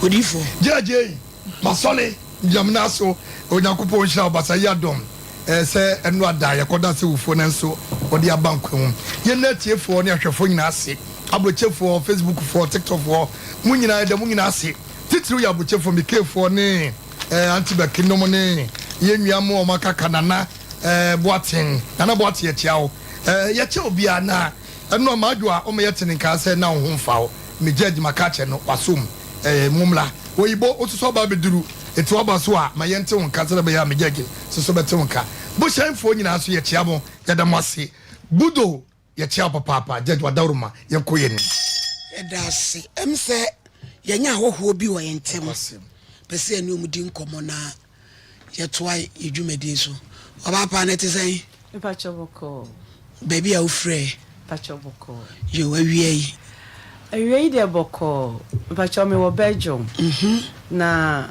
Odiyifoɔ. Gyɛɛgyɛ yi, masɔre gyamena so. Onyankopɔn nhyira wo basa yi adom eh, sɛ ɛno ada yɛkɔda sɛ wufoɔ nanso ɔde aba nkwa mu. Yɛn atiefoɔ ne ahwɛfoɔ nyinaa ase, abrokyefoɔ, Facebookfoɔ, TikTokfoɔ, mo nyinaa yɛda mo nyinaa ase. Titiriw yɛ abrokyefoɔ, Mikefoɔ ne eh, Auntie Becky nom ne yɛn nua mo a wɔn aka ka Nana eh, Boateng, Nana Boateng yɛkyia wo. Eh, yɛkyɛ obiara na ɛno a madwo a ɔma yɛte ne nka sɛ na wo ho mfa wo. Me judge maka akyɛ no wasom eh, mommra. Oyibo, wo soso aba abɛduru, eti waba so a ma yɛnte wo nka sɛdeɛ ɛbɛyɛ a me judge soso bɛte wo nka. Bohyɛnfoɔ nyinaa nso yɛkyea mo, yɛda mo ase. Budo, yɛkyea wo papaapa. Judge Wadaworoma, yɛnkɔ yɛn anim. Yɛda ase. Ɛm sɛ yɛanya ahɔhoɔ bi wɔ yɛn ntam. Pɛ sɛ yɛne wɔn di nkɔmmɔ na yɛtoa yɛ dwumadie so. Ɔbaa paa no ɛte sɛn? Mpakyɛ bɔkɔɔ. Baabi a wofirɛ? Mpakyɛ bɔkɔɔ. Yo, awia yi? Awia yi deɛ bɔkɔɔ. Mpakyɛ mewɔ Belgium. Mm-hmm. Na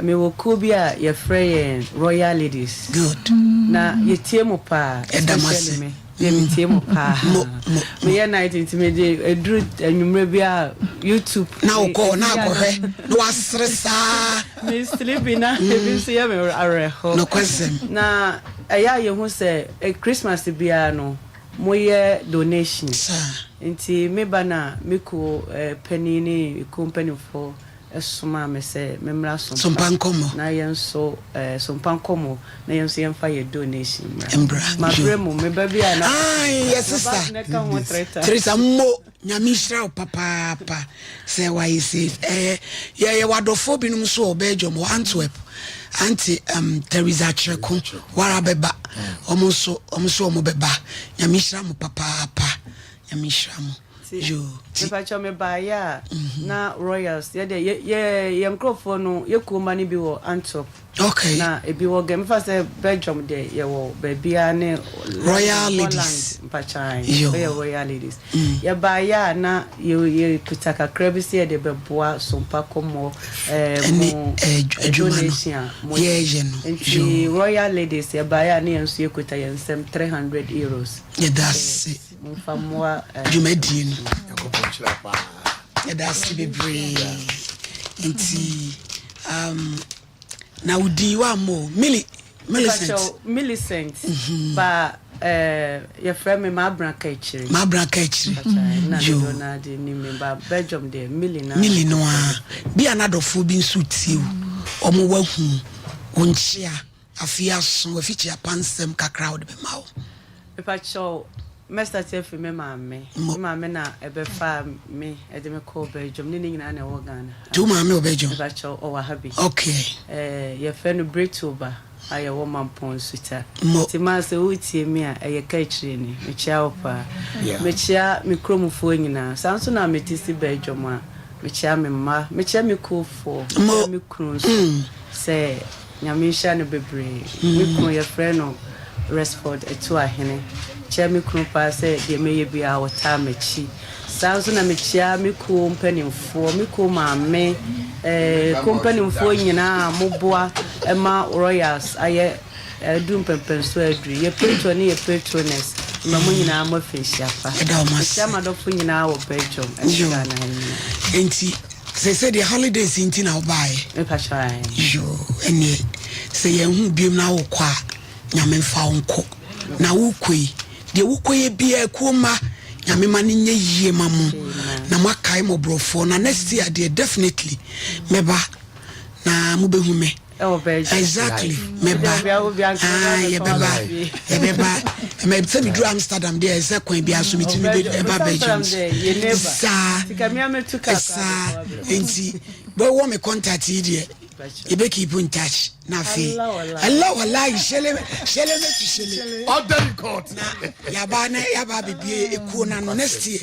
mewɔ kuo bi a yɛfrɛ yɛn Royal Ladies. Good. Na yɛtie mo paa. Ɛda mo ase. Especially me. Deɛ metie mo paa. Mo, mo. Meyɛ night nti mede ɛduru anwummerɛ bi a YouTube. Na wokɔ na akɔhwɛ na wasere saa. Me sleeping na ebi nso yɛ me awerɛho. Nokwasɛm. Na ɛyɛ a yɛhu sɛ Christmas biara no moyɛ donation. Saa. Nti me ba na me kuo panin ne kuo mpanimfoɔ somaa me sɛ memmra Sompa Sompa nkɔmmɔ. na yɛn nso Sompa nkɔmmɔ na yɛn nso yɛmfa yɛ donation mmra. Mbra. Mabrɛ mu me ba bi a na Ae yɛ sister. na ɛka ho three times. Teresa mo Nyame nhyira wo papaapa sɛ wayɛ sei. Ɛyɛ yɛyɛ wadɔfoɔ binom nso wɔ Belgium wɔ Antwerp. Auntie um, Teresa Kyereko wara bɛba. Wɔn nso wɔn nso wɔn bɛba. Nyame nhyira mo papaapa. Nyame nhyira mo. Nti Yoo ti. mepakyɛw mebaeɛ a na Royals yɛdeɛ yɛ yɛ yɛn nkurɔfoɔ no yɛ kuo mma no bi wɔ Antwerp. Okay. Na ebi wɔ gɛ mefa sɛ Belgium deɛ yɛwɔ baabiara ne Royal Holland Ladies. mpakyan Yo. yɛ Royal Ladies. Yɛbaeɛ a na yɛ yɛkuta kakra bi sɛ yɛde bɛboa Sompa kɔmmɔ ɛɛ Ɛne mo eh, adwuma no donation a moyɛ. yɛyɛ no. Nti Yo. Royal Ladies yɛbaeɛ a na yɛn nso yɛkuta yɛn nsam 300 euros. Yɛda ase. Momfa mmoa ɛɛ Dwumadie no. Nyankopɔn nhyira wo paa. Yɛda ase bebree. Nti um, na wo din wammɔ o. Millie, Millicent. Mepakyɛw, Millicent ba eh, yɛfrɛ me Maabena Kaakyire. Maabena Kaakyire. Mepakyɛw, na Yo. dodoɔ no ara de nim me ba Belgium deɛ Millie na. Millie no ara. Bi a n'adɔfoɔ bi nso tie wo. Wɔn wahu wo nkyea. Afei aso afikyia pa nsɛm kakra a wode bɛma wo. Mepakyɛw, mɛ start afiri me maame. Mo. Me maame na ɛbɛfaa me ɛde me kɔɔ Belgium ne ne nyinaa na ɛwɔ Ghana ha. Nti wo maame wɔ Belgium? Mepakyɛw, ɔwɔ ha bi. Okay. Eh, yɛfrɛ no Bretoba a yɛwɔ Mampong Nsuta. Mo. Nti maa sɛ woretie me a, ɛyɛ ka akyire ni. Mekyea wo paa. Yeah. Mekyea me kuromfoɔ nyinaa. Saa nso na mete si Belgium a, mekyea me mma, mekyea me kuofoɔ, Mo. mekyea me kunu nso sɛ Nyame nhyira no bebree. Me kunu yɛfrɛ no Resford Atuahene. Kyia me kunu paa sɛ deɛ mɛyɛ biara ɔtaa m'akyi. Saa nso na mekyia me kuo mpanimfoɔ, me kuo maame, eh, kuo mpanimfoɔ nyinaa a moboa ma Royals ayɛ aduru mpɛmpɛnsoɔ a aduru yi. Yɛ patron ne yɛ patroness, mma mo nyinaa mo afi nhyia pa. Yɛda wɔn ase. Mekyia m'adɔfo nyinaa wɔ Belgium ɛne Yo. Ghana ha nyinaa. Nti Seesei deɛ holidays nti na wobaeɛ. Mepakyɛw ae. Yoo ɛneɛ sɛ yɛnhu wo biom na wokɔ a Nyame mfa wo nkɔ. Na wokɔ yi deɛ wokɔyɛ biaa kuo mma Nyame ma no nyɛ yie ma mo na moakae mmɔborɔfoɔ na next year deɛ definitely mɛba na mobɛhu me. Ɛwɔ Belgium. Exactly mɛba ah yɛbɛba yɛbɛba ɛmɛ sɛ meduru Amsterdam deɛ ɛsɛ kwan biara so metumi bɛ ɛba Belgium saa saa nti bɛwɔ me contact yi deɛ yɛbɛ keep in touch na afei ɛlɛ wala hyɛlɛ hyɛlɛ mɛtu hyɛlɛ Order in court. na yaba na yaba abɛbie ekuo no ano next year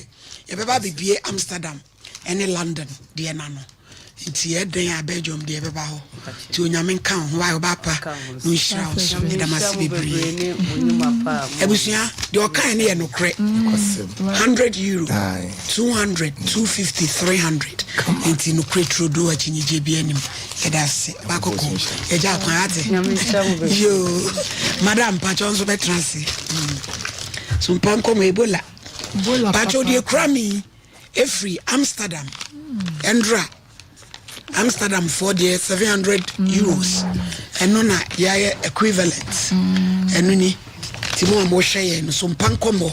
yɛbɛba abɛbie Amsterdam. ɛne London deɛ no ano nti ɛdɛn a Belgium deɛ ɛbɛba hɔ nti Onyame nka wo ho wayɛ ɔba pa na ɔnhyira wo so meda mo ase bebree abusua deɛ ɔkae no yɛ nokorɛ 100 euro 200 250 300 nti nokorɛ turodoo akyinnyegyeɛ bi anim yɛda ase bakɔkɔ yɛgya akwan ate yoo madam mpakyɛ nso bɛtena ase so mpa nkɔmɔ ebola mpakyɛ deɛ kura mi Ɛfiri Amsterdam ɛndra. Amsterdam foɔ deɛ 700 euros ɛno na yɛayɛ equivalent ɛno ni. Nti mo a mohwɛ yɛn no so mpa nkɔmmɔ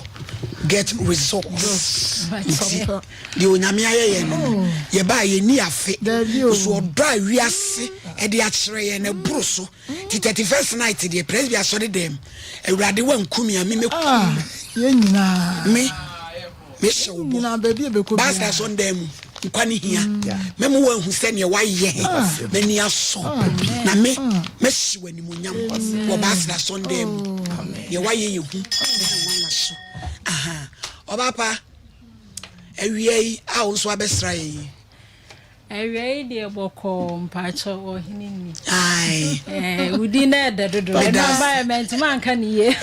get results. Nti deɛ Onyame ayɛ yɛn no no yɛbaa yɛnni afe nso ɔdɔ a wiase ɛde akyerɛ yɛn no ɛboro so. Nti 31st night deɛ Presby asɔre dɛm Awurade wanku me a me mɛku ah, yɛn nyinaa me mehyɛ wo bɔ Basta asɔndan mu nkwa ne hia mɛma woahu sɛ neɛ woayɛ ah. m'ani asɔ ah. na me mɛhye w'animuonyam wɔ Basta asɔndan mu oh. Neɛ woayɛ yɛ hu nwanwa so aha ɔba pa awia yi a wo nso abɛsra yɛ yi. Awia yi deɛ bɔkɔɔ mpakyɛw ɔhene ni. Ae. Eh, wo din na ɛdɛ dodo. Ɛno aba yɛ mɛntoma anka ne yie.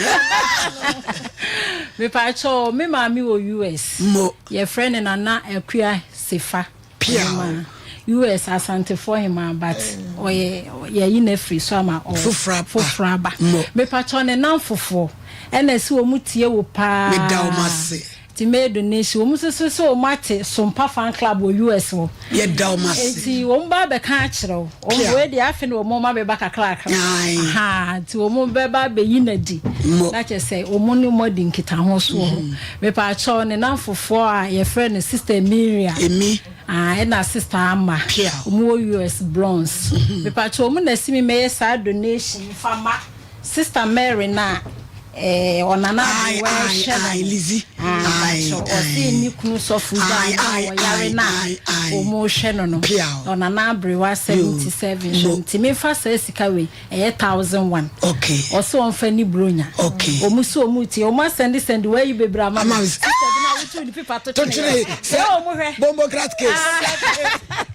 Mepakyɛw me maame wɔ US. Mo. Yɛfrɛ no Nana Akua Sefa. Pia. US Asantefoɔ hemaa but ɔyɛ yɛyi no afiri so ama ɔ foforɔ aba. Mo. Mepakyɛw ne namfofoɔ ɛna ɛsɛ wɔn tie wo paa. Meda wɔn ase. Nti mɛyɛ donation. Wɔn nso so sɛ wɔn ate Sompa fan club wɔ US hɔ. Yɛda wɔn ase. Nti wɔn ba abɛka akyerɛ wo. Wɔn wei deɛ afe na wɔn abɛba kakrakra. Ahaa nti wɔn bɛba abɛyi no adi. Na kyerɛ sɛ wɔn ne wɔn adi nkitaho so wɔ hɔ. Mepaakyɛw ne namfofoɔ a yɛfrɛ no Sister Emiria. Emi. Ah ɛna Sister Ama. Wɔn wɔ US Bronx. Mepaakyɛw wɔn na ɛsi mi mɛyɛ saa donation yi fa ma. Sister Mary no a eh, ɔnana aberewa ɛhwɛ no no, ɔse ne kunu sɔfo gyaa no a ɔyare no a wɔn hwɛ no no, ɔnana aberewa 77 hwɛ no, nti memfa saa sika wei, ɛyɛ 1001, ɔse ɔmfa ni bronya, wɔn so wɔn tie, wɔn asɛnde sɛnde wɔayi bebree ama me, sister bi na wotu ne pipa to twene yɛ, wɔn hwɛ, bombocrat case,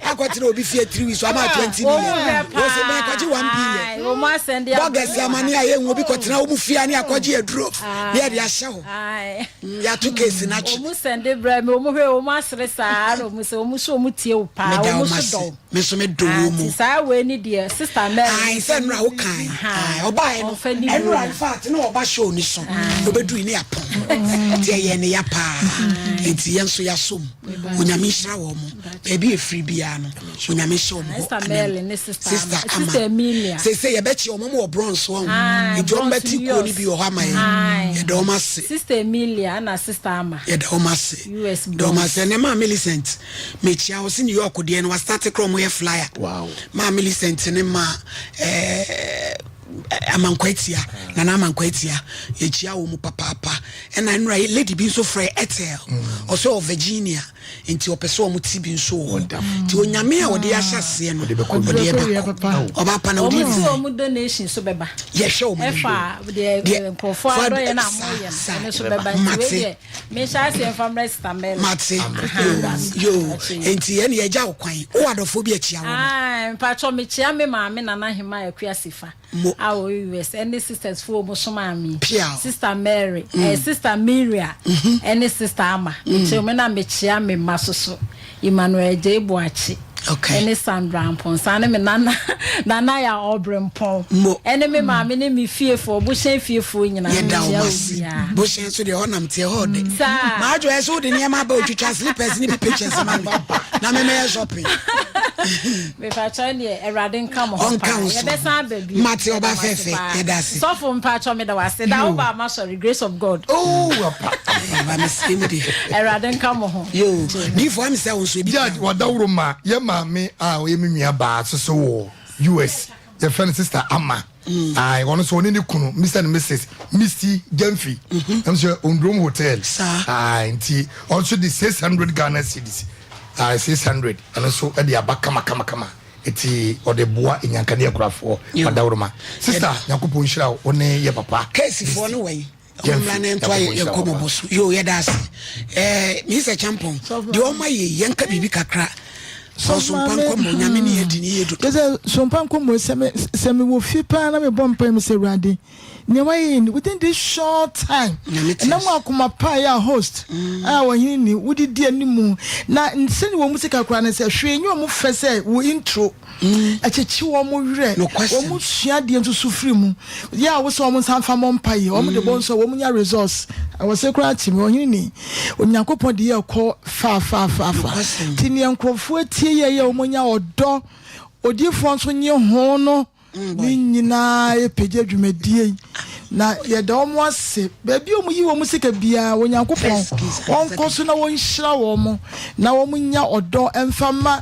akɔtena obi fie 3 weeks ama 20 million, wɔse mɛkɔgye 1 billion. Bɔgɛs amane a yɛnhu obi kɔtena wɔn fie a ne akɔgye aduro ne yɛde ahyɛ hɔ yɛato case no akyi. Wɔn sɛnde brɛ me wɔn hwɛ wɔn asere saa na wɔn sɛ wɔn so wɔn tie wo paa wɔn so dɔ wo. Me nso me dɔ wɔn mu. Saa wei ni deɛ sister Mary. Ayi sɛ nnura wo kan ɔbaa yɛ no nnura in fact na ɔba show ni so obeduru ne apɔn nti ɛyɛ ne ya paa nti yɛn nso yɛasom Onyame nhyira wɔn mo baabi efiri biara no. Onyame nhyɛ wɔn hɔ anan. Sister Ama. Sese yɛbɛkye wɔn wɔ bronze wɔn. Nti wɔn bɛte kuo no bi wɔ hɔ ama yɛn. Yɛda wɔn ase. Sister Emilia na Sister Ama. Yɛda wɔn ase. US bronze. Yɛda wɔn ase. Ɛnɛ maa Millicent mekyia wɔ si New York deɛ no wastate korɔ wɔn yɛ flyer. Wow. Maa Millicent ne ma ɛɛ. Amankwatia Nana Amankwatia yɛkyia wɔ mu papaapa ɛna nnura lady bi nso frɛ Ethel ɔsɛ wɔ Virginia nti ɔpɛ sɛ wɔn ti bi nso wɔ hɔ nti Onyame a ɔde ahyɛ aseɛ no ɔde bɛkɔ ɔba pa na ɔde wɔn ti wɔn donation so bɛba yɛhwɛ wɔn ɛfa deɛ nkurɔfoɔ adɔyɛ na wɔyɛ no ɛno so bɛba nti wei deɛ mehyɛ aseɛ nfa mmerɛ sista mɛlɛ mate yo nti ɛne yɛgya wo kwan wowɔ adɔfoɔ bi akyia wɔ mpakyɛ mekyia me maame Nana Hema Akua Sifa a ɔwɔ US ɛne sisters foɔ mu somaa me Sister Mary eh, Sister Miria ɛne Sister Ama mekyia me na mekyia me mma soso Emmanuel Adjei Boakye ɛne Sandra Amponsah ne me nana Nana ya Ɔbrempɔn ɛne me maame ne me fiefoɔ Bohyɛn fiefoɔ nyinaa Yɛda mekyia wɔn ase. obiara. Bohyɛn nso deɛ hɔ nam teɛ hɔ ɔdɛ. Saa. Maadwo ɛsɛ wode nneɛma aba otwitwa slippers ne bi pictures ma me na me mɛyɛ shopping. Mepakyɛw deɛ Awurade nka mo ho Ɔnka paa wo so. yɛbɛsan aba bio. Mate ɔba Yɛda mo ase fɛfɛ paa. yɛda ase. Sɔfo mpakyɛw meda wo ase da wo ba masɔre grace of God. Oh, apa. Aba mesrɛ mu deɛ. Awurade nka mo ho. Yoo diifo ɛmi sɛ wo nso ebi Judge ka ho. wadaworo ma yɛ maame a ɔyɛ me nua baa soso wɔ US yɛfrɛ no sister Ama ae ɔno nso ɔne ne kunu Mr and Mrs Misty Gyamfi ɛm sɛ Ondrom Hotel Saa. ae nti ɔno nso de 600 Ghana cedis ae 600 ɛno nso ɛde aba kama kama kama eti ɔde boa nyanka ne akurafoɔ Yo. wadaworo ma sister Nyankopɔn nhyira wo ne yɛ papa Keesifoɔ no Misty wɔ yi. Ɔmo mmra na ɛntoa yɛn nkɔmmɔbɔ so. Yoo, yɛda ase. Ɛɛ, Mister Champon, deɛ ɔma yɛ yi, yɛnka biribi kakra. Sɛ ɔsompa nkɔmmɔ, Nyame ne yɛ di ne yie dodo. Kyerɛ sɛ sompa nkɔmmɔ sɛ me sɛ mewɔ fie paa na mebɔ mpae mu sɛ Awurade nea wayɛ ni within this short time Nyame te ɛnam ase. akoma pa yɛ a host a ɔhene ni wode di animu na sɛne wɔn mu sika koraa no sɛ hwee nyɛ wɔn fɛ sɛ wo intro Ɛkyekye wɔn werɛ. Nokwasɛm. Wɔn sua adeɛ nso so firi mu. Yɛ a wosɛ wɔn nsa nfa mmɔ mpaeɛ. Wɔn de bɔ nso a wɔn nya results. Awɔse koraa kye me, ɔhene ni. Onyankopɔn de yɛ kɔ faafaafafa. Nti neɛ nkurɔfoɔ atie yɛ yɛ wɔn nya ɔdɔ, odiyifoɔ nso nye ho no, ne nyinaa yɛpagya dwumadie yi. Na yɛda wɔn ase. Baabi a wɔyi wɔn sika biara, Onyankopɔn ɔnkɔ so na wɔnhyira wɔn na wɔn nya ɔdɔ mfa ma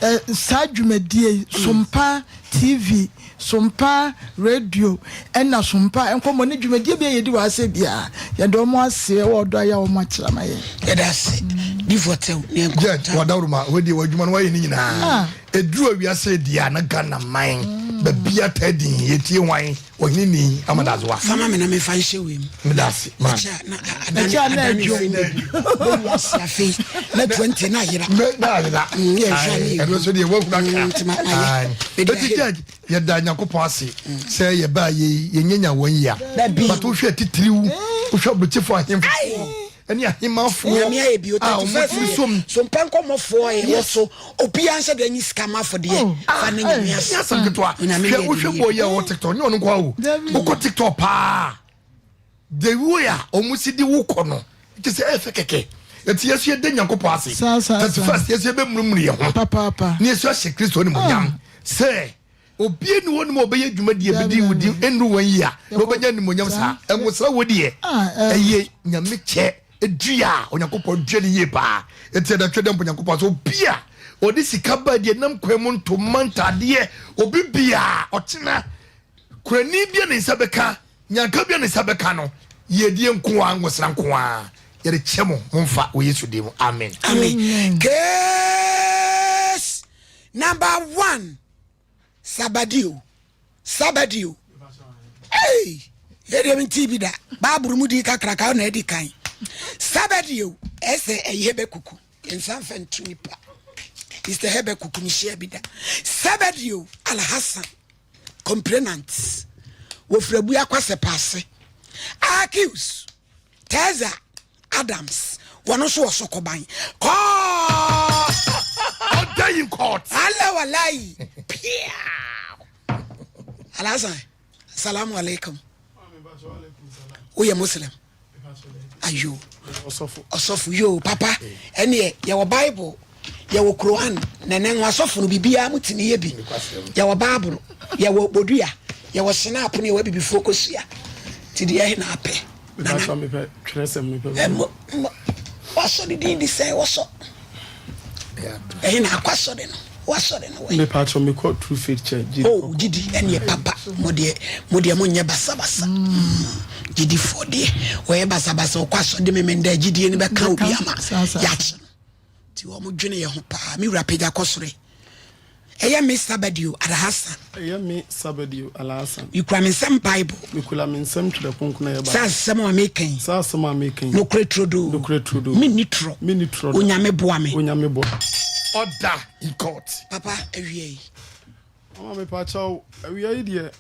eh, saa dwumadie yi, Sompa TV. Sompa Radio ɛna Sompa nkɔmmɔ ne dwumadie bi a yɛdi wɔ ase biara yɛda wɔn ase wɔ ɔdɔ a yɛ a wɔn akyerɛ ama yɛn. Yɛda ase difo tew ne nkɔmta. Judge wadawuruma wadi w'adwuma no wayɛ ne nyinaa ɛduru awiase deɛ a na Ghana man baabi ataa din yɛtie hwan ɔhene ni amadazoa. Fama me na mefa nhyɛ wei mu. Meda ase man. Ɛkyɛ a na adane adane fi mu. Wiase afei na 20 na ayera. Na ayera. Yɛ nhwɛ ne Ɛno nso deɛ wahunu aka. Nti ma ayɛ. Eti judge yɛda Nyankopɔn ase sɛ yɛbaa yei yɛnyɛ nya wɔn yia. But wohwɛ atitiriw wohwɛ aburokyefo ahemfo ɛne ahemafoɔ Nyame ayɛ bio a wɔn 31st tiri som. So mpa nkɔmmɔfoɔ ɛwɔ so obiara nhyɛ da nyi sika ma afɔdeɛ fa ne Nyame ase. Ɛnyɛ asɛm ketewa. Onyame Hwɛ deɛ wohwɛ de bɔ yi a ɔwɔ TikTok nyɛ ɔno nko ara o. Wokɔ TikTok paa the way a wɔn si de wo kɔ no kyɛ sɛ ɛyɛ fɛ kɛkɛ. Eti yɛso yɛda Nyankopɔn ase. 31st yɛso yɛbɛmurumuru yɛn ho. Papaapa. Ne yɛso ahyɛ Kristo animuonyam sɛ Obia nni hɔ nom a ɔbɛyɛ dwumadie bɛdi wo din nnuru wɔn yie a na ɔbɛnya animuonyam saa. Nwosra wɔ deɛ ɛyɛ Nyame kyɛ dua a Onyankopɔn dua no yie paa. Enti ɛda twɛ dɛ mpo Nyankopɔn sɛ obi a ɔde sika ba deɛ nam kwan mu ntoma ntaadeɛ obi biaa ɔkyena kurani bi a ne nsa bɛka nyanka bi a ne nsa bɛka no yiedie nkoaa nwosra nkoaa yɛde kyɛ mo momfa wɔ Yesu din mu amen. Amen. Case number one. Sabadio, Sabadio. Hey, yɛdeɛ mente bi da. Baaboro mu di kakraka na adi kan. Sabadio, ɛsɛ ɛyɛ bɛ kuku. Nsa mfa ntu nipa. Mr. Hebe kuku mehyia bi da. Sabadio Alhassan, complainant. Wɔfiri Abua Kwasɛpa ase. Accused. Teza Adams, wɔn nso wɔ Sokoban. Kɔɔ! Order in court. Ala walayi. Piaw. Alhassan, salamu alaikum. Woyɛ Muslim? Ayo. Ɔsɔfo yo papa. Ɛneɛ yɛwɔ Bible. Yɛwɔ Quran na ɛnɛ nwa asɔfo no biribiara mo tumi yɛ bi. Yɛwɔ Bible, yɛwɔ bodua, yɛwɔ snap ne yɛwɔ abibifoɔ kosua. Ti deɛ ɛhe na apɛ? Nana. Mepɛ twerɛsɛm mepɛ. Ɛmo mo wasɔre din di sɛn wɔsɔ. Ɛhe na akɔ asɔre no? Wasɔre no wɛ. Mepɛ atwɔ mekɔ True Faith Church. Gidi oh gidi ɛneɛ papa mo deɛ mo deɛ mo nyɛ basabasa. Mm. Gidifoɔ deɛ wɔyɛ basabasa ɔkɔ asɔre de memendɛ gyidie no bɛka obi ama yɛakye no. Nti wɔn dwene yɛ ho paa. Me wura pagya kɔ soro. Ɛyɛ me Sabadio Alhassan. Ɛyɛ me Sabadio Alhassan. Mekura me nsam Bible. Mekura me nsam Twerɛ Kronkron ɛyɛ Bible. Sɛ asɛm a meka yi. Sɛ asɛm a meka yi. Nokorɛ turodoo. Nokorɛ turodoo. Menni torɔ. Menni torɔ da. Onyame boa me. Onyame boa. Order in court. Papa awia yi. Mama mepakyɛw awia yi deɛ.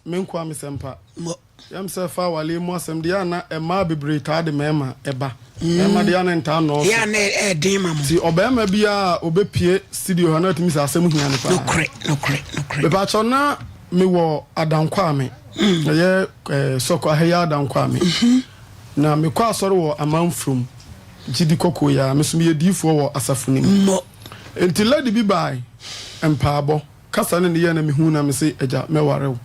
Me nkoa me sɛmpa. Mo. Yɛm sɛ fa awale mu asɛm deɛ a na mmaa bebree taa de mmarima ɛba. Mmarima deɛ a na ntaa nnɔɔso. Yɛ a na ɛyɛ den ma mo. Nti ɔbarima biara a ɔbɛpue studio ha na atumi sɛ asɛm hia no paa. Nokorɛ, nokorɛ, nokorɛ. Mepaakyɛw na mewɔ Adankwame. Ɛyɛ eh, Sɔkɔ aha yi ara Adankwame. Na mekɔ asɔre wɔ Amanfrom, Gyidi Kɔkɔɔ yi ara. Me nso meyɛ diifoɔ wɔ asafo no mu. Mo. Nti lady bi bae mpaabɔ. Kasa ne nneyɛɛ na mehuu na mese agya mɛware wo.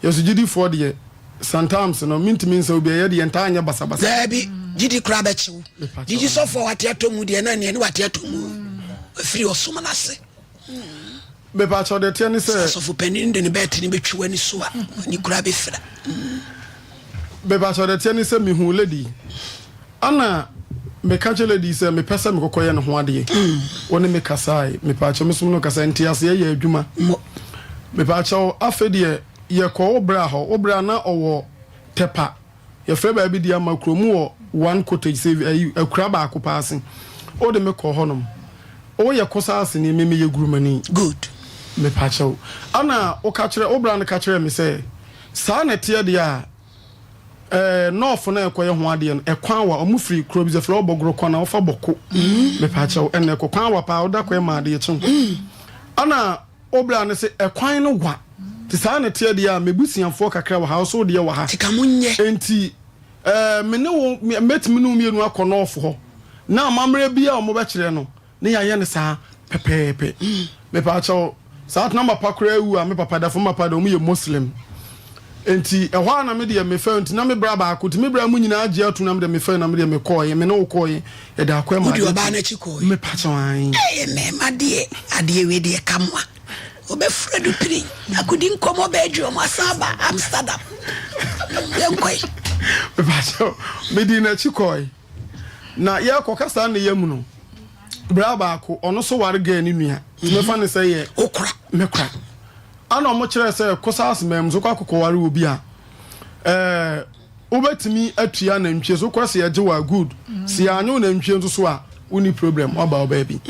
Yɛso gyidifoɔ deɛ sometimes no mentumi nsa obi a yɛde yɛntaa nyɛ basabasa. Daabi, gyidi koraa bɛkye wo. Gyidi sɔfoɔ a wate atɔ mu deɛ na neɛ ne wate atɔ mu afiri ɔsom no ase. Mepakyɛw deɛ ɛteɛ ne sɛ. Sɛ asɔfo panin de ne bɛɛte no bɛtwi w'ani so a, w'ani koraa bɛfira. Mepakyɛw deɛ ɛteɛ ne sɛ mehuu lady yi. Ana meka kyerɛ lady yi sɛ mepɛ sɛ mekɔkɔ yɛ ne ho adeɛ. Ɔne me kasae. Mepaakyɛw me som no kasa nteaseɛ yɛ adwuma. Mepaakyɛw afei deɛ yɛkɔ wo bra hɔ. Wo bra na ɔwɔ Tɛpa. Yɛfrɛ baabi deɛ ama kuro mu wɔ one cottage sɛ ayi akura baako paa ase. Wode me kɔ hɔnom. Woyɛ kosaaseni me meyɛ gurumani. Good. Mepaakyɛw. Ana woka kyerɛ wo bra no ka kyerɛɛ me sɛ saa na ɛteɛ deɛ a. Ɛɛ nɔɔfo na ɛkɔyɛ ho adeɛ no ɛkwan wa ɔmo firi kuro bi sɛ frɛ ɔbɔgoro kwan na ɔfa bɔko mepaakyɛw ɛna ɛkɔ kwan wa paa ɔda kɔ ɛma adeɛ kyew ɛna ɔbra no sɛ ɛkwan no wa te saa na ɛteɛ deɛ a mebusuafoɔ kakra wɔ ha ɔso deɛ wɔ ha Tika mo nyɛ. enti. Ɛɛ, me ne wo, mɛtumi ne wo mmienu akɔ nɔɔfo hɔ, na amammerɛ bi a wɔbɛkyerɛ no, ne yɛayɛ no saa pɛpɛɛpɛ. Mepaakyɛw, saa tena papa koraa awu a, me papa da fam, papa de, wɔn yɛ Muslim. Nti, ɛhɔ a na me deɛ mefɛ, nti na me bra baako, nti me bra mu nyinaa gye atum na me deɛ mefɛ, na me deɛ mekɔɔye, me ne wo kɔɔye, yɛde akɔ ɛma Wode ɔbaa no akyi kɔɔye? Mepaakyɛw, ae. Ɛyɛ mmarima deɛ, adeɛ wei deɛ kamoa. Wɔbɛfura dupire akɔdi nkɔmmɔ Belgium asan aba Amsterdam. Yɛnkɔe. Mepakyɛw, medii n'akyi kɔe. Na yɛrekɔ kasa ne yam no, bra baako, ɔno nso ware gɛɛ ne nua. Nti mɛfa no sɛ yɛ. Okora. Mekora. Ana ɔmo kyerɛɛ sɛ Kosaase man mu, sɛ wokɔ akɔkɔware obi a, ɛɛ. Wobɛtumi atua nantwie so wokɔ sɛ yɛgye wo a good sɛ yɛanye wo nantwie nso so a wonni problem waba wo baabi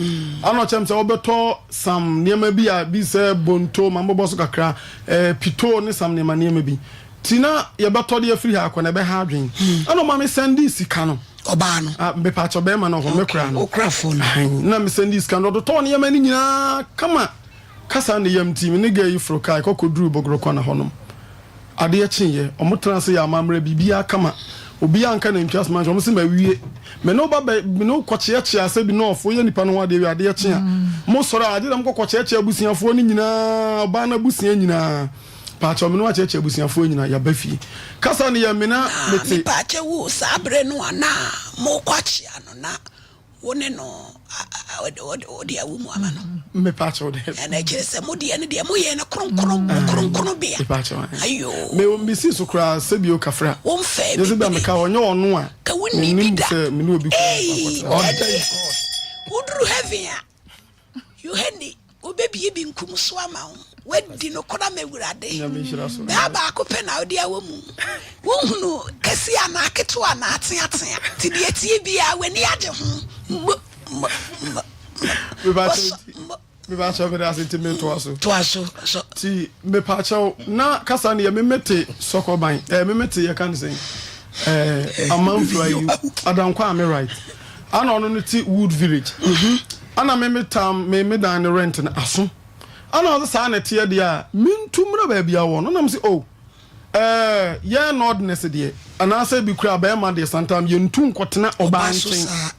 ana ɔkyɛm sɛ wobɛtɔ sam nneɛma bi a bi sɛ bonto ma mbobɔ so kakra eh, pito ne sam nneɛma nneɛma bi ti na yɛbɛtɔ de afiri ha akɔ na ɛbɛha adwen ana ɔma me sɛnde sika no ɔbaa no ah, mepaakyɛ bɛrima no hɔ me kora no okrafoɔ no na me sɛnde sika no ɔdotɔɔ nneɛma no nyinaa kama kasa ne yam nti me ne gɛ yi foro kaa ɛkɔkɔduru bɔgorɔkɔ na hɔnom Adeɛ kyeeɛ, wɔtenaa ase yɛɛ amammerɛ, biribiara kama. Obiara anka nantwie asɛm ankyerɛ wɔn, wɔse mawie. Me ne wo ba bɛ, me ne wo kɔkyeakyea sɛ bi nɔɔfo, woyɛ nipa no ho adeɛ wie a, adeɛ kye a, mosɔre a, agye dɛ mokɔ kɔkyeakyea abusuafoɔ no nyinaa, ɔbaa no abusua nyinaa. Paakyɛw, me ne wo akyeakyea abusuafoɔ nyinaa, yɛaba fie. Kasa no yɛ me na Na mete. mepaakyɛw o, saa berɛ no a na morekɔ akyea no, na Wo ne no wode awo mu ama no. Mepa kyɛw dɛ. Ɛna kyerɛ sɛ mo deɛ no deɛ moyɛ no kronkron mo kronkron bea. Mepa kyɛw. Ayo. Me me si so koraa sɛ bio kafra. Wo mfɛ bi. Yɛsɛ bi a meka ɔnyɛ ɔno a. Ka wo ni bi da. Sɛ me ne obi kɔ. Ee ɛdeɛ woduru heaven a. Yohane, wobɛbue benkum so ama wo. Woadi nokorɛ ama Awurade. Baa baako pɛ na wode awɔ mu. Wohunu kɛseɛ anaa ketewa anaa teatea. Nti deɛ ɛteɛ biara w'ani agye ho. Mo, mo, mo, mo. Wɔsɔ, mo. Mepakyɛw meda ase nti metoa so. Toa so sɔ. Ti mepakyɛw na kasa no yɛ memete sɔkɔban ɛɛ memete yɛka ne sɛn ɛɛ amanfra yi adankwa ame right ana ɔno no te wood village ana me me tam me me dan ne rent no aso ana ɔsɛ saa na ɛteɛ deɛ a mentu mmra baabi a wɔ no nam sɛ oh ɛɛ yɛn nɔɔdness deɛ anaasɛ bi kura bɛrima deɛ santam yɛntu nkɔtena ɔbaa nkyɛn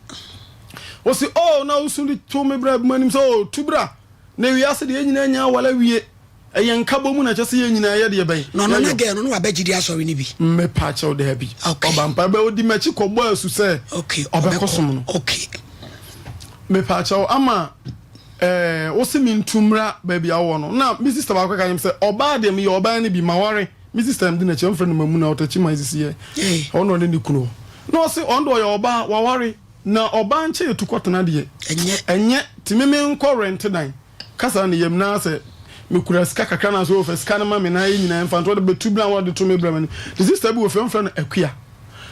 wɔsi oh na wosu de to me bra bi mu anim sɛ oh tu bra na wiase deɛ yɛn nyinaa nya awale awie Ɛyɛ nkabɔ mu na ɛkyɛ sɛ yɛn nyinaa yɛ deɛ bɛn? Na ɔno na gɛɛ no na wabɛ gyidi asɔre no bi. Mepa kyɛw daabi. Okay. Ɔba mpa bɛ odi m'akyi kɔ bɔ asu sɛ. Okay. Ɔbɛkɔ som no. Okay. Mepa kyɛw ama ɛɛ wosi mi ntu mmra baabi a wowɔ no na me sister baako ka kyerɛ me sɛ ɔbaa deɛ meyɛ ɔbaa no bi maware me sister di n'akyi ɔmfrɛ no mamu na ɔtakyi ma esisi yɛ ɔno ɔne ne kunu hɔ na ɔse ɔno deɛ ɔyɛ ɔbaa waware na ɔbaa nkyɛn etu kɔtena deɛ ɛnyɛ ɛnyɛ tumi me nkɔ rent dan. Kasa ne yam na sɛ mekura sika kakra na sɛ ɔfa sika no ma me na yɛ nyinaa mfa nto ɔde bɛtu bra wɔde to me bra m'anim ne sista bi wɔ fie ɔmfrɛ no Akua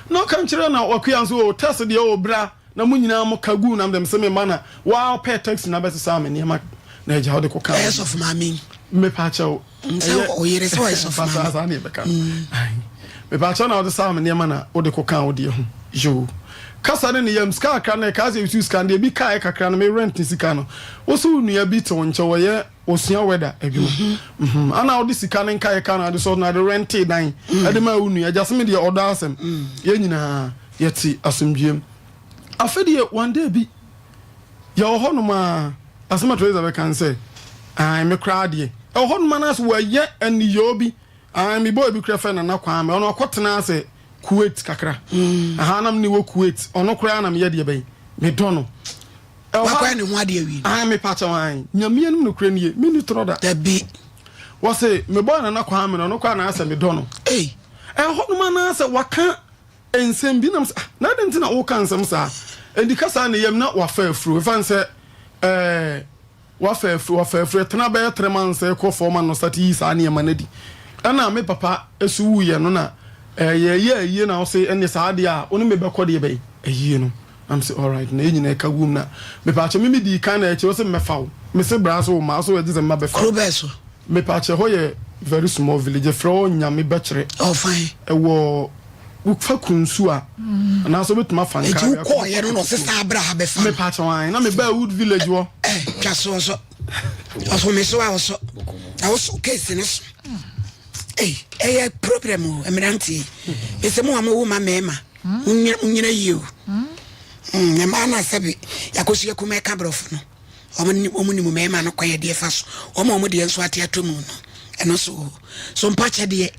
na ɔka nkyerɛ na Akua nso o tɛs deɛ o bra na mo nyinaa mo ka gu na mede mese me ma na waa ɔpɛ taxi na bɛsesa me nneɛma na agya ɔde kɔka ɛyɛ sɔfo maame yi mepa kyɛw sɛ ɔyere sɛ ɔyɛ sɔfo maame saa ne yɛbɛka mepa kyɛw na ɔde saa me nneɛma na wode kɔka wo deɛ ho yoo Kasa ne ne yam, sika kakra no ɛkaa sɛ yɛtu sika no deɛ ebi kaeɛ kakra no me rent ne sika no wo se wo nua bi te wo nkyɛn ɔyɛ ɔsua weather adwuma mhm ana wode sika no nkaeɛ ka na ade sɔ na ade rente dan ɛde maa wo nua agya se me deɛ ɔdɔ asɛm yɛn nyinaa yɛte asomdwoeɛ mu afe deɛ one day bi yɛwɔ hɔ nom a asɛm a Teresa bɛka ne sɛ ae me koraa deɛ ɛwɔ hɔ nom a na sɛ wɔyɛ aniyɔɔ bi ae me boy bi koraa fɛ Nana Kwame ɔno ɔkɔtena ase Kuwait kakra. Aha na me wɔ Kuwait. Ɔno koraa na meyɛ deɛ bɛn. Medɔ no. Wakɔyɛ ne ho adeɛ awie. Ahan me pakyɛ wɔn. Nyame anim nokorɛ nie. Me ni torɔ da. Dabi. Wɔse me bɔɔ Nana Kwame no ɔno koraa na asɛ medɔ no. Ei. Ɛhɔ nom anaasɛ waka nsɛm bi nam sɛ ah na adɛn nti na woka nsɛm saa. Ɛndi kasa ne yam na wafa afuro. Ɛfane sɛ ɛɛ. Wafa afiri wafa afiri ɛtena bɛyɛ tre months ɛkɔ four months na ɔsate yi saa nneɛma no adi ɛna me papa ɛso wuiɛ no na ɛyɛ yɛ ayie na ɔse ɛne saa adeɛ a wo ne me bɛkɔ deɛ bɛn ayie no na me se alright na yɛ nyinaa ɛka wom na mepaakyɛ me me dii kan na ɛkyɛ ɔse mɛfa wo me se bra so wo ma so ɛgye sɛ mma bɛfa Kuro bɛɛ so? Mepaakyɛ hɔ yɛ very small village ɛfrɛ hɔ Nyame bɛkyerɛ Ɔfan. Ɛwɔ wofa kunsu a anaasɛ wobɛtumi afa nka nti wokɔɔyɛ no na ɔse saa berɛ ha bɛfa no mepa kyɛw an na mebaa wood village hɔ eh, twa so ɔsɔ ɔsɔ me so a ɔsɔ na wosɔ case no so ei Ɛyɛ problem o, mmeranteɛ. Ɛsɛ mo a mowo ma mmarima, monyina yie o. Mm, mmaa no a sɛbe yɛakɔsua kum ɛka borɔfo no, wɔn nim mmarima no kwan yɛde ɛfa so. Wɔn a wɔn deɛ nso ate ato mu no, ɛno nso wɔ hɔ. So mpakyɛ deɛ,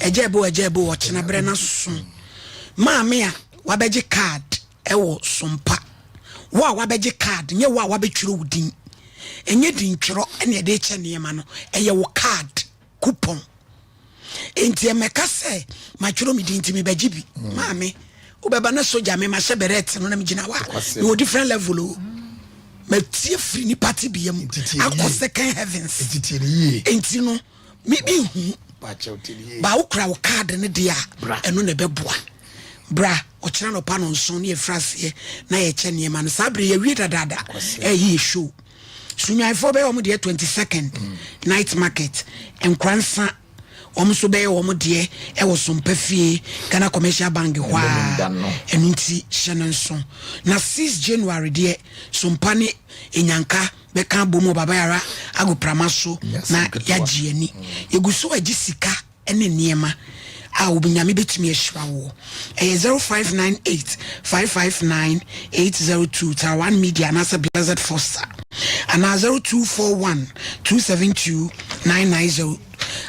ɛgya ɛbo ɛgya ɛbo ɔkyena berɛ no aso. Maame a wabɛgye card ɛwɔ sompa. Wo a wabɛgye card, nyɛ wo a wabɛtwerɛ wo din. Ɛnyɛ dintwerɛ ɛna ɛde kyɛ nneɛma no, ɛyɛ wo card. Coupon. Enti ɛmɛka sɛ matwerɛ me din nti mebɛgye bi. Mm. Maame, wobɛba na sogya me mahyɛ beret no na megyina hɔ a mewɔ different level o. Matie firi nipa tebea mu akɔ second heavens. Enti no mehu ba wokura wo card no deɛ a ɛno na ɛbɛboa. Bra ɔkyena nɔpa no nson ne yɛfiri aseɛ na yɛkyɛ nneɛma no saa bere yɛwie dadaada ɛyɛ yɛ show. Sunyanfoɔ bɛyɛ wɔn deɛ 22nd night market, Nkoransa wɔn nso bɛyɛ wɔn deɛ ɛwɔ Sompa fie Ghana Commercial Bank hɔ a, ɛno nti hyɛ no nso. Na 6 January deɛ Sompa ne Enyanka bɛka abom wɔ Baba Yara agoprama so na yɛagye ani. Yɛgu so agye sika. ne nneɛma a wo Nyame bɛtumi ahyira woɔ. Ɛyɛ 0598 559 802 Tarawan Media anaasɛ Blessed Foster anaa 0241 272 990.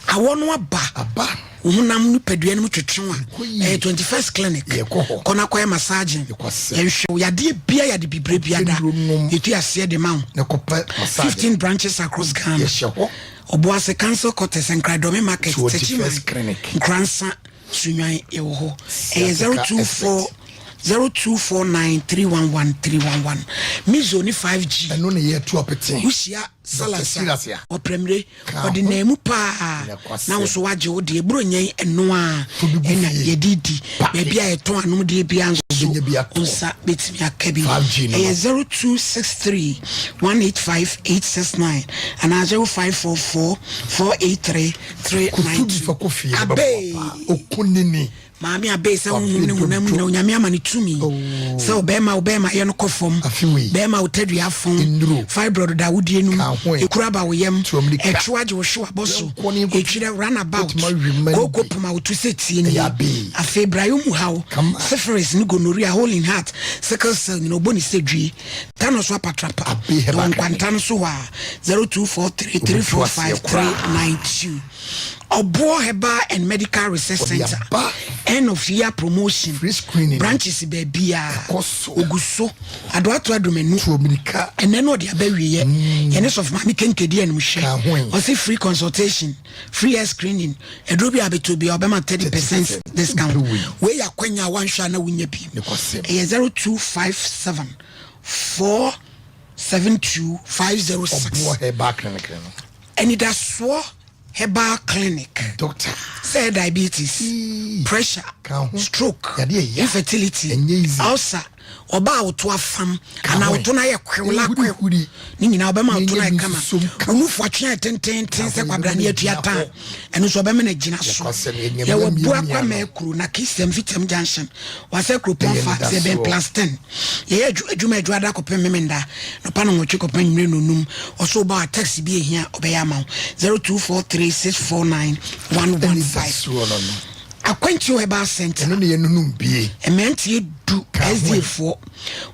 Awɔ no aba. Aba. Wo honam nipadua no mu twetwe a, Ɛkɔ yie. ɛyɛ 21st Clinic. Yɛkɔ hɔ. Kɔ na kɔyɛ massaging. Yɛkɔ asɛ. Yɛnhwɛ wo yadeɛ bia yɛde bibire bia da. Kɔpɛ nnuro nom. Yɛtu aseɛ de ma wo. Na kɔpɛ massage. 15 branches across Ghana. Yɛhyɛ hɔ. Obuasi Council Quarters, Nkradomi Market, First Techiman, Clinic. Nkoransa, Sunyani, yɛwɔ hɔ. Ɛyɛ Sciatica 024 0249 311 311. Mizo ne 5G. Ɛno ne yɛtu apete. Wohyia Dr. Salas Silas a, a. ɔprɛmire, Ka ɔde ho. nan mu paa Na kwasɛ. na wo so wagye wo deɛ buronya yi ɛno a To bi gu ɛna fie. yɛde di. Pake. Baabi a yɛtɔn anomdeɛ biara nso so, Wobɛnya bi atɔ. wo nsa bɛtumi aka bi. 5G no. Ɛyɛ 0263 185 869 anaa 0544 483 Koto bi 392. fa kɔ fie no bɛboa Abee. paa. Okunini. Maame Abee sɛ honhom ne honam nyina Onyame ama no tumi sɛ ɔbɛɛma wo bɛɛma yɛ no kɔ fam, bɛɛma wo tadua afon, fibroid da wodie no mu, ekuro aba wo yam, ɛtwo agye wo hyew abɔ so, etwirɛ run about, kooko poma wo to sɛ tie nie, afei brayɔ mu haw, syphilis ne gonorrhea, hole in heart, sickle cell nyina ɔbɔ ne sɛ dwie, Tano so apatrapa, ɛwɔ nkwanta no so hɔ a, 0243 345 392. Ɔboɔ Herbal and Medical Research Center end of year promotion branches baabiara ogu so adoato adomanu ɛnɛ no ɔde aba wieɛ mm. yɛne sɔfo maame kenkedi anim hwɛ ɔse free consultation free hair screening aduro bi a bɛtɔ bi a ɔbɛma 30 percent discount wei yɛ akwanya a wanhwɛ a na wonya bi ɛyɛ 0257 4 72 506 Ɔboɔ Herbal Clinic no. Anidasoɔ Herbal Clinic. Doctor. Sɛ diabetes, pressure, stroke, infertility, ulcer, ɔba a woto afam anaa woto no ayɛ kwew la kwew ne nyinaa ɔbɛma woto no ayɛ kama onufo atwe ayɛ tententen sɛ kwabrane atua tan ɛno nso ɔbɛma no agyina so yɛwɔ buakwa mɛkuro na kisɛm fitam junction Wasɛ kuropɔn fa sɛ ɛbɛn plus ten. Yɛyɛ adwuma adwuada kɔpem Memenda nɔpa nɔnwɔtwe kɔpem anwummerɛ nɔnum. Ɔso woba a taxi bi ehia ɔbɛyɛ ama wo. 0243649115. Akwantuo Herbal Center. Ɛno ne yɛnunum bie. Mmeranteɛ du SDA foɔ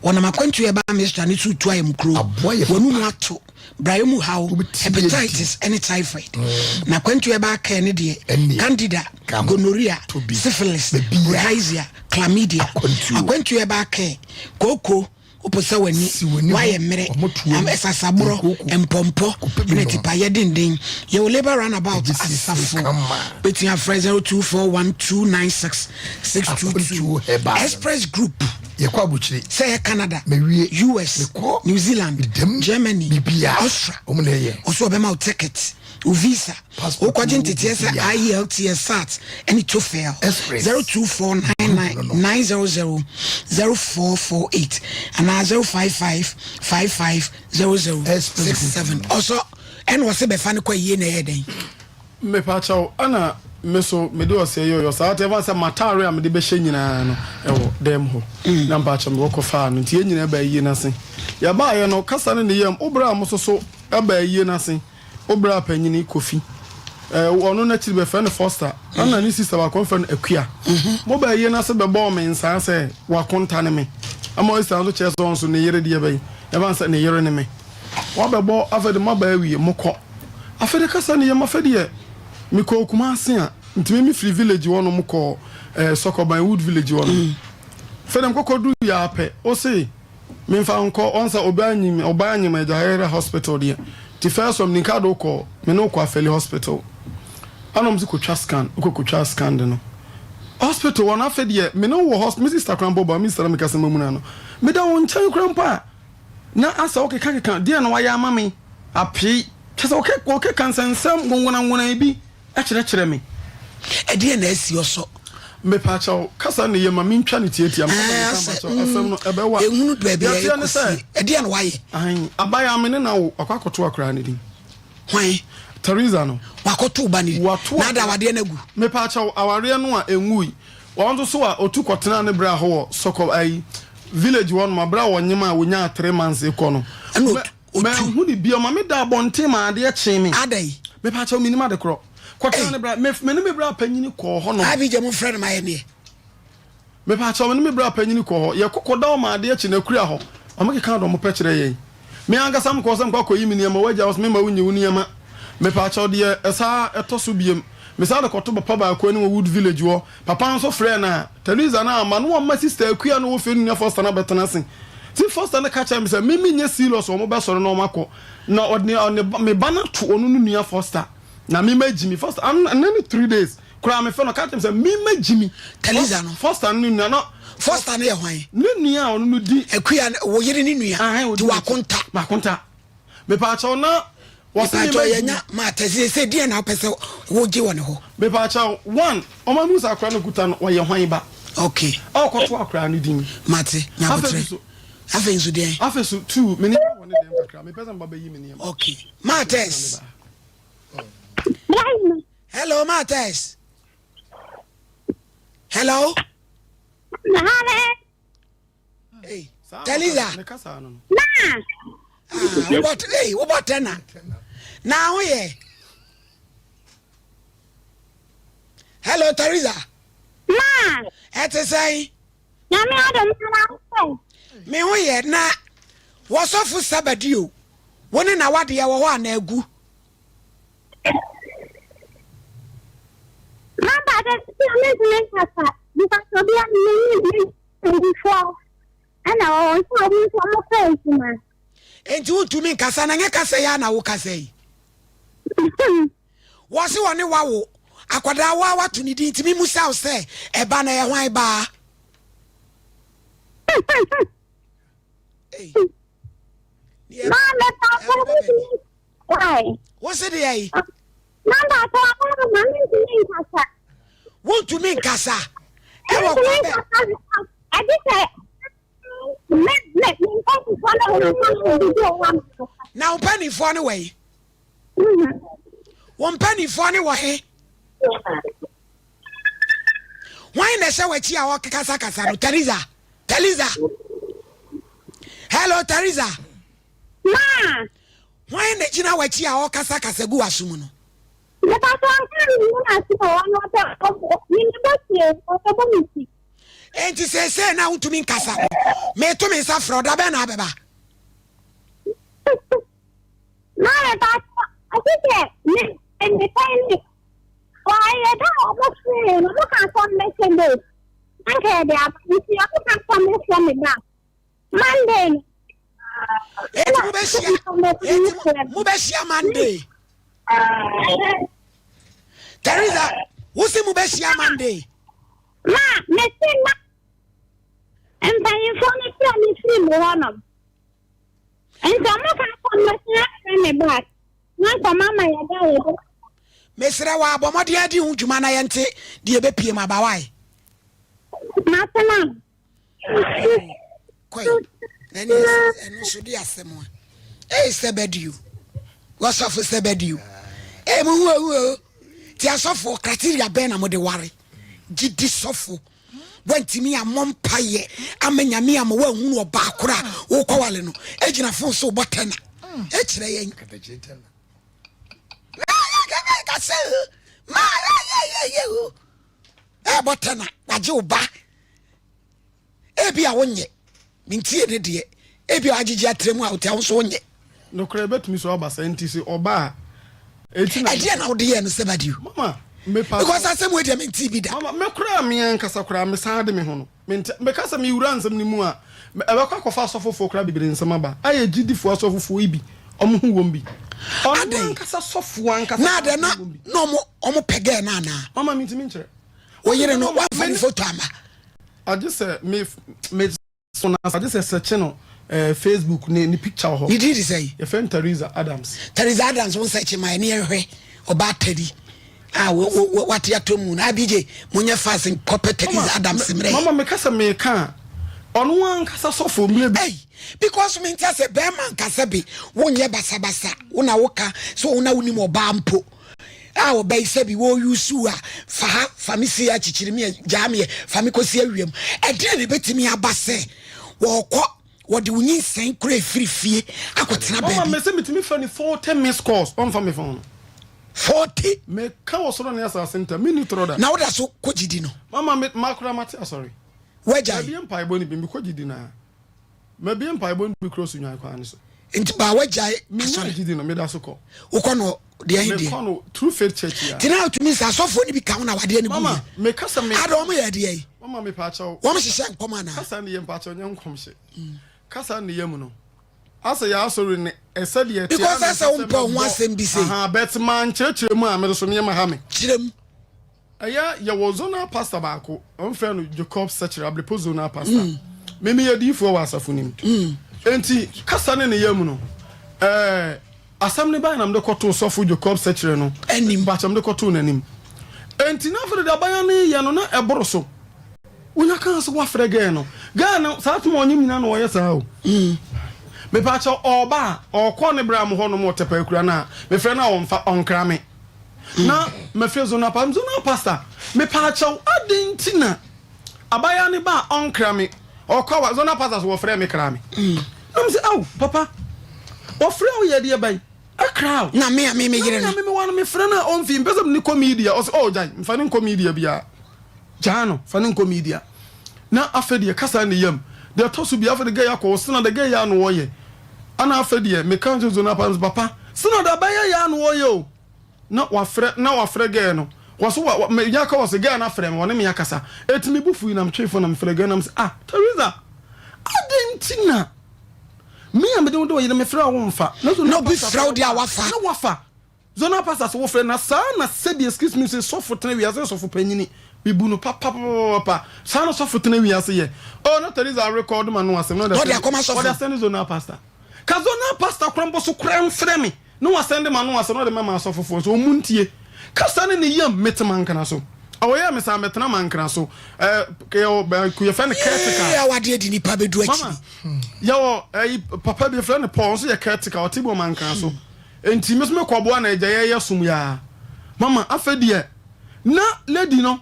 wɔnam Akwantuo Herbal Mixture ne so tu ayamkuro. Wɔnum ato. brayɛ mu haw, hepatitis ne typhoid. Mm. Na kwantu ɛbaa kɛɛ ne deɛ, candida, gonorrhea, syphilis, bilharzia, chlamydia. Akwantu ɛbaa kɛɛ, kooko, wopɛ sɛ w'ani woayɛ mmerɛ ɛsasaborɔ mpɔmpɔ ne tipayɛ denden yɛwɔ labour runabout asafo bɛtumi afrɛ 0241296622 express group Yɛkɔ aburokyire. Sɛ ɛyɛ Canada, Mawie. US, Mekɔ. New Zealand, Medam. Germany, Biribiara. Austria. Wɔn na ɛyɛ. Ɔsɛ ɔbɛma wo ticket, wo visa. Passport Wokɔgye wo nteteɛ sɛ biribiara. IELTS, SAT, ɛne TOEFL. Express. 02499 900 0448 anaa 055 55 00 Express 67. Ɔsɔ ɛna ɔsɛ bɛfa no kɔ ayie na ɛyɛ dɛn? Mepakyɛw, ɛna me so mede ɔsɛe yɛ ɔyɔ saa nti ɛfa sɛ m'ataare a mede bɛhyɛ nyinaa no ɛwɔ dɛm hɔ na mpakyɛw mekɔ kɔfaa no nti yɛn nyinaa baa ayie no ase yɛbaeɛ no kasa no ne yam wo berɛ a mo soso ɛbaa ayie no ase wo berɛ a panyini Kofi. Eh, ɔno n'akyiri bɛfrɛ no Foster, ɛna ne sister baako bɛfrɛ no Akua. Mo baa yie no ase bɛbɔɔ me nsaa sɛ wakonta ne me. Ɛma Oyster nso kyerɛ sɛ ɔno nso ne yere deɛ bɛyi, ɛba sɛ ne yere ne me. Wabɛbɔ afei de moaba awie, mokɔ. Afei de kasa ne yam, afei deɛ mekɔɔ Kumasi a, nti me mefiri village hɔ nom kɔɔ eh, Sɔkɔban Wood village hɔ nom. Afei de mekɔkɔ duru yɛ apɛ, ose Menfa nkɔ ɔn sɛ ɔbaa nyim ɔbaa nyim Agyahɛrɛ hospital deɛ nti first one menika de wo kɔ me ne wo kɔ Afɛli hospital ɛna ɔmo se kɔ twa scan wokɔ kɔ twa scan de no hospital hɔ no afɛ deɛ me ne wo wɔ hos me sister koraa mpo ba me sister na meka sɛ mamuna no meda wo nkyɛn koraa mpo a na asɛ wo keka keka deɛ na wayɛ ama me apee kyɛ sɛ wo keka nsɛnsɛm nwonanwonan bi kyerɛkyerɛ me. Ɛdeɛn na asi ɔsɔ? Mepaakyɛw, kasa no ye ma mentwa no tiatia. Mepɛ sɛ meka mpakyɛw, asɛm no, ɛbɛwa. Ɛhunu baabi a Deɛ ɛteɛ ne ɛkɔsie. sɛ, Ɛdeɛn na wayɛ? Ahen, abaayewa me ne no awo, wakɔ akɔto akwadaa no din. Hwan? Teresa no. Wakɔto wo ba no din? Wato Na ada akwadaa. awadeɛ no agu? Mepaakyɛw, awareɛ no a ɛnwui. Wɔn nso so a ɔtu kɔtenaa ne bra hɔ wɔ Sɔkɔ ayi, village hɔ nom, aberɛ a wɔnyem a wɔnyaa 3 months rekɔ no. Ɛna Mɛ, ɔtu. Otu. Manhu no bio. Ma me da abɔnten ma adeɛ kyee me. Adɛn? Mepakyɛw, mennim ade korɔ. Kɔtena ne bra. Me, me ne me bra panyini kɔɔ hɔ nom. Abigya, momfrɛ no ma yɛneɛ. Mepakyɛw, me ne me bra panyini kɔɔ hɔ. Yɛkɔ kɔda hɔ ma adeɛ kye na akura hɔ. Wɔkeka deɛ wɔpɛ kyerɛ yɛn. Me ankasa mekɔɔ sɛ mekɔ akɔyi me nneɛma. W'agya ɔse memma wonyi wo nneɛma. Mepakyɛw, deɛ ɛsaa ɛtɔ so biom. Mesan de kɔto papa baako anim wɔ Wood Village hɔ. Papa nso frɛɛ no a, Teresa no amma na wamma Sista Akua a na ɔwɔ fie no nua Foster no abɛtena ase. Nti Foster no ka kyerɛɛ me sɛ me menyɛ serious wɔn bɛsɔre na wɔn akɔ. Na ɔde ne ba me ba no ato ɔno ne nua Foster na me magyi me. Foster ɛnɛ ne 3 days koraa mefrɛ no ɔka kyerɛ me sɛ me magyi me. Teresa no. Foster no ne nua na. Foster no yɛ hwan? Ne nua a ɔno no di. Akua wo yere ne nua. Ahan ɔdi n'akyi. Nti wakonta. Makonta. Mepaakyɛw na wɔse me Mepaakyɛw ma yɛnya ma tɛsi sɛ deɛ na wopɛ sɛ wogye wɔ ne hɔ. Mepaakyɛw one ɔma mu sɛ akora no kuta no ɔyɛ hwan ba. Okay. A ɔkɔto akora no din. Mate nyabotrɛ. Afei nso deɛn. Afei so two me nneɛma wɔ ne dɛm kakra mepɛ sɛ meba bɛyi me nneɛma. Okay. Mates. Hello Mates. Hello. Hey, Taliza. Na. Ah, wobɔ hey, wobɔ tɛna. Na ho yɛ. Hello Theresa. Ma. Ɛte sɛn? Nyame adom na ho. Me ho yɛ na wɔsɔfo Sabadi o. Wo ne na wadeɛ wɔ hɔ ana agu? Ma ba de me me kasa because obi a me me Mpanimfoɔ ɛna wɔwɔ nso a wɔn nso wɔn kɔ adwuma. Enti wontumi nkasa na nyɛ kasa yi ara na wokasa yi. Wɔse wɔne wawo akwadaa wo a wato ne din nti memusa wo sɛ ɛba no ɛyɛ hwan baa? Ei. Maame papa why? Wo se deɛ yi? Maame papa ma mentumi nkasa. Wontumi nkasa. Ɛwɔ kwan bɛ. Ɛde sɛ me me me mpanyinfoɔ no wɔn mma mi bi wɔ hɔ. Na wo mpanyinfoɔ no wɔ yi? Wo mpanyinfoɔ no wɔ he? Hwan na ɛhyɛ w'akyi a ɔkasakasa no? Teresa. Teresa. Hello Teresa. Ma. Hwan na gyina w'akyi a ɔkasakasa gu w'aso mu no? Mepa so anka ne mu na se ɔno ɔpɛ ɔbɔ me ne bɔ tie ɔpɛ bɔ me ti. Enti seesei na wontumi nkasa no, meto me nsa frɛ ɔda bɛn na abɛba? Ma mepa so ɔte sɛ me me pɛn ne wɔayɛ da a ɔmo frɛ no ɔmo ka sɛ ɔmo bɛhyɛ date anka yɛde aba nti ɔmo ka sɛ ɔmo frɛ me ba. Monday no. Eti mo bɛ hyia eti mo bɛ hyia Monday. Teresa, wosi mo bɛ hyia Monday. Ma mesi ma mpanyinfoɔ no fira mi firi mu hɔ nom. Nti ɔmo ka kɔ mmɛsɛn afrɛ me back. Na nkɔmɔ ama yɛ da yɛ bɛ. Mesrɛ wɔ abɔ mmɔden adi ho dwuma na yɛnte deɛ ɛbɛpie mu aba wae. Matena. Kɔe na ɛne ɛno nso de asɛm a ee sɛ bɛdi o wɔsɔfo sɛ bɛdi o ee mo hu ohu o ti asɔfo criteria bɛn na mo de ware gidi sɔfo wantumi ammɔ mpayɛ ama nyame ama woahunu ɔbaa koro a wokɔwale no egyina fon so wobɔ tɛna ɛkyerɛ yɛn. kasa o ma yɛyɛyɛ o ɛbɔ tɛna wagye wo ba ebi a wonyɛ mentie ne deɛ ebi a wagyegye atrɛ mu a wote a wo nso wonyɛ. Nokorɛ ɛbɛtumi so aba saa nti sɛ ɔba a eti na. Ɛdeɛ na wode yɛɛ no sɛ badi o. Mama mepa. Because asɛm wei deɛ mente bi da. Mama me koraa me ankasa koraa me san de me ho no mente meka sɛ me wura nsɛm no mu a ɛbɛkɔ akɔfa asɔfofoɔ koraa bebree nsɛm aba ayɛ gyidifoɔ asɔfofoɔ yi bi ɔmo ho wɔm bi. Ɔno ankasa sɔfoɔ ankasa. Na adɛn na na ɔmo ɔmo pɛ gɛɛ no anaa. Mama mentumi nkyerɛ. Wo yere no wamfa ne photo amma. Agye sɛ me me so na agye sɛ sɛkye no eh, Facebook ne ne picture wɔ hɔ. Ne din de sɛn? Yɛfrɛ no Teresa Adams. Teresa Adams wo nsɛkye ma ɛne yɛnhwɛ ɔbaa Teri a wate atɔ mu na ABJ monyɛ fast nkɔpɛ Teresa Adams mmerɛ. Mama meka sɛ meka a ɔno ankasa sɔfo mmerɛ bi. Hey, because me nti sɛ bɛrima nkasa bi wonyɛ basabasa wo na woka sɛ wo na wonim ɔbaa mpo. A ɔba yi sɛbi wɔ use a fa ha fa me si ha kyikyiri me gyaa me fa me kɔsi awiam ɛdeɛn na ɛbɛtumi aba sɛ wɔkɔ wɔde wo nyinsɛn kora ɛfiri fie akɔtena baabi. Mama mese metumi frɛ no 40 miss calls ɔmfa me phone no. 40. Meka wɔ soro ne asase ntam menni torɔ da. Na woda so kɔ gyidi no. Mama me makora mate asɔre. Wagyae. Mabie mpaebɔ no bi mekɔ gyidi no a. Mabie mpaebɔ no bi kura Sunyani kwan no so. Nti baa wagyae asɔre. Menya gyidi no meda so kɔ. Wokɔ no deɛ he deɛ. Mekɔ no True Faith Church ya. Nti na wotumi sɛ asɔfoɔ no bi ka ho na wadeɛ no gu Mama meka sɛ me. Ada wɔn yɛ deɛ yi. Mama mepaakyɛw. Wɔn hyehyɛ nkɔm anaa. Kasa ne yɛ mpaakyɛw nyɛ nkɔmhyɛ. Kasa ne yɛ mu no. Asɛ yɛ asɔre no ɛsɛ deɛ ɛte. Because asɛ wo mpɛ ho asɛm bi sei. Aha but mankyerɛkyerɛ mu a mede so nneɛma ha me. Kyerɛ mu. Ɛyɛ yɛwɔ zonal pastor baako wɔfrɛ no Jacob Sekyere Ablepo zonal pastor mm. Me meyɛ diifoɔ wɔ asafo no mu mm. Enti kasa ne ne yam no ɛɛ asɛm ne bae na mede kɔtoo sɔfo Jacob Sekyere no anim bakyɛ mede kɔtoo n'anim. Enti na afei de aban no yɛ no na ɛboro so. Wonya kaa sɛ woafrɛ gɛɛ no gɛɛ no saa toma ɔnyem nyina na ɔyɛ saa o. Mm. Mepaakyɛ ɔɔba a ɔkɔ ne bra mo hɔ nom ɔtɛpɛ akura no a mefrɛ no a ɔmfa ɔnkra me. Na mefrɛ zonal pastor, zonal pastor, mepaakyɛw adɛn nti na abaayewa ne ba a ɔnkra me, ɔkɔ awa, zonal pastor so wɔfrɛ me kra me. Na me sɛ, aw, papa, wɔfrɛ wo yɛ deɛ bɛn? Ɛkra o. Na me a me me yere no. Na me a me me wa no, mefrɛ no a ɔmfi, mpɛ sɛ me ne kɔ media, ɔsɛ, oh, gyae, mfa ne nkɔ media biara. Gyaa no, fa ne nkɔ media. Na afei deɛ, kasa ne yam. Deɛ ɛtɔ so bi, afei de gɛ yɛ akɔ, sena de gɛ yɛ ano ɔyɛ. Ana afei deɛ, meka nso zonal pastor, papa, sena de abɛyɛ yɛ ano ɔyɛ o. Na wafrɛ na wafrɛ girl no wɔso wa wa me nya ka wɔse girl no afrɛ me wɔne me akasa eti me bo fui na me twee phone na me frɛ girl no na me se ah Teresa aden nti na me a mede wo de ɔyere me frɛ a wo nfa na so na obi frɛ wo de a wafa na wafa zonal pastor so wo frɛ na saa na sɛbi excuse me sɛ sɔfo tena wiase sɔfo panyini me bu no papapapapa saa na sɔfo tena wiase yɛ oh na Teresa record ma no asɛm na ɔde akɔma sɔfo ɔde asɛn zonal pastor ka zonal pastor kora mbɔ so kora mfrɛ me Ne wasɛn de m'ano asɛm na ɔde mɛma asɔfofoɔ nso wɔn ntie. Kasa ne ne yam mete mankena so. Ɔyɛɛ me saa mɛtena mankena so. Ɛɛ yɛwɔ bɛnku yɛfrɛ no caretaker. Yee awadeɛ de nipa bɛdu akyiri. Mama yɛwɔ ɛyi papa bi yɛfrɛ no Paul nso yɛ caretaker ɔte bi wɔ mankena so. Nti me nso mekɔboa na agya yɛyɛ som yaa. Mama afɛ deɛ na lady no.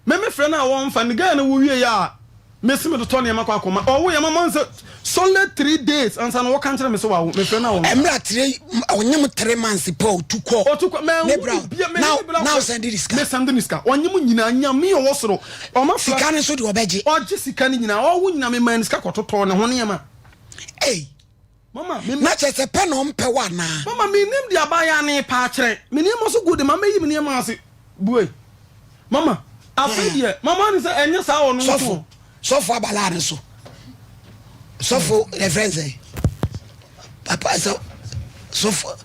Me me frɛ no a wɔnfa no girl no wo wie yɛ a me se me totɔ nneɛma kɔ akɔma ɔwo yɛ mama nsɛ solid 3 days ansa na wɔka nkyerɛ me sɛ wawo me frɛ no a wɔnfa. Ɛmira three ɔnyem 3 months pɛ otu kɔ. Otu kɔ mɛ ne bra bia me now ne bra now send ne sika. Me send ne sika ɔnyem nyinaa Nyame ɔwɔ soro ɔma fra. Sika no nso deɛ ɔbɛgye. Ɔgye sika no nyinaa ɔwo nyinaa me maa ne sika kɔ totɔ ne ho nneɛma. Ei. Mama me. Na kyerɛ sɛ pɛ na ɔmpɛ wo anaa. Mama me nim deɛ abaayaa no repa akyerɛ. Me nneɛma so gu de ma mɛyi me nneɛma ase. Bue. Mama afei deɛ mama ne sɛ ɛnyɛ saa ɔno nko. Sɔfo sɔfo abalaa no so. Sɔfo yɛfrɛ no sɛn? Papa sɛ sɔfo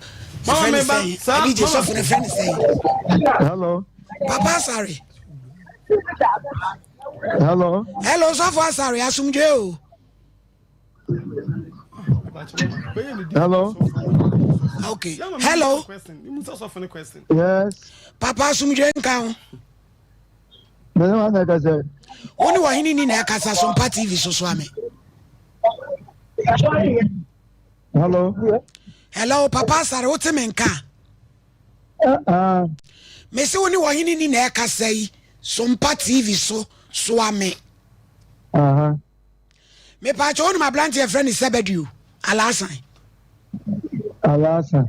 Mama yɛfrɛ no me ba sɛn? saa Abigye mama. sɔfo no yɛfrɛ no sɛn? Hello. Papa Asare. Hello. Hello sɔfo Asare asomdwe o. Hello. Okay. Hello. Yes. Papa asomdwe nka ho. Mene wa na kasa. Wo ne wɔhene ni na ɛkasa so mpa TV so so ame. Hello. Hello Papa Asare wote me nka? Uh-uh. Mese wo ne wɔhene ni na ɛkasa yi so mpa TV so so ame. Uh-huh. Mepaakyɛ wonim aberante yɛfrɛ no Sɛbɛdio Alaasan. Alaasan.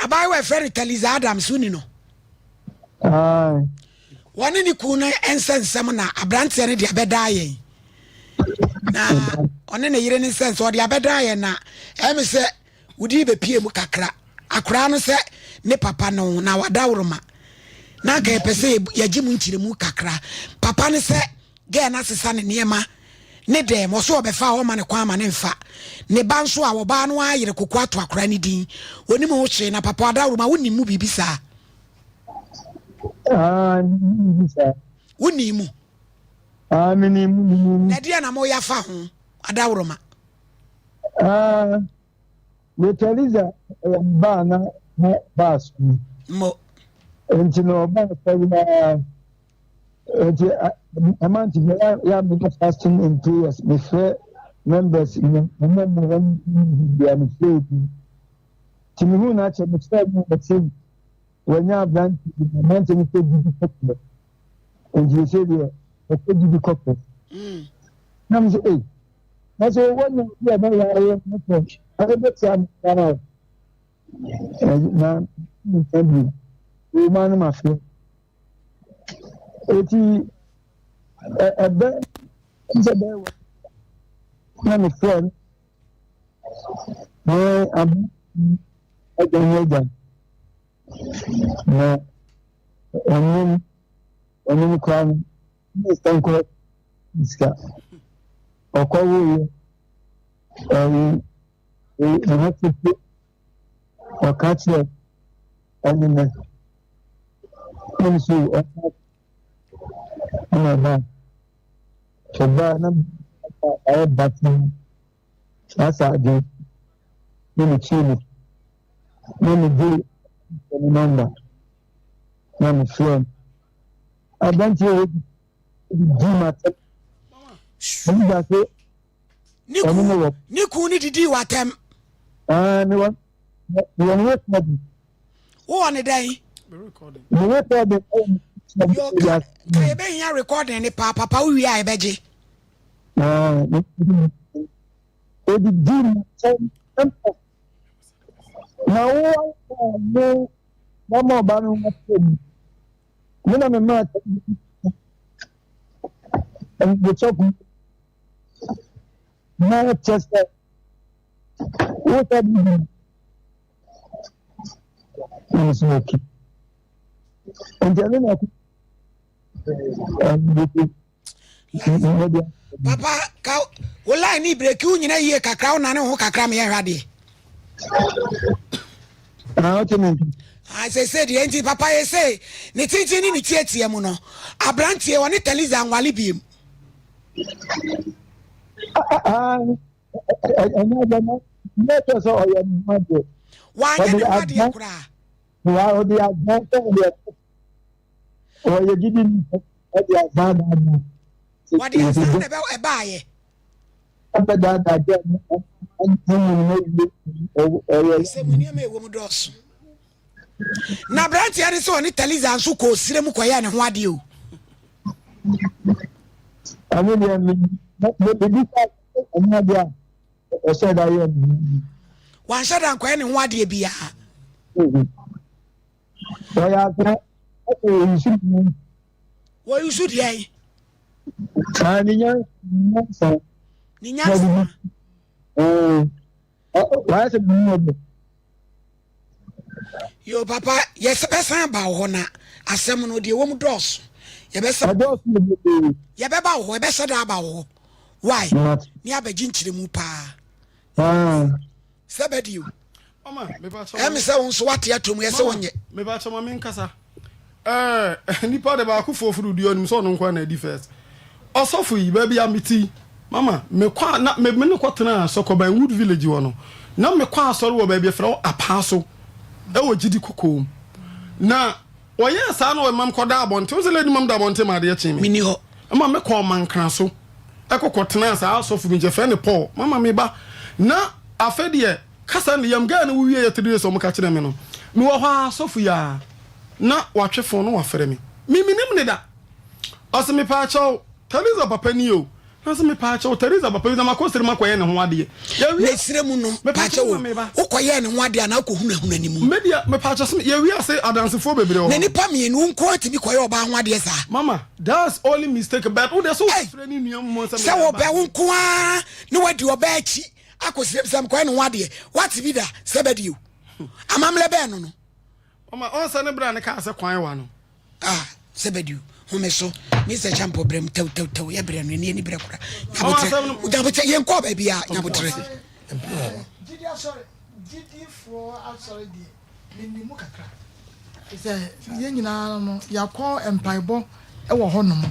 Abaayewa a yɛfrɛ no Taliza Adams, woni no? Wɔne ne kunu no nsɛnsɛm na aberanteɛ no de abɛdaa yɛn. Na ɔne ne yere no nsɛnsɛm ɔde abɛdaa yɛn na ɛyɛ me sɛ wodi bɛpie mu kakra. Akoraa no sɛ ne papa no na wadaworoma. Na anka yɛpɛ sɛ yɛgye mu nkyerɛmu kakra. Papa no sɛ Girl no asesa ne nneɛma ne dɛm ɔso ɔbɛfa a ɔmma no kwan ma no nfa ne ba nso a ɔbaa no ara yere koko ato akora no din onim ho hwee na papa adaworoma wonim mu biribi saa? Ah, menim mu saa. Wonim mu? Ah, menim mu, menim mu. Na ɛdeɛ na moyɛ afa ho adaworoma? Ah, Letaliza ɛyɛ mbaa na na baa so. Mo. Nti na ɔbaa sɔre naa. Nti ɛma nti yɛ yɛ meyɛ fasting and prayers mefrɛ members no ɔmo ɔmo wɔn bia mefrɛ obi nti mehu no akyɛ mefrɛ no ɔse wɔanya aberante bi na aberante no sɛ gidi kɔkɔɔ nti ɛsɛ deɛ ɔkɔ gidi kɔkɔɔ na me sɛ ei na sɛ wɔnya bi a bɛyare no sɛ ɛbɛtia me saa na menka bio wɔma no mafrɛ Eti ɛbɛ sɛ bɛyɛ wɔ na me frɛ no na abo agya ne agya na ɔnom ɔnom koraa no ne sika nkɔ sika ɔkɔ woyɛ ɛyi ne ho tete ɔka kyerɛ ɛne nɛ ɛna so ɔka ɛna ɔba ɔba na ayɛ bata saa saa adwene na me kyerɛ mu na me gye ne nɔmba na me frɛ no aberanteɛ wɔ di ma tɛ ɛne da so Ne kun ne kun ne didii w'atɛm. Ɛɛ mewɔ mewɔ ne recording. Wowɔ ne dɛn? Me recording. Yo ka ka yɛbɛhia recording ne paa papa wo wie a yɛbɛgye. Ɛɛ odidi m'atɛm na wo mo mama ɔba no ho atɛm me na me maa ɛnbɛkyɛ na kyɛ sɛ wosɛ bibi na mesɛ okay nti ɛno na papa ka wo line ne breki wo nyina yie kakra wo nane ho kakra meyɛ hwɛ adeɛ ah, sese deɛ nti papa yɛ se ne tenten ne ne tiatia mu no aberanteɛ ɔne taliza nwale biem Wanyɛ ne ho adeɛ koraa. Ɔde adan sɛ ɔde ɔyɛ gidi ni ɔde adan daadaa. Wɔde adan na ɛbɛ ɛbaayɛ. Ɔbɛ daadaa jɛ ɛmu mu na ɔyɛ. Sɛ mu nneɛma ɛwɔ mu dɔɔso. Na aberanteɛ no sɛ ɔne Taliza nso kɔɔ sire mu kɔyɛɛ ne ho adeɛ o. Ɛno deɛ mebisa ɛnyɛ adeɛ a ɔhyɛ da yɛ ne ho. Wanhyɛ da nkɔyɛ ne ho adeɛ biara. Wɔyɛ asɛ ɛsɛ wɔyusu ne Wɔyusu deɛ yi. Saa ne nyansa. Ne nyansa. Wayɛ sɛ ne nyansa. Yo papa yɛbɛsan aba wo hɔ na asɛm no deɛ ɛwɔ mu dɔɔso. Yɛbɛsan yɛbɛba wo hɔ yɛbɛhyɛ da aba wo hɔ. Why? Ne abɛgye nkyerɛmu paa. Sɛ bɛdi o. Ɛmi sɛ wo nso wate atom yɛ sɛ wonyɛ. Mebakyɛ ma menkasa. Ɛɛ nipa de baako fo furu dua onim sɛ ɔno nko na adi first. Ɔsɔfo yi baabi a mete yi mama mekɔ a na me ne kɔ tena Sɔkɔban Wood Village hɔ no na mekɔ asɔre wɔ baabi ɛfrɛ hɔ Apaaso ɛwɔ Gyidi Kɔkɔɔ mu na ɔyɛɛ saa na ɔma mekɔda abɔnten wo sɛ lady mam da abɔnten ma adeɛ kyee me Menni hɔ. ɛma mekɔɔ Mankraso ɛkɔ kɔ tenaa saa asɔfo bi nkyɛn fɛ ne Paul mama meba na afei deɛ Kasa no yam girl no wo wie yɛ 3 days ɔmo ka kyerɛ me no me wɔ hɔ aa sɔfo yi aa na watwe phone no wafrɛ me me menim ne da ɔse mepaakyɛw Theresa papa nie o. Na sɛ mepaakyɛw Teresa papa bi na makɔ srem akɔyɛ ne ho adeɛ. Yɛwie. Na esrɛ mu no, Mepaakyɛw paakyɛw ma meba. wokɔyɛɛ ne ho adeɛ anaa wokɔhunahuna ne mu? Me deɛ mepaakyɛw sɛ yɛwie ase adansefoɔ bebree wɔ Na hɔ. nipa mmienu wo nko ara tumi kɔyɛ ɔbaa ho adeɛ saa? Mama, that's only mistake but wo deɛ sɛ Ei! wofrɛ ne nua mmɔ sɛ Sɛ meyɛ wɔbɛ wo nko ara na wadi ɔbaa akyi akɔ srem sɛ mekɔyɛ ne ho adeɛ, woate bi da sɛ bɛdeɛ o? Amammerɛ bɛn no no? Mama, ɔnsɛ ne berɛ a ne kaa sɛ kwan wa no. Ah, Zebediw, home so. Mr. Champo brɛ mu tɛw tɛw tɛw yɛ brɛ no ɛni ɛni brɛ kora. Nyabotrɛ, nyabotrɛ, yɛn kɔɔ baabi a nyabotrɛ. Gyidi asɔre, gyidifoɔ asɔre deɛ, menim mu kakra. Sɛ yɛn nyinaa no yɛakɔ mpaebɔ wɔ hɔnom.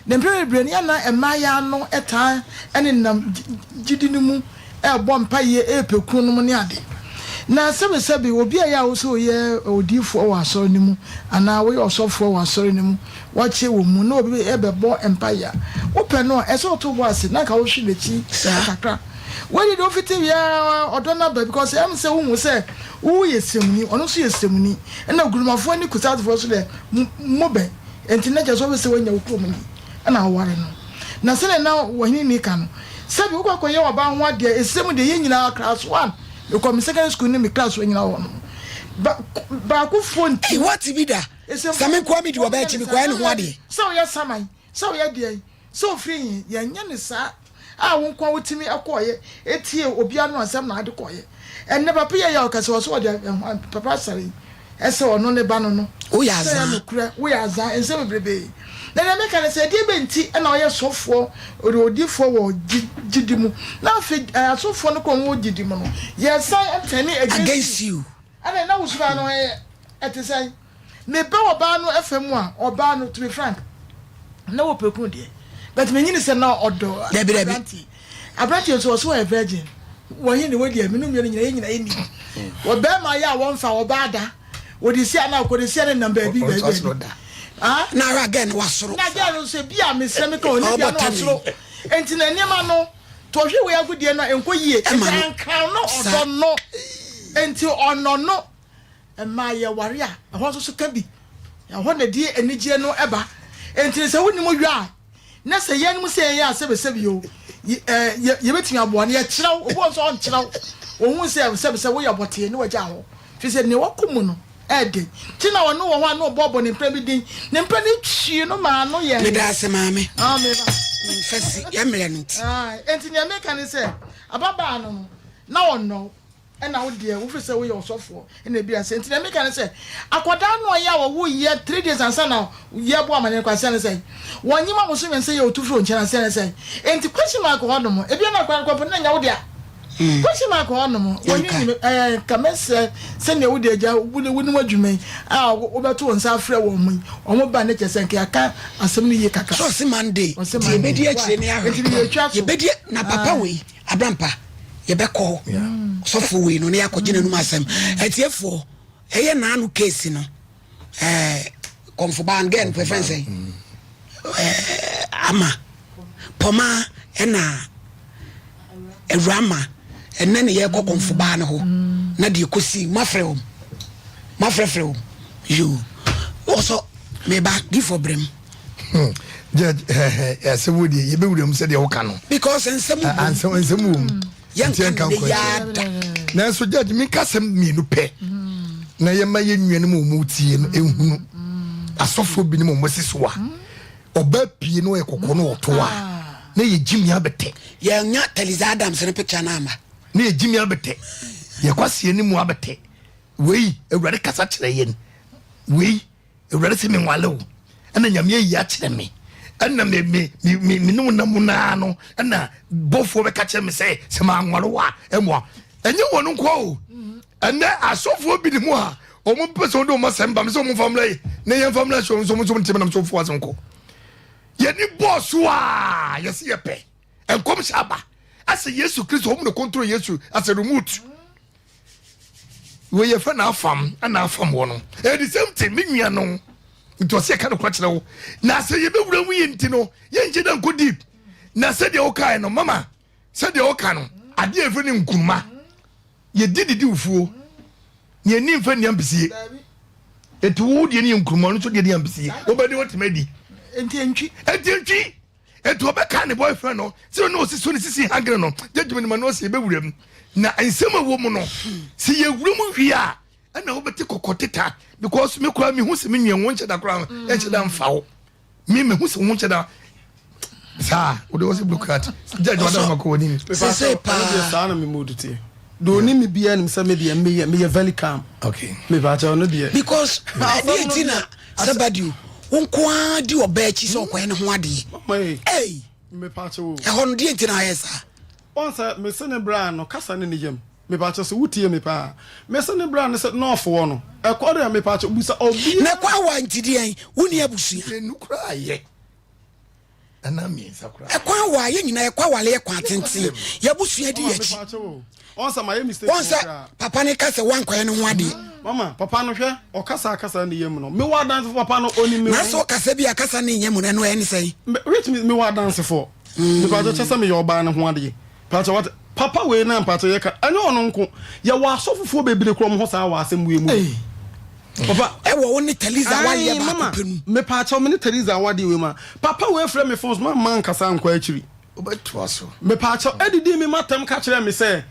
Na mpɛn bebree no yɛn na mmaayaa no taa nenam gyidi no mu rebɔ mpaeɛ repɛ kununom ne ade. Na sɛbesɛbe obi a ɛyɛ a wo sɛ woyɛ odiyifoɔ wɔ asɔre no mu anaa woyɛ ɔsɔfoɔ wɔ asɔre no mu, woakyɛ wɔ mu na obi rebɛbɔ mpaeɛ a, wopɛ no a, ɛsɛ sɛ woto wo bo ase na anka wohwe n'akyi kakra. Wei deɛ wofiti wie ara ɔdɔ no aba because ɛyɛ me sɛ wohu sɛ woyɛ sremuni, ɔno nso yɛ sremuni, ɛna Gurumafoɔ ne Kusasefoɔ nso deɛ mobɛn. Enti na kyerɛ sɛ wopɛ sɛ wonya wo kurom ni na woware no. Na sɛnea na ɔhene ni ka no, sɛbi wokɔ akɔyɛ ɔbaa ho adeɛ a, ɛsɛ mu deɛ yɛn nyinaa class one, mekɔ me secondary school ne me class one nyinaa wɔ hɔ nom. Ba, baakofoɔ nti. Ei, woate bi da? Ɛsɛ Sɛ me nkoa medi ɔbaa akyi, mekɔyɛ ne ho adeɛ. Sɛ woyɛ saman, sɛ woyɛ deɛn, sɛ ofiri he, yɛnyɛ no saa a wo nkoa wotumi kɔɔeɛ tiee obi ano asɛm na ade kɔɔeɛ. Ɛnnɛ papa yi a ɛyɛ a ɔkasa ɔse ɔde ɛho papa asare yi ɛsɛ ɔno ne ba no no Woyɛ sɛ ɛyɛ azaa. nokorɛ woyɛ azaa nsɛm bebrebee. Na deɛ meka ne sɛ ɛdeɛ bɛn nti na ɔyɛ sɔfoɔ ɔde odiyifoɔ wɔ gyidi mu na afei asɔfoɔ no koraa wɔwɔ gyidi mu no yɛsan tɛne against Against you. you. Ɛnna na wo suban no ɛte sɛn? Me ba ɔbaa no ɛfɛ mu a ɔbaa no to be frank na wɔ pɛ kunu deɛ but me nyini sɛ na ɔdɔ Dabi dabi. aberanteɛ aberanteɛ nso ɔso ɔyɛ virgin wɔ he ne wɔ deɛ menu mmienu nyina yɛ nyina yɛ nim wɔ bɛrima yɛ a wɔmfa ɔbaa da wɔde si ana ɔkɔde si ana nam baabi baabi baabi ah Na ahwɛ agɛn no wasoro. na agɛn no nso ebi a mesrɛ me ka ɔne bi Ɔbɔ ano tɛne. asoro nti na nneɛma no tɔhwe wei agodie no nkɔ yie Ɛma nti no ankran no saa. ɔdɔ no nti ɔnɔ no Mmaa yɛware a, ɛhɔ nso so ka bi. Ɛhɔ na ɛde anigyeɛ no ba. Enti no sɛ wonim yɔ a, na sɛ yɛnom sɛ yɛyɛ a sɛbesɛbe o, yɛbɛtumi aboa no. Yɛkyerɛ wo, obi wɔ hɔ nso a ɔnkyerɛ wo. Ɔhu sɛ sɛbesɛbe woyɛ bɔtee na wagya hɔ. Firi sɛ deɛ wakɔ mu no ɛyɛ den. Nti na ɔne wɔ hɔ a na ɔbɔɔbɔ ne mpena bi din. Ne mpena no twii no maa no yɛɛ. Meda ase maame. Ah, meba. Mfa si, yɛ mmerɛ no nti. Ah, enti nea meka ne sɛ, ababaa no no, na ɔnnɔ wo. Ɛna wo deɛ wofiri sɛ woyɛ ɔsɔfoɔ ɛna ebi ase nti deɛ meka ne sɛ akwadaa no ɔyɛ a wɔwo yɛ 3 days ansa na yɛbɔ amane no kwasia ne sɛ wɔnye ma bosome mmiɛnsa yɛ otu firi wo nkyɛn aseɛ ne sɛ nti question mark hɔ nom ebi na akwadaa no kɔmpo na nya wo dea hmm. question mark hɔ nom wɔnye nim ɛɛ ka mɛsrɛ sɛnea wo deɛ agya wo ne adwuma yi a wobɛto wɔn nsa afrɛ wɔn mu yi wɔn ba ne kyɛ sɛ nka yɛaka asɛm no yie kakra. Sɔɔse Monday nti yɛbɛdi akyire ne ahwɛ yɛbɛdi na papa wei. Abrampa, yɛbɛkɔ hɔ sɔfo wei no na yɛakɔgye n'anum asɛm. Atiefoɔ, ɛyɛ naano case no, ɛɛ kɔnfobaa no, girl no pɛfɛn sɛ ɛɛ ama pɔma ɛna awura ama ɛnɛ ne yɛkɔ kɔnfobaa no hɔ na deɛ kɔsi mafrɛ wɔm mafrɛfrɛ wɔm yoo wɔsɔ meba difɔ brɛm. Hmm. Judge, asɛm wo deɛ yɛbɛwura mu sɛdeɛ woka no. Because nsɛm wɔ mu. Nsɛm wɔ mu. Yɛnka no yɛada. Nanso judge, menka asɛm mmienu pɛ na yɛma yɛn nuanom a wɔn tie no ehunu. Asɔfoɔ binom a wɔasi so a ɔbaa pie no ɔyɛ kɔkɔɔ no ɔto a na yɛ gyimi abɛtɛ. Yɛnya Taliza Adams ne picture no ama. Na yɛ gyimi abɛtɛ. Yɛkɔ aseɛ no mu abɛtɛ. Wei, Awurade kasa kyerɛ yɛn. Wei. Awurade sɛ menwale wo ɛna nyame ayi akyerɛ me ɛna me me me me me ne wo nam naa no ɛna bɔfoɔ bɛka kyerɛ me sɛ sɛ manwale wo a ɛmoa ɛnyɛ wɔn nko o ɛnɛ asɔfoɔ bi ne mu a wɔn pɛ sɛ wɔn de wɔn asɛm ba me sɛ wɔn fa mmra yi na yɛn fa mmra so nso nso ntɛm nam so fo asɛm kɔ yɛni bɔɔ so a yɛsi yɛ pɛ nkɔmhyɛ aba asɛ Yesu Kristo wɔn na control Yesu asɛ remote. Wei yɛfrɛ no afam ɛna afam wɔ no. Ɛyɛ the same thing me nua no. Nti ɔsɛ yɛka nokorɛ kyerɛ wo. Na sɛ yɛbɛwura mu yɛ nti no yɛnhyɛ da nkɔ deep. Na sɛdeɛ wokaeɛ no mama sɛdeɛ woka no adeɛ a yɛfrɛ no nkuruma yɛdi didi wufuo na yɛni mfa nni ampesie. Nti wo deɛ no yɛ nkuruma ɔno nso deɛ no yɛ ampesie. Wobɛdi wotumi adi. Nti ntwi. Nti ntwi. Enti ɔbɛka ne boyfriend no sɛ ɔne ɔsi so ne sisi hangere no judgment ma no ɔsi yɛbɛwura mu. Na nsɛm a ɛwɔ mu no sɛ yɛwura mu wie a ɛna wobɛte kɔkɔ teta because me koraa mehu sɛ me nua wo nhyɛ da koraa ɛnhyɛ da mfa wo me mehu sɛ wo nhyɛ da saa wode wɔ sɛ blue card judge wada ma kɔ w'anim. Sese paa. Saa na me mood teɛ. Deɛ ɔnim me biara nim sɛ me deɛ meyɛ meyɛ very calm. Okay. Mepakyɛw no deɛ. Because ɛdeɛ nti na sɛ badiw wo nko ara di ɔbaa akyi sɛ ɔkɔyɛ ne ho adeɛ. Mama yi. Ei. Mepakyɛw o. Ɛhɔ no deɛ nti na ayɛ saa. Wɔn sɛ mese ne bra no kasa ne ne yam. Mepakyɛw sɛ wotie me paa. Mese ne bra no sɛ nɔɔfo wɔ no. Ɛkɔ deɛ mepakyɛw busa obi. Na ɛkɔ awa nti deɛn wonni abusua. Mmienu koraa yɛ. Anaa mmiɛnsa koraa. Ɛkwan waa yɛn nyinaa yɛkɔ awale yɛ kwan tenten yɛabusua di yɛkyi. Wɔn sɛ papa ne ka sɛ wankɔyɛ ne ho adeɛ. Mama papa no hwɛ ɔkasa akasa ne yam no mewɔ adansefo papa no onim me. Na sɛ ɔkasa bi akasa ne nyɛ mu no ɛno ɛne sɛn. Which means mewɔ adansefo. Mepatɔ kyɛ sɛ meyɛ ɔbaa ne ho adeɛ. Patɔ what papa wei na mpatɔ yɛ ka ɛnyɛ ɔno nko yɛwɔ asɔfofoɔ bebree kura ɔmo ho saa wɔ asɛm wei mu. Papa ɛwɔ wo ne Theresa awadeɛ baako pɛ mu. Mepaakyɛw me ne Theresa awadeɛ wei mu a papa wei frɛ me phone so ma ma nkasa nkɔ akyiri. Wobɛtoa so. Mepaakyɛw ɛdidi me matam ka kyerɛ me sɛ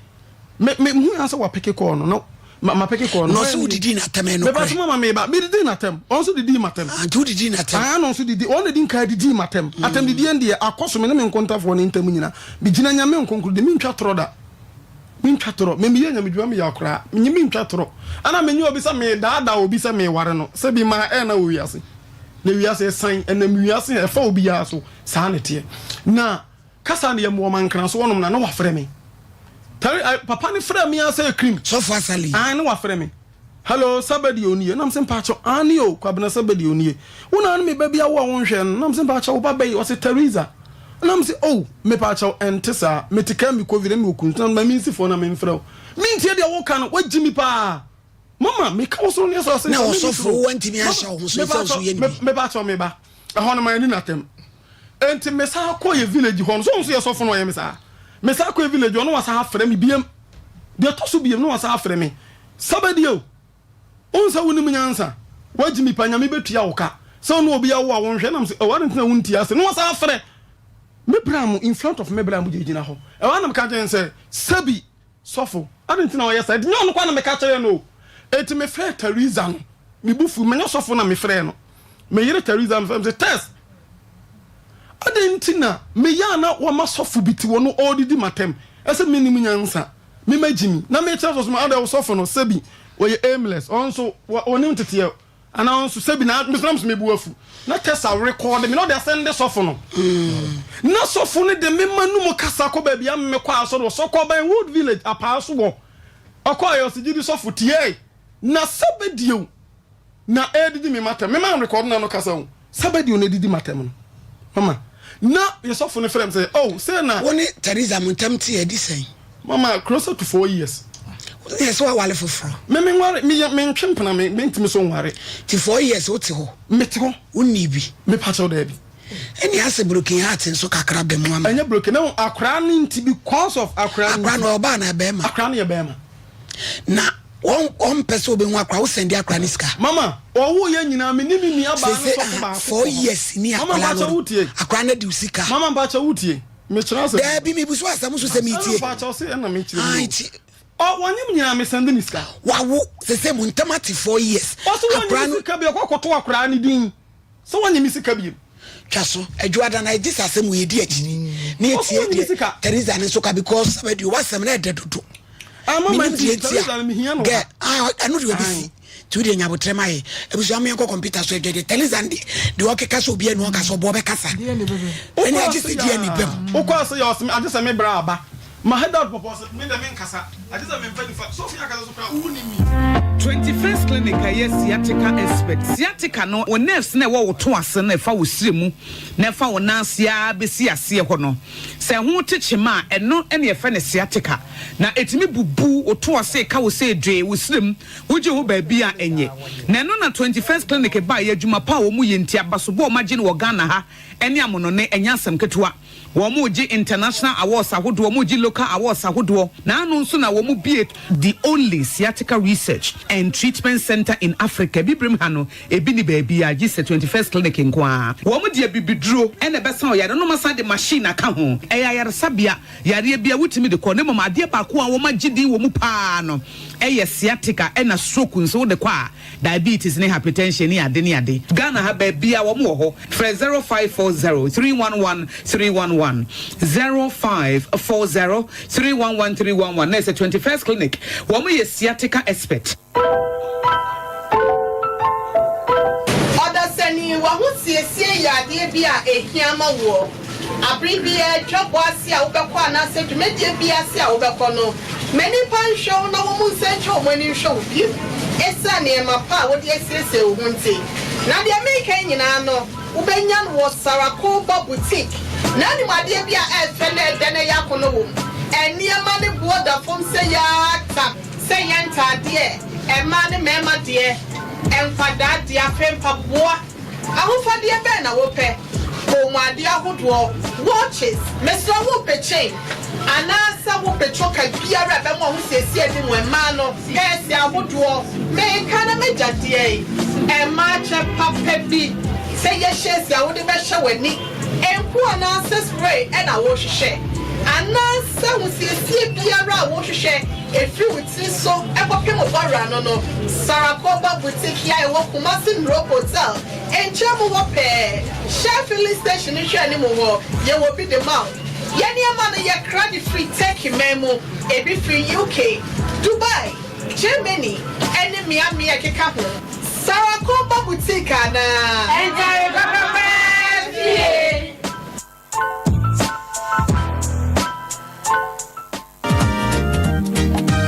me me hu ya sɛ wapeke kɔɔ no no ma ma peke kɔɔ no. Na ɔsɛ wodidi n'atɛm ɛno korɛ. Mepaakyɛw mama meba medidi n'atɛm ɔno nso didi m'atɛm. Ah nti wodidi n'atɛm. Ah na ɔnso didi ɔno na di nka didi m'atɛm atɛm didie deɛ akɔ so me ne me nkontafoɔ ne ntam nyina megyina Nyame nkonkron de mentwa torɔ da. Mentwa torɔ. Me meyɛ nyamedwuma meyɛ akoraa. Menye mentwa torɔ. Ɛna menye obi sɛ meredaadaa obi sɛ mereware no. Sɛ bi maa ɛna wɔ wiase. Na wiase ɛsan ɛnam wiase a ɛfa obiara so. Saa na ɛteɛ. Na kasa deɛ mewɔ mankra so wɔnom na na wafrɛ me. Tari papa no frɛ me ara sɛ cream. Sɔfo Asali. Ae na wafrɛ me. Hello Sabadi onie nam se mpakyɛw aane o Kwabena Sabadi onie wo na ne me ba bi awo a wonhwɛ no nam se mpakyɛw wo ba bɛyi ɔse Theresa nam se oh mepakyɛw ɛnte saa mete kaa mi covid ɛna okun so ma mensi fɔ na memfrɛ wo mentie deɛ woka no wagyi mi paa mama meka wo so ne sɛ ɔse na ɔsɔfo wo wantumi ahyɛ wo ho so sɛ wo so yɛ ne bi mepakyɛw me ba ɛhɔ no ma ani natam enti me saa kɔ yɛ village hɔ no so nso yɛ sɔfo no ɔyɛ me saa me saa kɔ yɛ village hɔ no wasa afrɛ me biem deɛ ɛtɔ so biem no wasa afrɛ me Sabadie o, wohu sɛ wonim nyansa, woagye me pa, Nyame bɛtua wo ka, sɛ wo ne obi awo a wonhwɛ, nam sɛ oh adɛn nti na wontie ase, na wasan afrɛ me bra mo in front of me bra mo gyinagyina hɔ, ɛhɔ ara na meka kyerɛ no sɛ Sabi, sɔfo, adɛn nti na ɔyɛ saa, nti nyɛ ɔno koraa na meka kyerɛ no o, enti mefrɛɛ Theresa no, me bo fuu, menyɛ sɔfo na mefrɛɛ no, me yere Theresa mefrɛ no sɛ Tess, adɛn nti na meyɛ a na wama sɔfo bi te hɔ no ɔredidi m'atɛm, ɛsɛ mennim nyansa. Me ma gyimi na me kyerɛ sɔsoma adɛ ɔsɔfo no sɛbi ɔyɛ aimless ɔno nso ɔnim teteɛ anaa ɔno nso sɛbi na me so me bu afu na tɛsa rekɔɔde me na ɔde asɛnde sɔfo no na sɔfo no de me ma no mu kasa kɔ baabi a me kɔ asɔre wɔ sɔkɔ ban wood village apaa so wɔ ɔkɔ ayɛ ɔsi gyidi sɔfo tie na sɛbɛ die Na ɛredidi me matɛm. Me maa rekɔdo na no kasa o. Sɛ bɛdi o na ɛdidi matɛm no. Mama, na yɛ sɔfo no frɛ me sɛ, oh, sɛ na. Wo ne Teresa mo ntam te adi sɛn? Mama, closer to 4 years. Wo yɛ sɛ wawale foforɔ? Me me nware, me yɛ, me ntwe mpena, me, me ntumi so nware. Ti 4 years wo te hɔ? Me te hɔ. Wo nni bi? Me pa kyɛw daabi. Ɛne asɛ broken heart nso kakra bɛ mu ama. Ɛnyɛ broken, na akwaraa no nti because of akwaraa no nti. Akwaraa no ɔbaa anaa bɛɛma? Akwaraa no yɛ bɛɛma. Na wɔn wɔn mpɛ sɛ obehu akora wo sɛnde akora ne sika. Mama ɔwɔ yɛ nyinaa me ne me nua baa no sɔfo baako 4 years ni akora no akora no di sika. Mama mpakyɛ wo tie me kyerɛ asɛm. Daabi mi busu asɛm so sɛ mi tie. Ɛna mpakyɛ ɔse ɛna me kyerɛ mu. Ɔ wɔnyem nyinaa me sɛnde ne sika. Wawo sese mu ntɛm ate 4 years. Ɔse wɔnyem ne sika bi ɔkɔ akɔto akora ne din sɛ wɔnyem ne sika bi. Twa so adwoada na ɛgye sɛ asɛm wɔ yɛdi akyiri na yɛtie deɛ Teresa ne nso ka because sɛbɛdeɛ wasɛm na ɛdɛ dodo. Menim deɛ nti a gɛ ɛno deɛ ɔbɛsi nti wodeɛ nya abotrɛ ma yɛ abusua mo yɛnkɔ kɔmputa so adwa deɛ Teresa de deɛ ɔkeka sɛ obi anu ɔka sɛ ɔboɔ bɛkasa ɛne agye sɛ deɛ ne bam. Wokɔ ase yɛ ɔsɛ agye sɛ me bra aba ma head out pɔpɔ ɔsɛ me dɛ me nkasa agye sɛ me mfa nifa sɔfo yɛ akasa so kora wowu ni mi. 21st Clinic a ɛyɛ sciatica expert. Sciatica no, wo nerves no a ɛwɔ wo to ase no a ɛfa wo srɛ mu na ɛfa wo nan ase ara bɛsi aseɛ hɔ no, sɛ ɛho te kyema a, ɛno na yɛfrɛ no sciatica. Na ɛtumi bubu wo to ase, ka wo sɛ dwee, wo srɛ mu, wogye ho baabi a ɛnyɛ. Na ɛno na 21st Clinic baeɛ, adwuma pa a wɔyɛ nti, abasobɔ a wɔagye no wɔ Ghana ha ne amonɔne, ɛnyɛ asɛm ketewa. Wɔregye international awards ahodoɔ, wɔregye local. local awards ahodoɔ. N'ano nso na wɔn bue The only sciatica research and treatment centre in Africa, Abibirem ha no, ebi nni baabiara gye sɛ 21st Clinic nko ara. Wɔn de abibiduro na ɛbɛsa wo yare na wɔasan de machine aka ho. Ɛyɛ ayaresabea, yareɛ biara wotumi de kɔ na mmom adeɛ baako a wɔagye din wɔ mu pa ara no yɛ sciatica ɛna stroke nso wode kɔ a diabetes ne hypertension ne ade ne ade. Ghana ha baabiara wɔn wɔ hɔ. Frɛ 0540 311 311, 0540 311 311 na ɛsɛ 21st Clinic. Wɔn yɛ sciatica expert. Ɔdasani, w'ahosiesie yɛ adeɛ bi a ɛhia ma woɔ. Abere biara, dwabɔ ase a wobɛkɔ anaasɛ dwumadie bi ase a wobɛkɔ no, ma nnipa nhwɛ wo na wɔn nsa ntwa wɔn ani nhwɛ wo bio ɛsiane nneɛma pa a wode asiesie wo ho nti. Na deɛ mereka yi nyinaa no, wobɛnya no wɔ Sarakoba Boutique. Na anim adeɛ bi a ɛyɛ fɛ na ɛdɛ na ɛyɛ akɔnnɔ wɔ mu. Nneɛma no boɔ da fam sɛ yaa tam, sɛ ɛyɛ ntaadeɛ, mmaa ne mmarima deɛ, nkwadaa deɛ, afei mpaboa. Ahofadeɛ bɛn na wopɛ? Kɔnmuadeɛ ahodoɔ, watches, mesrɛ wo wopɛ chain anaasɛ wopɛ choker biara a ɛbɛma w'ahosiesie anim mmaa no, pɛɛse ahodoɔ, meka na m'agya deɛ yi, mmaa kyɛ papa bi sɛ yɛ shades a wode bɛhyɛ w'ani, nku anaasɛ spray na wohwehwɛ, anaasɛ ahosiesie biara a wohwehwɛ ɛfiri wo tiri so kɔpem wo bɔwerɛ ano no, Sarakoba Boutique a ɛwɔ Kumasi Nuro Hotel nkyɛn mu hɔ pɛɛ, Shell Filling Station no nhwɛanim hɔ, yɛwɔ bi de ma wo. Yɛn nneɛma no, yɛkra de firi Turkey man mu, ebi firi UK, Dubai, Germany ne mmeammea a ɛkeka ho. Sarakoba Boutique anaa? Ntare papa paa fie.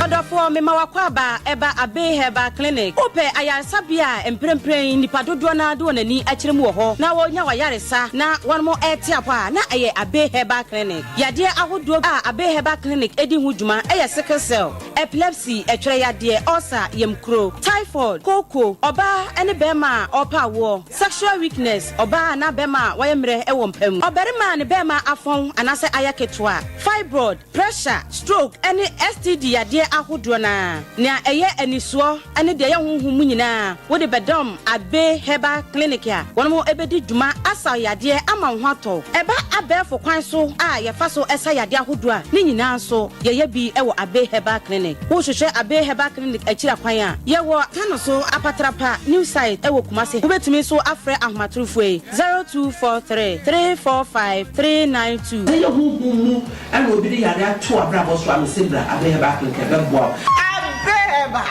Ɔdɔfoɔ, mema w'akwaaba ɛba Abbey Herbal Clinic. Wopɛ ayaresabea a mprempren nnipa dodoɔ no ara de wɔn ani akyerɛ mu wɔ hɔ na wɔnya w'ayaresa na wɔnom rete apɔ a, na ɛyɛ Abbey Herbal Clinic. Yadeɛ ahodoɔ a Abbey Herbal Clinic di ho dwuma yɛ sickle cell, epilepsy, ɛtwerɛ yadeɛ, ulcer, yamkuro, typhoid, kooko, ɔbaa ne barima a ɔrepɛ awoɔ, sexual weakness, ɔbaa anaa barima a wayɛ mmerɛ wɔ mpa mu, ɔbarima a ne barima afɔn anaasɛ ayɛ ketewa, fibroid, pressure, stroke, ne STD yadeɛ ahodoɔ no ara. Nea ɛyɛ anisoɔ ne deɛ ɛyɛ honhom mu nyinaa, wode bɛdɔm Abbey Herbal Clinic a wɔn bɛdi dwuma asa wo yadeɛ ama wo ho atɔ wo. Ɛba abɛɛfo kwan so a yɛfa so sa yadeɛ ahodoɔ a, ne nyinaa nso yɛyɛ bi wɔ Abbey Herbal Clinic. Wohwehwɛ Abbey Herbal Clinic akyiri akwan a, yɛwɔ Tano so Apatrapa New Site wɔ Kumasi. Wobɛtumi nso afrɛ ahomatorofoɔ yi, 0243 345 392. Sɛ yɛ honhom mu na obi de yare ato w'abrabɔ so a, mese bra Abbey Herbal Clinic ɛbɛboa wo. Abbey Herbal,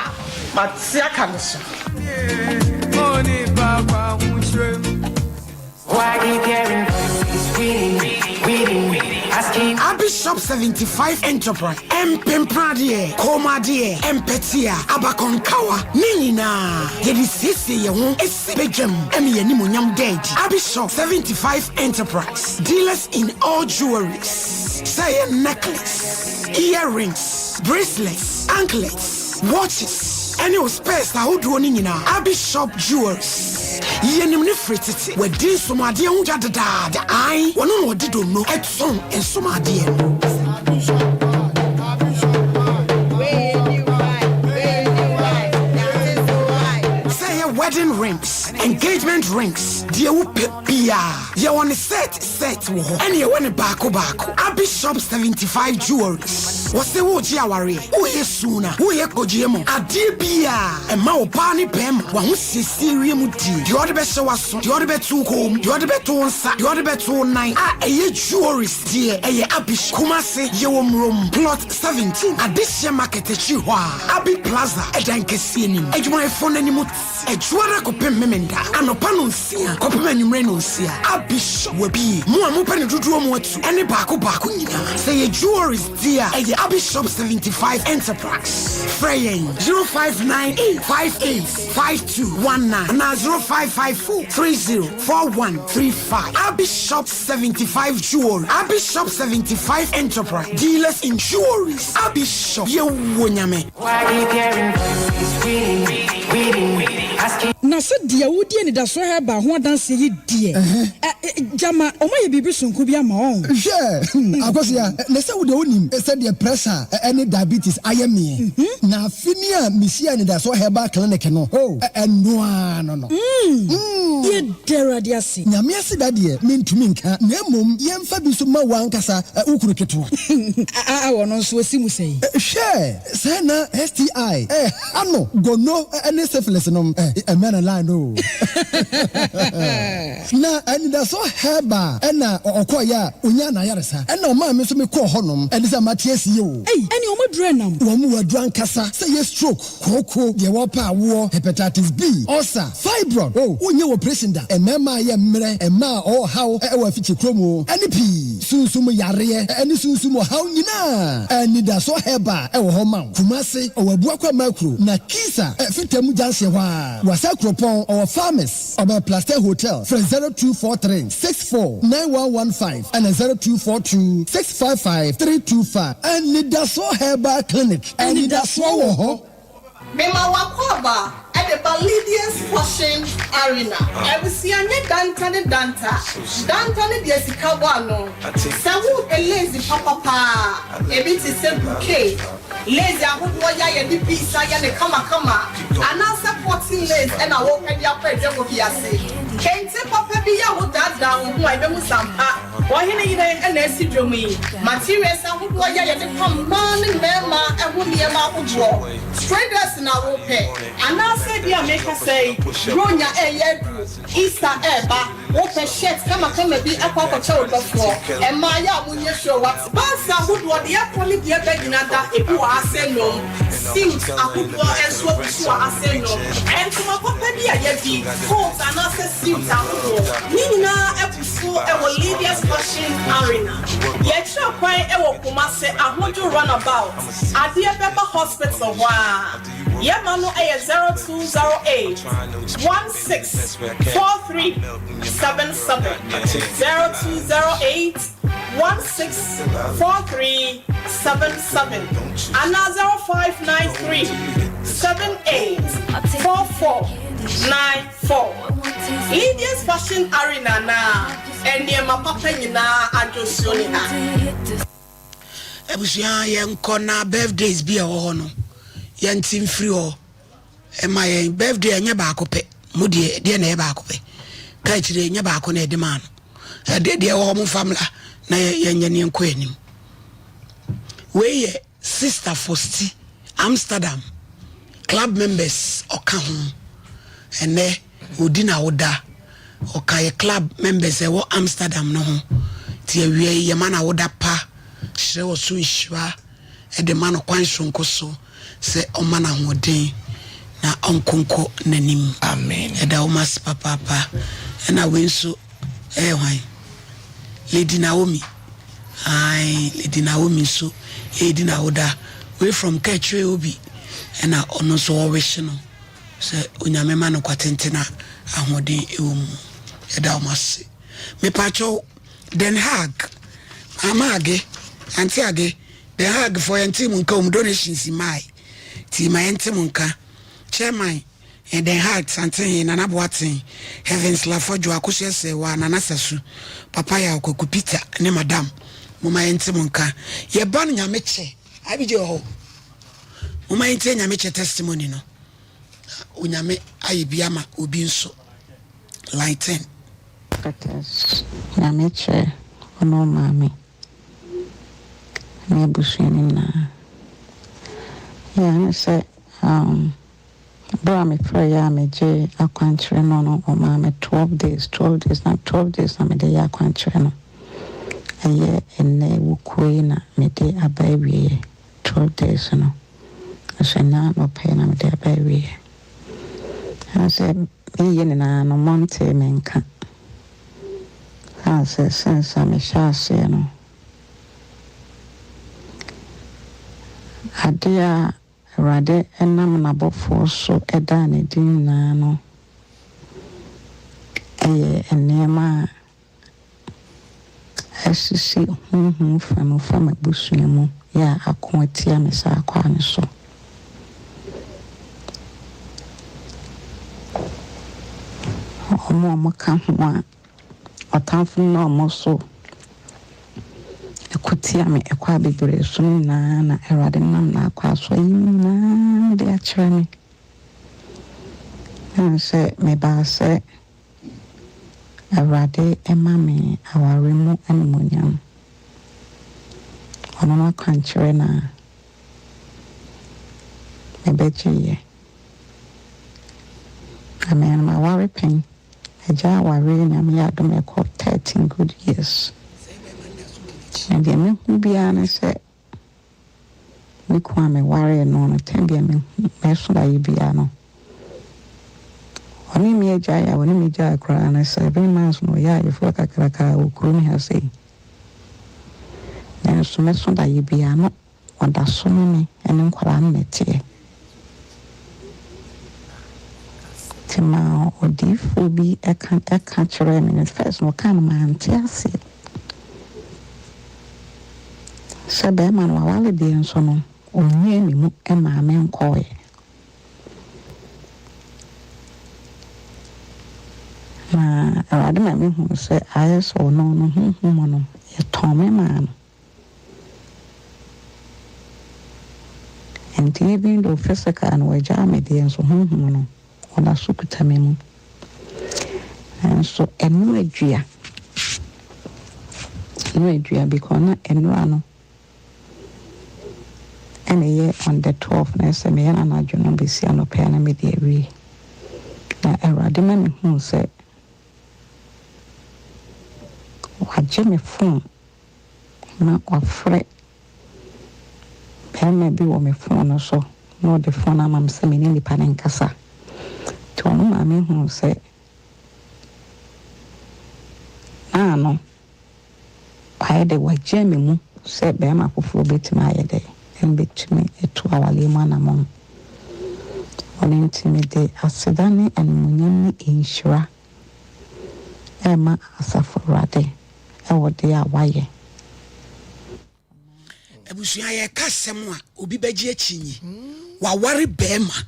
mate aka me so. Abbey Shop 75 Enterprise, Mpempradeɛ, Kɔnmuadeɛ, Mpɛtea, Abakɔnkawa, ne nyinaa yɛde siesie yɛn ho si badwam ma yɛn animuonyam da adi. Abbey Shop 75 Enterprise, dealers in all jewelries, sɛ ɛyɛ necklace, earrings, bracelets, anklets, watches, ɛne wo spares ahodoɔ no nyinaa. Abbey Shop Jewelries, yɛnim no firi tete, wadi nsomadeɛ ho dwa dedaada, ae, wɔno na ɔde donno tɔn nsomadeɛ no. Sɛ ɛyɛ wedding rings, engagement rings, deɛ wopɛ biara, yɛwɔ ne set set wɔ hɔ, ɛne yɛwɔ ne baako baako. Abbey Shop 75 Jewelries, wɔse woregye awareɛ, woreyɛ suna, woreyɛ kpɔgyeɛ mu, adeɛ biara, ɛma ɔbaa ne barima w'ahosiesie wiem die, deɛ ɔde bɛhyɛ w'aso, deɛ ɔde bɛto wo kɔn mu, deɛ ɔde bɛto wo nsa, deɛ ɔde bɛto wo nan, a ɛyɛ jewelries deɛ, ɛyɛ Abbey Shop. Kumasi, yɛwɔ Murom, Plot 17, Adehyeɛ Market akyiri hɔ a, Abbey Plaza, ɛdan kɛseɛ no mu. Adwumayɛfoɔ no anim te. Adwuada kɔpem Memenda, anɔpa nonsia kɔpem anwummere nonsia. Abbey Shop, wabue. Mo a mopɛ no dodoɔ mu atu, ɛne baako baako nyinaa. Sɛ ɛyɛ jewelries deɛ a, ɛyɛ Abbey Shop 75 Enterprise. Frɛ yɛn 0598 58 5219 anaa 0554 30 4135. Abbey Shop 75 Jewelry, Abbey Shop 75 Enterprise, dealers in jewelries. Abbey Shop, yɛwɔ Nyame. Na. sɛ deɛ woredi anidasoɔ herbal ho adanseɛ yi deɛ, ɛ, gyama wɔayɛ biribi sononko bi ama wo. Hwɛ, Akosua, na sɛ wo deɛ wonim sɛdeɛ pressure ne diabetes ayɛ meɛ. Na afe ni a mehyiaa Anidasoɔ Herbal Clinic no, oh, ɛno ara no no. Yɛda Awurade ase. Nyame aseda deɛ mentumi nka, na mmom yɛmfa bi nso ma wo ankasa wo kunu ketewa. Aa, ɔno nso ɔsi mu sɛn? Hwɛ! Sɛɛ na STI ɛha no, gono ne syphilis nom ɛmɛ no line o. Na anidasoɔ herbal ɛna ɔkɔɔyɛ a ɔnyaa n'ayaresa ɛna ɔmaa me nso me kɔɔ hɔ nom ɛne sɛ mate asie o. Ei ɛne wɔn aduru ɛnam. Wɔn wɔ aduru ankasa sɛ yɛ stroke, kooko, deɛ wɔpɛ awoɔ, hepatitis B, ulcer, fibroid, oh wonyɛ operation da, mmarima a yɛ mmerɛ, mmaa a ɔwɔ haw ɛwɔ afikyire kurom o ɛne pii. Sunsum yareɛ ne sunsum ɔhaw nyinaa, Anidasoɔ Herbal wɔ hɔ ma wo. Kumasi, ɔwɔ Abuakwa Makuro, na Kisa, Fitamu Junction hɔ ara. Wassa Kuropɔn, ɔwɔ Farmers, ɔbɛn Plaster Hotel. Frɛ 0243 64 9115 ɛna 0242 655 325. Anidasoɔ Herbal Clinic, anidasoɔ wɔ hɔ. Mema w'akwaaba de ba Lydia's Fashion Arena. Abusua nyɛ danta ne danta. Danta ne deɛ sika bɔ ano. Sɛ worepɛ lace papa paa a, ebi te sɛ bouquet, lace ahodoɔ yi a yɛde beads ayɛ no kamakama, anaasɛ cotton lace na worepɛ de akɔ adwabɔ bi ase. Kente papa bi a wodaadaa wo ho a, ɛbɛhu sɛ ampa Ɔhene yere na asi dwom yi. Materials ahodoɔ yi a yɛde pam mmaa ne mmarima ho nneɛma ahodoɔ. Straight dress na wopɛ? Anaasɛ ebia mekasa yi, Buronya reyɛ aduru, Easter reba, wopɛ shirt kamakama bi akɔ akɔkyɛ wo dɔfoɔ? Mmaa yɛ a monyɛ sure wate. Bags ahodoɔ, deɛ ɛkɔ ne deɛ ɛba nyina da, ebi wɔ ha sɛ nom, suit ahodoɔ nso abu so wɔ ha sɛ nom, ntoma papa bi a yɛadi, coat anaasɛ suit ahodoɔ, ne nyinaa abu so wɔ Lydia's Fashion Arena. Yɛkyerɛ kwan wɔ Kumasi, Ahodwo Runabout. Adeɛ bɛba hospital hɔ aa. Yɛma no yɛ 0208 16 43 77, 0208 16 43 77 anaa 0593 78 44 94. Lydia's Fashion Arena na nneɛma papa nyinaa adwosuo ne ha. Abusua yɛnkɔ na birthdays bi a ɛwɔ hɔ no yɛnte mfiri hɔ ɛma yɛn birthday ɛnyɛ baako pɛ mo deɛ deɛ na ɛyɛ baako pɛ ka akyire ɛnyɛ baako na ɛde maa no ɛde deɛ ɛwɔ hɔ mo nfa mmla na yɛnyɛ ne yɛnkɔ anim wei yɛ sister Fosti Amsterdam club members ɔka ho ɛnɛ Odi na woda. Ɔka yɛ club members a ɛwɔ Amsterdam no ho. Nti awia yi yɛma no awoda pa, hyerɛ wɔ so nhyira de ma no kwan soronko so sɛ ɔma no ahoɔden na ɔnko nkɔ n'anim. Amen. Yɛda wɔn ase papaapa. Ɛna wei nso ɛyɛ hwan? Lady Naomi. Ae, Lady Naomi nso ɛredi n'awoda. Wei from Kɛkyerɛ Obi ɛna ɔno nso ɔwehye no. Sɛ Onyame ma no kwa tenten a ahoɔden wɔ mu. Yɛda wɔn ase. Mepakyɛw, Den Haag, Maama Age, Auntie Age, Den Haag foɔ yɛntee mo nka o, mo donations mmae. Nti ma yɛnte mo nka. Chairman, eh, Den Haag, Santehe, Nana Boateng, Heavens Lafɔdwo, Akosua Serwaa, Nana Sasu, Papa Yaw, Kwaku Peter ne Madam. Momma yɛnte mo nka. Yɛba no Nyame kyɛ. IBJ wɔ hɔ. Momma yɛntie Nyame kyɛ testimony no. Onyame ayɛ bi ama obi nso. Line 10. Prophetess Nyame kyɛ wo ne wo maame ne abusua no nyinaa. Yeah, ne sɛ um, berɛ a mefrɛeɛ a megyee akwankyerɛ no no ɔmaa me 12 days 12 days na 12 days na mede yɛ akwankyerɛ no ɛyɛ ɛnnɛ wukuo yi na mede aba awieɛ 12 days no nso ɛnnɛ anɔpa yi na mede aba awieɛ. Ɛne sɛ meyɛ nyinaa no montee me nka. Ɛsiane sɛ since a mehyɛ aseɛ no, adeɛ a Awurade nam n'abɔfoɔ so daa no adi nyinaa no yɛ nneɛma a asisi honhom fam fa m'abusua mu yɛ a ako atia me saa kwan no so. Wɔn a wɔka ho a ɔtamfo no nam wɔn so ko tia me ɛkwan bebree so no nyinaa na Awurade nam n'akwaa so ayi ne nyinaa de akyerɛ me. Ɛne sɛ mebaa sɛ Awurade ma me aware mu animuonyam. Ɔno n'akwankyerɛ na mebɛgyeeɛ. Na me maware pɛn. Magyae awareɛ Nyame yɛ adom ɛkɔ 13 good years. Na deɛ mehu biara ne sɛ me kunu a mewaree no no tɛm biara mehu mɛso daeɛ biara no ɔne me agyae a ɔne me gyae koraa no 7 months na ɔyɛ ayeforɔ kakraka wɔ kurom ha sei. Nanso mɛso daeɛ biara no Ɔda so ne me ne nkwadaa no na ɛteɛ. Nti maa odiyifoɔ bi ka ka kyerɛɛ me no, first no ɔkaa no mante aseɛ. Sɛ bɛrima no waware deɛ nso no, ɔnyɛɛ me mu maa me nkɔɔeɛ. Na Awurade ma mehuu sɛ ayɛ sɛ ɔno no honhom mu no, yɛtɔn me maa no. Nti even though physical no wagyaa me deɛ nso honhom no ɔda so kuta me mu. Nanso ɛno adua, ɛno adua because na ɛnora no ɛna ɛyɛ on the 12 na ɛsɛ meyɛ no anadwo no bɛsi anɔpa na mede awie. Na Awurade ma mehuu sɛ wagye me phone na wafrɛ barima bi wɔ me fon no so na ɔde fon no ama me sɛ me ne nipa no nkasa. Nti ɔno maa mehuu sɛ na ano wayɛ dɛ wagyaa me mu sɛ barima foforɔ bɛtumi ayɛ dɛ ɛne bɛtumi atu awareɛ mu anammɔn. Ɔno nti mede aseda ne animuonyam ne nhyira rema Asafo Awurade wɔ deɛ a wayɛ. Abusua yɛka asɛm a obi bɛgye akyinye. Waware bɛrima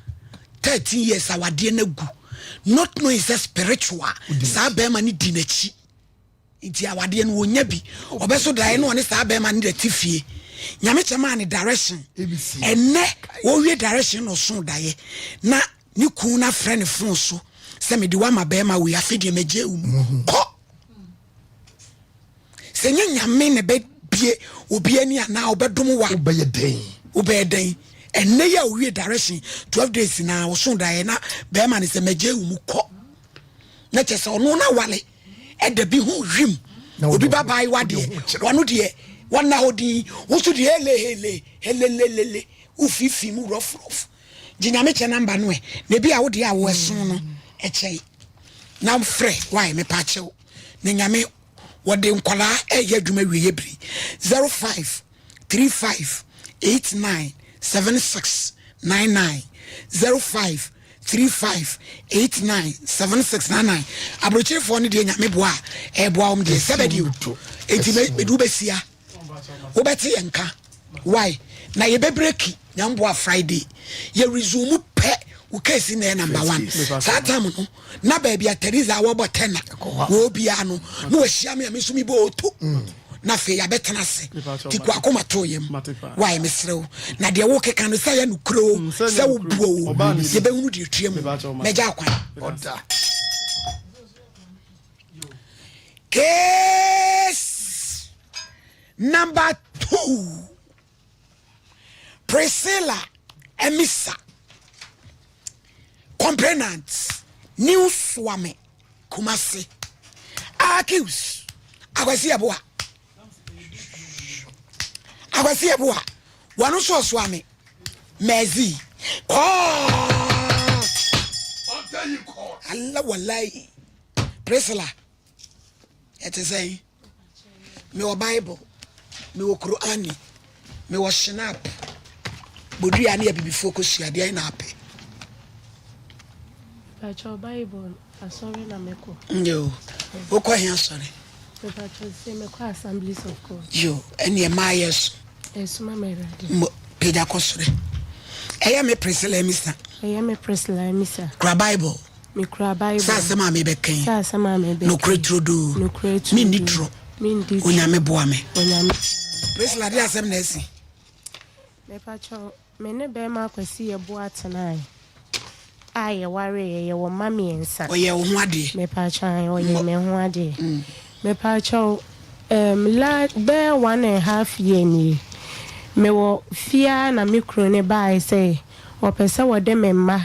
13 years awadeɛ no agu not knowing sɛ spiritual saa bɛrima no di n'akyi nti awadeɛ no wɔnya bi ɔbɛso daeɛ na ɔne saa bɛrima no de te fie nyame kyɛ maa ne direction ɛnɛ wɔwie direction na ɔso daeɛ na ne kun no afrɛ ne fon so sɛ mede wo ama bɛrima wei afei deɛ magye wo mu mhm. kɔ sɛ nyɛ nyame na bɛbie obi ani anaa ɔbɛdom wa wobɛyɛ dɛn wobɛyɛ dɛn ɛnɛ yi a owie direction 12 days na ɔso daeɛ na bɛrima no sɛ magye wo mu kɔ na kyɛ sɛ ɔno na wale ɛda bi ho hwim obi ba baayewa deɛ wɔno deɛ wɔnna hɔ din wo so deɛ hele hele helelelele wofifi mu rɔfrɔf gye nyame kyɛ namba no ɛ na ebi a wo deɛ a wo ɛso no ɛkyɛe na frɛ wae mepa kyɛw na nyame wɔde nkwadaa ɛyɛ adwuma wieɛ biri 05 35 89 76 99 05 35 89 76 99 aburokyerefoɔ no deɛ nyame boa a ɛboa wɔn deɛ sɛ bɛdeɛ o enti mede wobɛsia wobɛte yɛn nka why na yɛbɛbreki nyame boa Friday yɛ resume pɛ wo case na yɛ number one saa time no na baabi a Teresa wɔbɔ tɛna wɔ obiara no na wahyia me a me nso mebɔ oto mm. na afei yɛabɛtena ase nti kɔ akoma too yam wae mesrɛ wo na deɛ wokeka no sɛ yɛ nokorɛ o mm, sɛ wobuo o yɛbɛhunu deɛ tua mu mɛgya akwan case number two Priscilla Amisa, complainant, New Suame, Kumasi. Accused, Akwasi Yeboah. Akwasi Yeboah, wɔn nso ɔsoame, Mercy. Court. Allah wallahi. Priscilla, ɛte sɛn? Mewɔ Bible, mewɔ Kur'ani, mewɔ Shinap, Bodua ne abibifoɔ kosua, deɛn na apɛ? Mepakyɛw Bible asɔre na mekɔ. Yo, wokɔ he asɔre? Mepakyɛw sɛ mekɔ Assemblies of God. Yo, ɛneɛ maa yɛ so. Ɛsoma ma Awurade. Mo, pagya kɔ soro. Ɛyɛ me Priscilla Amisa. Ɛyɛ me Priscilla Amisa. Kura Bible. Mekura Bible. Sɛ asɛm a mebɛka yi. Sɛ asɛm a mebɛka yi. Nokorɛ turodoo. Nokorɛ turodoo. Menni torɔ. Menni torɔ. Onyame boa me. Onyame boa me. Priscilla, deɛ asɛm na asi? Mepakyɛw, me ne bɛrima Akwasi Yeboah tenae a yɛwareeɛ, yɛwɔ mma mmiɛnsa. Ɔyɛɛ wo ho adeɛ? Mepakyɛw, ae, ɔyɛɛ me ho adeɛ. Mepakyɛw, ɛɛm, la, bɛyɛ one and half year nie, mewɔ fie ara na me kunu no baeɛ sɛ ɔpɛ sɛ wɔde me mma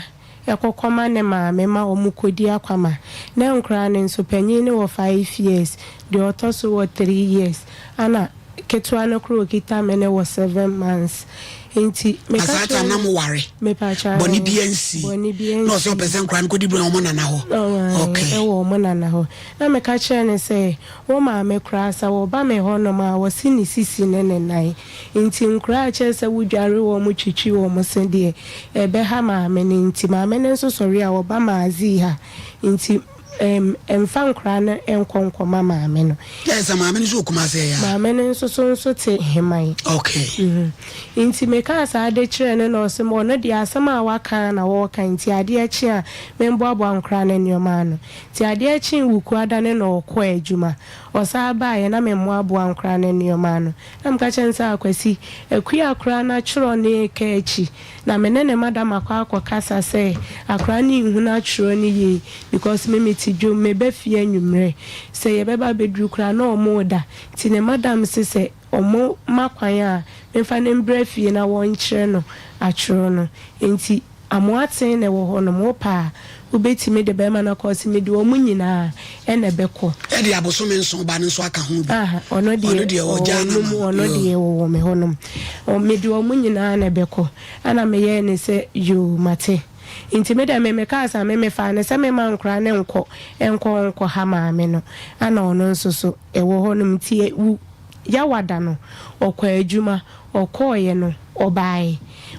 kɔ kɔma ne maame ma wɔn kɔdi akwama. Na nkoraa no nso, panyin no wɔ five years, deɛ ɔtɔ so wɔ three years, ɛna ketewa no koraa ɔkita me no wɔ seven months. Nti Na meka saa kyerɛ time na no, mo ware? mepakyɛ Bɔne ae, biaa nsii? bɔne biaa Na ɔsɛ ɔpɛ nsii. sɛ nkoraa no kɔdi berɛ wɔn nana hɔ? Ae, Okay. ɛwɔ wɔn nana hɔ. Na meka kyerɛɛ no sɛ, wo maame koraa sɛ wɔba me hɔnom a, wɔse ne sisi ne ne nan. Nti nkoraa a kyerɛ sɛ wo dware wɔn twitwi wɔn se deɛ ɛbɛha maame no nti maame no nso sɔre a ɔba maazii ha nti ɛm mfa nkoraa no nkɔ nkɔma maame no. Kyerɛ sɛ maame no nso wɔ Kumasi ɛyɛ a? Maame no nso so nso te Heman. Okay. Mhm nti me kaa saa de kyerɛɛ no na ɔse ɔno deɛ asɛm a waka ara na ɔɔka nti adeɛ kye a memboaboa nkoraa no nnoɔma ano. Nti adeɛ kyee Wukuada no na ɔkɔɔ adwuma. Ɔsan baeɛ na memmoaboa nkoraa no nnoɔma ano. Na meka kyerɛɛ no sɛ, Akwasi, Akua koraa no atwerɛ no reka akyi, na me ne ne madam akɔ akɔkasa sɛ akwadaa no nhunu atwerɛ no yie because me mete dwom, meba fie anwummerɛ, sɛ yɛbɛba abɛduru koraa na wɔreda, nti ne madam se sɛ wɔma kwan a memfa no mbra fie na wɔnkyerɛ no atwerɛ no. Nti Amoatsen na ɛwɔ hɔ nom, wopɛ a wobɛtumi de bɛrima no akɔ, ɔse mede wɔn nyinaa na ɛbɛkɔ. Ɛde abosome nson ba no nso aka ho bi. Aha, ɔno deɛ Ɔno deɛ ɔgyaa ɔwɔ no nom, ma wo. ɔno Yoo. deɛ ɔwɔ me hɔ nom. Ɔ, mede wɔn nyinaa na ɛbɛkɔ. Ɛna meyɛɛ no sɛ, yoo, mate. Nti me deɛ me mekaa saa, me mefaa no sɛ memma nkoraa no nkɔ, nkɔ nkɔha maame no. Ɛna ɔno nso so, ɛwɔ hɔ nom. Nti wu, Yawada no, ɔkɔɔ adwuma, ɔkɔeɛ no, ɔbaeɛ.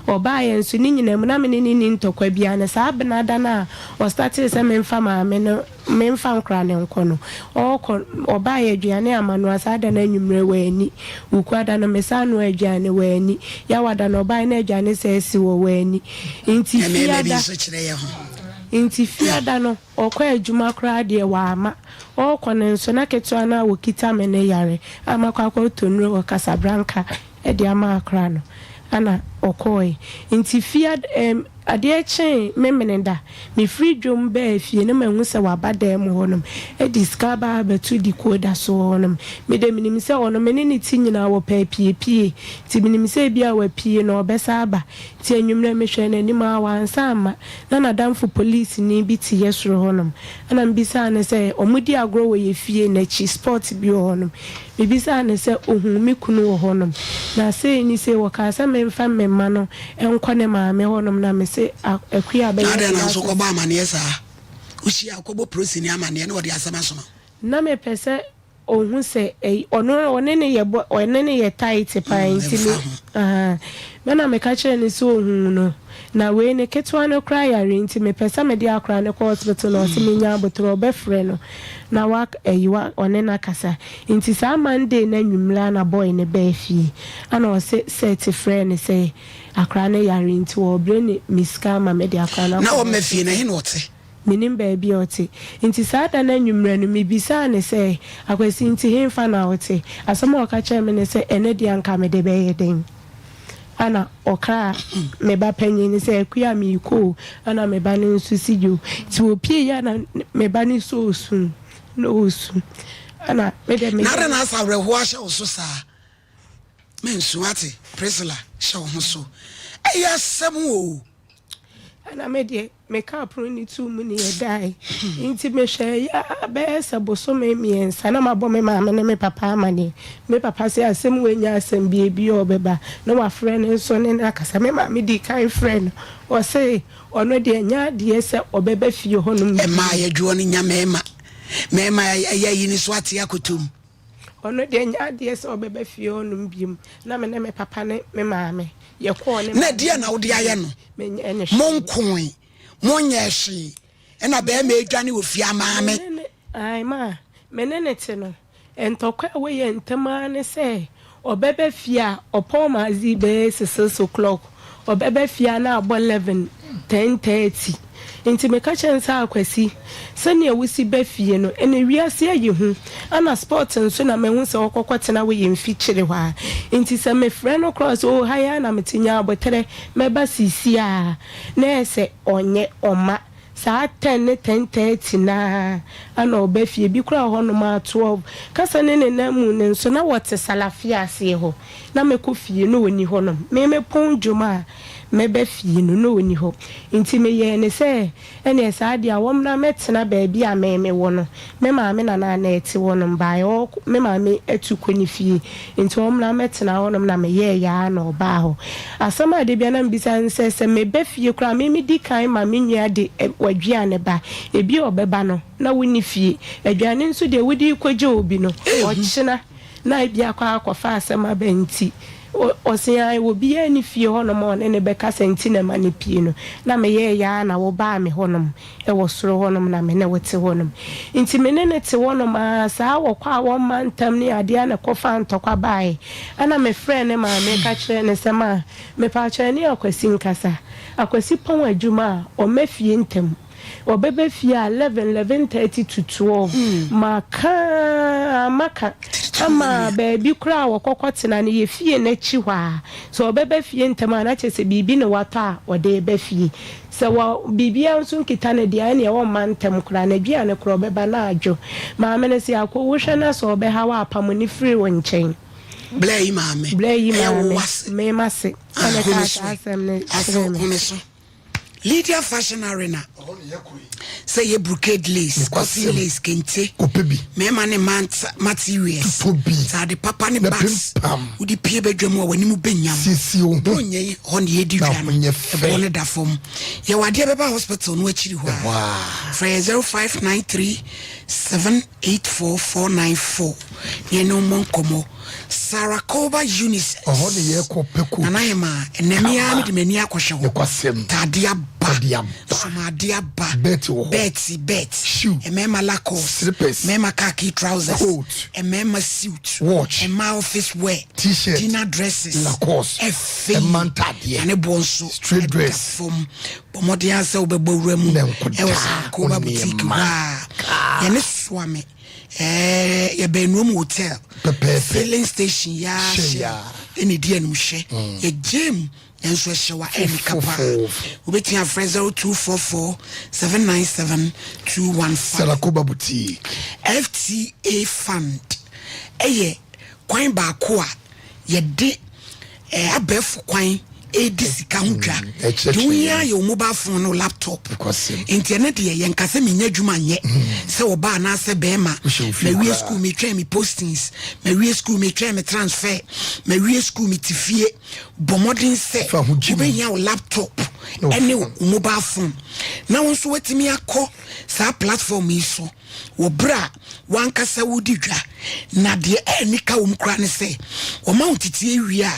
Ɔbaeɛ nso, ne nyinaa mu, na me ne no nni ntɔkwa biara. Na saa Benada no a ɔstartee sɛ memfa maame no, memfa nkwadaa no nkɔ no, ɔrekɔ, ɔbaeɛ aduane a manoa saa da no anwummerɛ, wanni. Wukuada no, mesan noaa aduane, wanni. Yawada no, ɔbaeɛ na aduane sɛɛ si hɔ, wanni. Nti Mmarima bi Fiada, nso kyerɛ yɛn ho. nti Fiada no, Ɔkɔ adwuma koraa deɛ wamma. Ɔrekɔ no nso, na ketewa no a ɔkita me no yare a makɔ akɔtɔ nnuro wɔ Casablanca de ama akora no, ɛna ɔkɔeɛ. Nti fie ɛm adeɛ kyee Memeneda, mefiri dwom baa fie no mahu sɛ waba dan mu hɔnom de sika aba abɛto decoder so wɔ hɔnom. Me deɛ menim sɛ ɔno me ne no te nyinaa wɔpɛ apiepie, nti menim sɛ ebia wapue na ɔbɛsan aba. Nti anwummerɛ mehwɛɛ n'anim ara wansan amma. Na n'adamfo polisini bi te yɛ soro hɔnom. Ɛna mebisaa no sɛ, wɔdi agorɔ wɔ yɛ fie no akyi, spot bi wɔ hɔnom. Mebisaa no sɛ ɔhuu me kunu wɔ hɔnom. Na sei ne sei, wɔkaa sɛ memfa me mma no nkɔ ne maame hɔnom na mese Akua Na bɛyɛ adɛn na nso classes. wokɔbɔ amaneɛ saa? Wohyia a, wokɔbɔ polisini amaneɛ na ɔde asɛm asoma wo. Na mepɛ sɛ Ohu sɛ ɛy ɔno ɔne no yɛ bɔ ɔne no yɛ tight paa nti me Ɛmfa ho. ahaa me na meka kyerɛɛ no sɛ ohuu no na wei ne ketewa no koraa yare nti mepɛ sɛ mede akwadaa no kɔ hospital na ɔse menya aboterɛ ɔbɛfrɛ no na wa ɛyi wa ɔne no akasa nti saa Monday no anwummerɛ a na boy no baa fie ɛna ɔse Seth frɛɛ no sɛ akwadaa no yare nti ɔrebrɛ ne me sika ama mede akwadaa no Na akɔ ɔmma fie no, hospital. ɛhe na ɔte? Mennim baabi a ɔte. Enti saa da no anwummerɛ no, mebisaa no sɛ, Akwasi, nti henfa na wote? Asɛm a ɔka kyerɛɛ me ne sɛ, Ɛnnɛ deɛ anka mede bɛyɛ dɛn? Ɛnna ɔkaa me ba panin no sɛ, Akua, merekɔ o. Ɛnna me ba no nso se, Yoo. Nti wɔpieeɛ a na me ba no sɔɔ su, na ɔresu. Ɛnna me deɛ Na adɛn meyɛɛ. na asɛ awerɛhoɔ ahyɛ wo so saa? Mensu, woate? Priscilla, hyɛ wo ho so. Ɛyɛ asɛm o! Ɛnna me deɛ, mekaa pono no too mu ne yɛdae. Nti mehwɛeɛ ara bɛyɛ sɛ bosome mmiɛnsa na mabɔ me maame ne me papa amaneɛ. Me papa se asɛm wei nyɛ asɛm bi ebia ɔbɛba na wafrɛ no nso ne no akasa. Me maame dii kan frɛɛ no, ɔse ɔno deɛ ɛnyɛ adeɛ sɛ ɔbɛba fie hɔnom bio. Mmaa yɛdwoɔ no nya mmarima, mmarima ɛyɛ ayi no so ate akoto mu. Ɔno deɛ ɛnyɛ adeɛ sɛ ɔbɛba fie hɔnom bio. Na me ne me papa ne me maame yɛkɔɔ ne Na maame ɛdeɛn na wode ayɛ no? Menyɛɛ no hwee. Monkoe, monyɛɛ hwee, ɛna barima redwane wɔ fie amaa me. Me ne ne, ae ma, me ne no te no, ntɔkwa a ɛwɔ yɛn ntam ara ne sɛ ɔbɛba fie a, ɔpɔn m'adze bɛyɛ six o'clock, ɔbɛba fie a na abɔ eleven, ten thirty. Nti meka kyerɛɛ no sɛ, Akwasi, sɛnea wosi ba fie no, ɛnɛ wiase ayɛ hu, ɛna sport nso na mahu sɛ ɔkɔkɔtena wɔ yɛn mfikyire hɔ a. Nti sɛ mefrɛ no koraa a, ɔse, Oh, ha yi ara na mete, nya aboterɛ, mɛba seesei ara. Na ɛyɛ sɛ ɔnyɛ, ɔmma. Saa ten ne 10:30 no ara na ɔba fie, ebi koraa wɔ hɔnom a 12. Kasa ne ne nan mu no nso, na wɔte Salafia aseɛ hɔ. Na mɛkɔ fie na ɔnni hɔnom. Me mepɔn dwom a, mɛba fie no, na ɔnni hɔ. Nti meyɛɛ no sɛ, ɛnneɛ saa deɛ a, wɔmmra mmɛtena baabi a me mewɔ no. Me maame na na na ɛte hɔnom, baeɛ ɔɔkɔ, me maame atu kɔ ne fie, nti ɔmmra mmɛtena hɔnom na meyɛeɛ ara na ɔbaa hɔ. Asɛm a da biara na mebisa ne sɛ, sɛ meba fie koraa a, me medi kan ma me nua de w'aduane ba. Ebia ɔbɛba no, na wonni fie. Aduane nso deɛ wode rekɔgya obi no, ɔkyena na ebia akɔ akɔfa asɛm aba nti, ɔse ae, obiara nni fie hɔnom a ɔne no bɛkasa nti na ɛma no pue no. Na meyɛeɛ ara na wobaa me hɔnom wɔ soro hɔnom na me ne wo te hɔnom. Nti me ne no te hɔnom ara, saa wɔkɔ a wɔmma ntam ne adeɛ ara na ɛkɔfaa ntɔkwa baeɛ. Ɛna mefrɛɛ ne maame ka kyerɛɛ no sɛ, Ma, mepaakyɛw ɛne Akwasi nkasa. Akwasi pɔn adwuma a, ɔmma fie ntɛm. Ɔbɛba fie a 11, 11:30 to 12. Maka ara, maka ama baabi koraa a wɔkɔkɔ tena no yɛ fie no akyi hɔ ara. Sɛ ɔbɛba fie ntɛm a, na kyerɛ sɛ biribi na watɔ a ɔde reba fie. Sɛ wɔ biribiara nso nkita no deɛ a, ɛnneɛ ɔmma ntɛm koraa, n'aduane koraa ɔbɛba na adwo. Maame no se, Ako, wohwɛ na sɛ ɔbɛha wo a, pamo no firi wo nkyɛn. Blɛ yi maame. Blɛ yi Ɛyɛ wo maame. wase. Me mase. Ah, Ɛna home kaa so. saa asɛm no Ase kyerɛɛ me. home so. Lydia Fashion Arena. Sɛ yɛ brocade lace, coffee lace, kente. Kɔpɛ bi. Mmarima ne mmaa materials. Totɔ bi. Ntaade papa ne Na bags. pempam. Wode pie bɛdwa mu a w'anim bɛnyam. Siesie wo ho. Buronya yi hɔ na yɛdi Na dwa no. ho nyɛ fɛ. Ɛboɔ no da fam. Yɛwɔ adeɛ bɛba hospital no akyiri hɔ Ɛhɔ a. a. Frɛ yɛ 0593 784 494 na yɛne wo mmɔ nkɔmmɔ. Sarah Koba Eunice. Ɔhɔ ne yɛkɔ pɛ coat. Nana Hemaa, ɛnɛ me ara mede m'ani akɔhwɛ hɔ. Nokwasɛm. Ntaade aba. Ɔde aba. Nsomaade aba. Bɛɛte wɔ hɔ. Bɛɛte, bɛɛte. Shoe. Mmarima Lacoste. Slippers. Mmarima khaki trousers. Coat. Mmarima suit. Watch. Mmaa office wear. T-shirt. Dinner dresses. Lacoste. Ɛfɛ yi. Mmaa ntaadeɛ. Na ne boɔ nso. Straight dress. Ɛda fam. Bɔ mmɔden ara sɛ wobɛbɔ wura mu. Na nkɔdaa Ɛwɔ Sarah Koba wo boutique hɔ nneɛma. a. Yɛne Soame. Ɛɛ yɛbɛn Nuom Hotel. Pɛpɛɛpɛ. Filling station yaa Hyɛ hyɛ yaa. ɛna ɛdi anim hyɛ. Yɛgye mu nanso ɛhyɛ wa ɛni ka paa. Fofofofo. Wobɛtumi afrɛ 0244 797 215. Sarakoba Boutique. FTA Fund ɛyɛ kwan baako a yɛde eh, abɛɛfo kwan ɛredi sika ho dwa. Mm, ɛkyerɛkyerɛ Deɛ wohia yɛn. yɛ wo mobile phone no laptop. Nokwasɛm. Nti ɛno deɛ yɛnka sɛ menya adwuma nyɛ sɛ ɔbaa anaasɛ bɛrima. Wohyɛ wo fie Mawie koraa. school metwɛn me postings, mawie school metwɛn me transfer, mawie school mete fie. Bɔ mmɔden sɛ Fa ho gye mu. wobɛhia wo laptop Na wo ɛne phone. wo mobile phone na wo nso woatumi akɔ saa platform yi so wɔ berɛ a w'ankasa wodi dwa. Na deɛ ɛnni ka wɔ mu koraa ne sɛ wɔma wo nteteɛ wie a,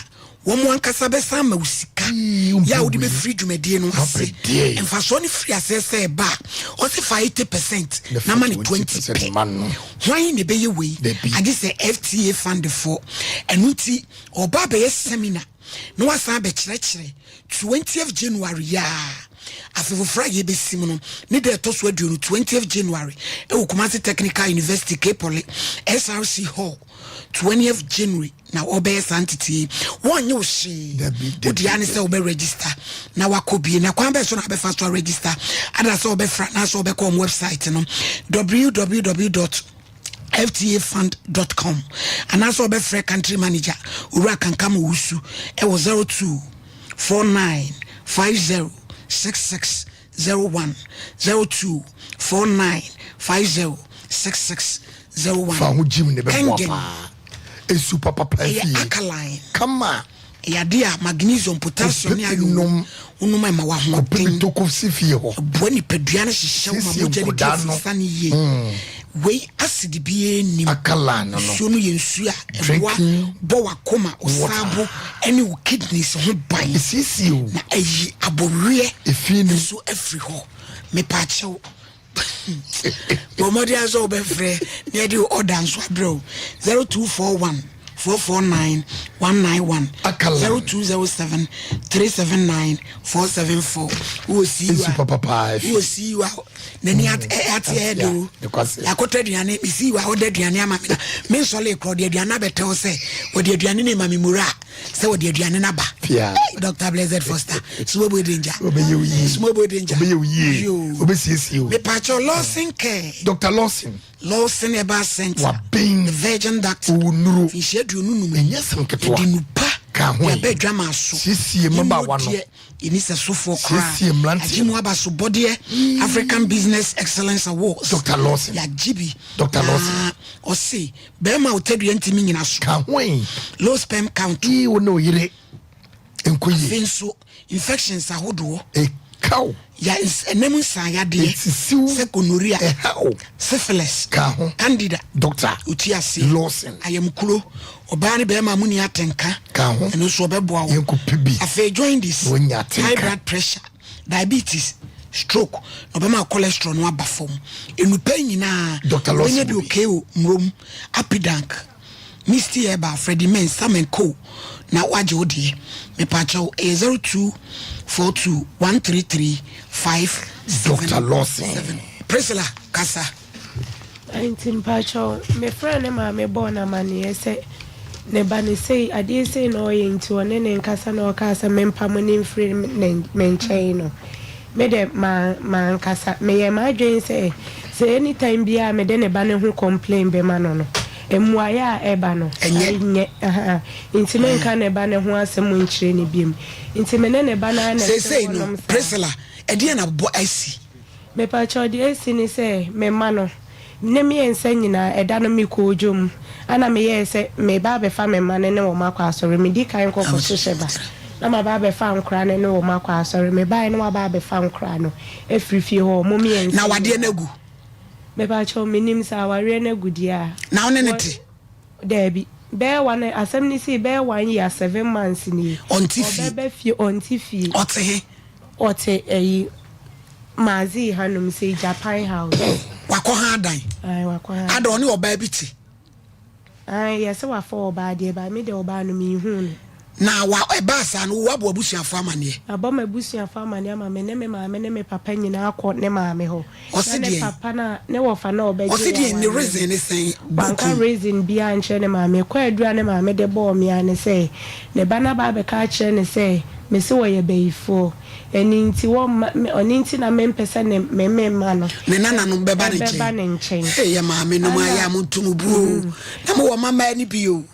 wɔn ankasa bɛsan ama wo sika yɛ a wode bɛfiri dwumadie no ase. Mfasoɔ no firi aseɛ sɛ ɛba a, ɔse fa 80% na ma no 20 pɛ. Hwan na ɛbɛyɛ wei? Agye sɛ FTA fund foɔ. Ɛno nti ɔba abɛyɛ seminar na wasan abɛkyerɛkyerɛ 20th January yi ara, afe foforɔ a yɛbɛsi mu no ne da ɛtɔ so aduonu, 20th January, ɛwɔ Kumasi Technical University, K-Poly, SRC Hall, 20th January na wɔbɛyɛ saa nteteɛ yi. Wɔnnye wo hwee, wo dea ne sɛ wobɛ register na wakɔ bie. Na kwan bɛɛ so na wabɛfa so a register, ada sɛ wobɛfra anaasɛ wobɛkɔ wɔn website no www. ftafund dot com anaasɛ wɔbɛfrɛ country manager Owura Kankam Owusu ɛwɔ 0249 50 66 01 0249 50 66 01. Fa ho gyim ne bɛboa Kangen paa. Esu papapa ɛyɛ fie. alkaline. Kama. Ɛyɛ adeɛ a magnesium, potassium ne Kɔpɛ iron wɔ mu. nom. Wonom a ɛma wo Kɔpɛ ahoɔden. bi to kɔsi fie hɔ. Ɛboa nipadua no hyehyɛ wo ma Siesie mogya no di nkwadaa no. afusane yie. Wei acid biara nnim. Alkaline no. Nsuo no yɛ nsuo a ɛboa Drinking bɔ w'akoma, wo water. saabo ne wo kidneys ho ban. Esiesie o. Na ayi abɔweɛ Efi nim. nso afiri hɔ. Mepaakyɛw. Bɔ mmɔden ara sɛ wobɛfrɛ na yɛde wo order nso abrɛ wo. 0241. 449 191 0207 379 474 wowɔ CU a wowɔ CU a n'ani ate ɛyɛ de o akɔtɔ aduane me CU a ɔda aduane ama me na me nsɔle korɔ ɔde aduane abɛtɛw sɛ ɔde aduane ne ma me mura sɛ ɔde aduane no aba Dr. Blessed Foster Sumobo Danger Sumobo Danger mepaakyɛw Lawson Care Dr. Lawson Lawson Herbal Center Waben The Virgin Doctor Owu nnuro Mfinhyia 25 Ɛnyɛ asɛm ketewa Yɛde nnupa Ka ho de yi. aba adwaman so Siesie Yɛn mu mmabaawa no. deɛ yɛnni sɛsofoɔ koraa Siesie mmeranteɛ Yɛagye mu no. abasobɔdeɛ African Business Excellence Awards Doctor Lawson. Yɛagye bi Doctor Lawson. Na ɔse bɛrima a ɔtadua ntumi nyina so Ka ho yi. Low sperm count Ii wo ne wo yere nkɔ yie. Afei nso infections ahodoɔ. Ɛka wo. Ya ɛnam nsa yadeɛ. Ɛsisiw. Sɛ gonorrhea. Ɛha wo. Syphilis. Ka ho. Candida. Doctor. Oti aseɛ. Lawson. Ayamkuro. Ɔbaa ne bɛrima mu ni atenka. Ka ho. Ɛno nso ɔbɛboa wo. Yɛnkɔ pɛ bi. Afei jaundice. Na wanya atenka. High blood pressure, diabetes, stroke. Na ɔbɛma cholesterol no aba fam. Nnupa yi nyinaa. Doctor Lawson Wobɛnya bi wɔ bi. Okeo, Mmrom, Apidank. Misty Herbal, Freddie Main, Sam and Co na wagye wo deɛ. Mepakyɛw, ɛyɛ 0242 133 Doctor 577. Lawson. Priscilla, kasa. Nti mpakyɛw, mefrɛɛ ne maame bɔɔ no amaneɛ sɛ ne ba no sei, adeɛ sei na ɔyɛ nti ɔne ne nkasa na ɔkaa sɛ mempamo no mfiri ne me nkyɛn no. Me de ma mankasa. Meyɛɛ m'adwene sɛ, sɛ anytime biara a mede ne ba no ho complain bɛma no no, mmuaeɛ a ɛba no, ɛnyɛ. Ahaa. Nti menka ne ba no ho asɛm nkyerɛ no biom. Nti me ne ne ba no ara na ɛte Seesei no, hɔnom saa. Priscilla, ɛdeɛn na bɔ asi? Mepakyɛw, deɛ asi ne sɛ, me mma no, ne mmiɛnsa nyinaa, ɛda no mekɔɔ dwom, ɛna meyɛɛ sɛ mereba abɛfa me mma no ne wɔn akɔ asɔre. Medi kan kɔ kɔhyehyɛ ba, na maba abɛfa nkoraa no ne wɔn akɔ asɔre. Mebaeɛ na wɔaba abɛfa nkoraa no afiri fie hɔ, wɔn mmiɛnsa Na awadeɛ no nyinaa. agu? Mepakyɛw, mennim sɛ awareɛ no agu deɛ a. Na wo ne no te? Daabi. Bɛyɛ one, asɛm no sii bɛyɛ one year seven months nie. Ɔnte fie? Ɔbɛba fie, ɔnte fie. Ɔte he? Ɔte ɛyi Mazii hanom sei, Japan house. Wakɔ ha adan? Ae, wakɔ ha adan. Ada ɔne ɔbaa bi te? Ae, yɛse wafa ɔbaa deɛ, but me deɛ ɔbaa no menhuu no. Na wa ɛbaa saa no, woabɔ w'abusuafoɔ amaneɛ? Mabɔ m'abusuafoɔ amaneɛ ama me ne me maame ne me papa nyinaa akɔ ne maame hɔ. Ɔse Na ne deɛn? papa no a, ne wɔfa no a ɔbɛgye Ɔse yɛn deɛn? Ne awareɛ no. reason ne sɛn? Wanka Bokum. reason biara ankyerɛ ne maame. Kwaadu a ne maame de bɔɔ me ara ne sɛ, ne ba no aba abɛka akyerɛ no sɛ, mese wɔyɛ bayifoɔ. Ɛno nti wɔmma me, ɔno nti na mempɛ sɛ ne, me me mma no. Ne nananom bɛba ne Ɛbɛba nkyɛn. ne nkyɛn. Hey, yɛ maame nom Ana. ayɛ a monto mo bu o. Na mowɔ mma mmaa no bi o.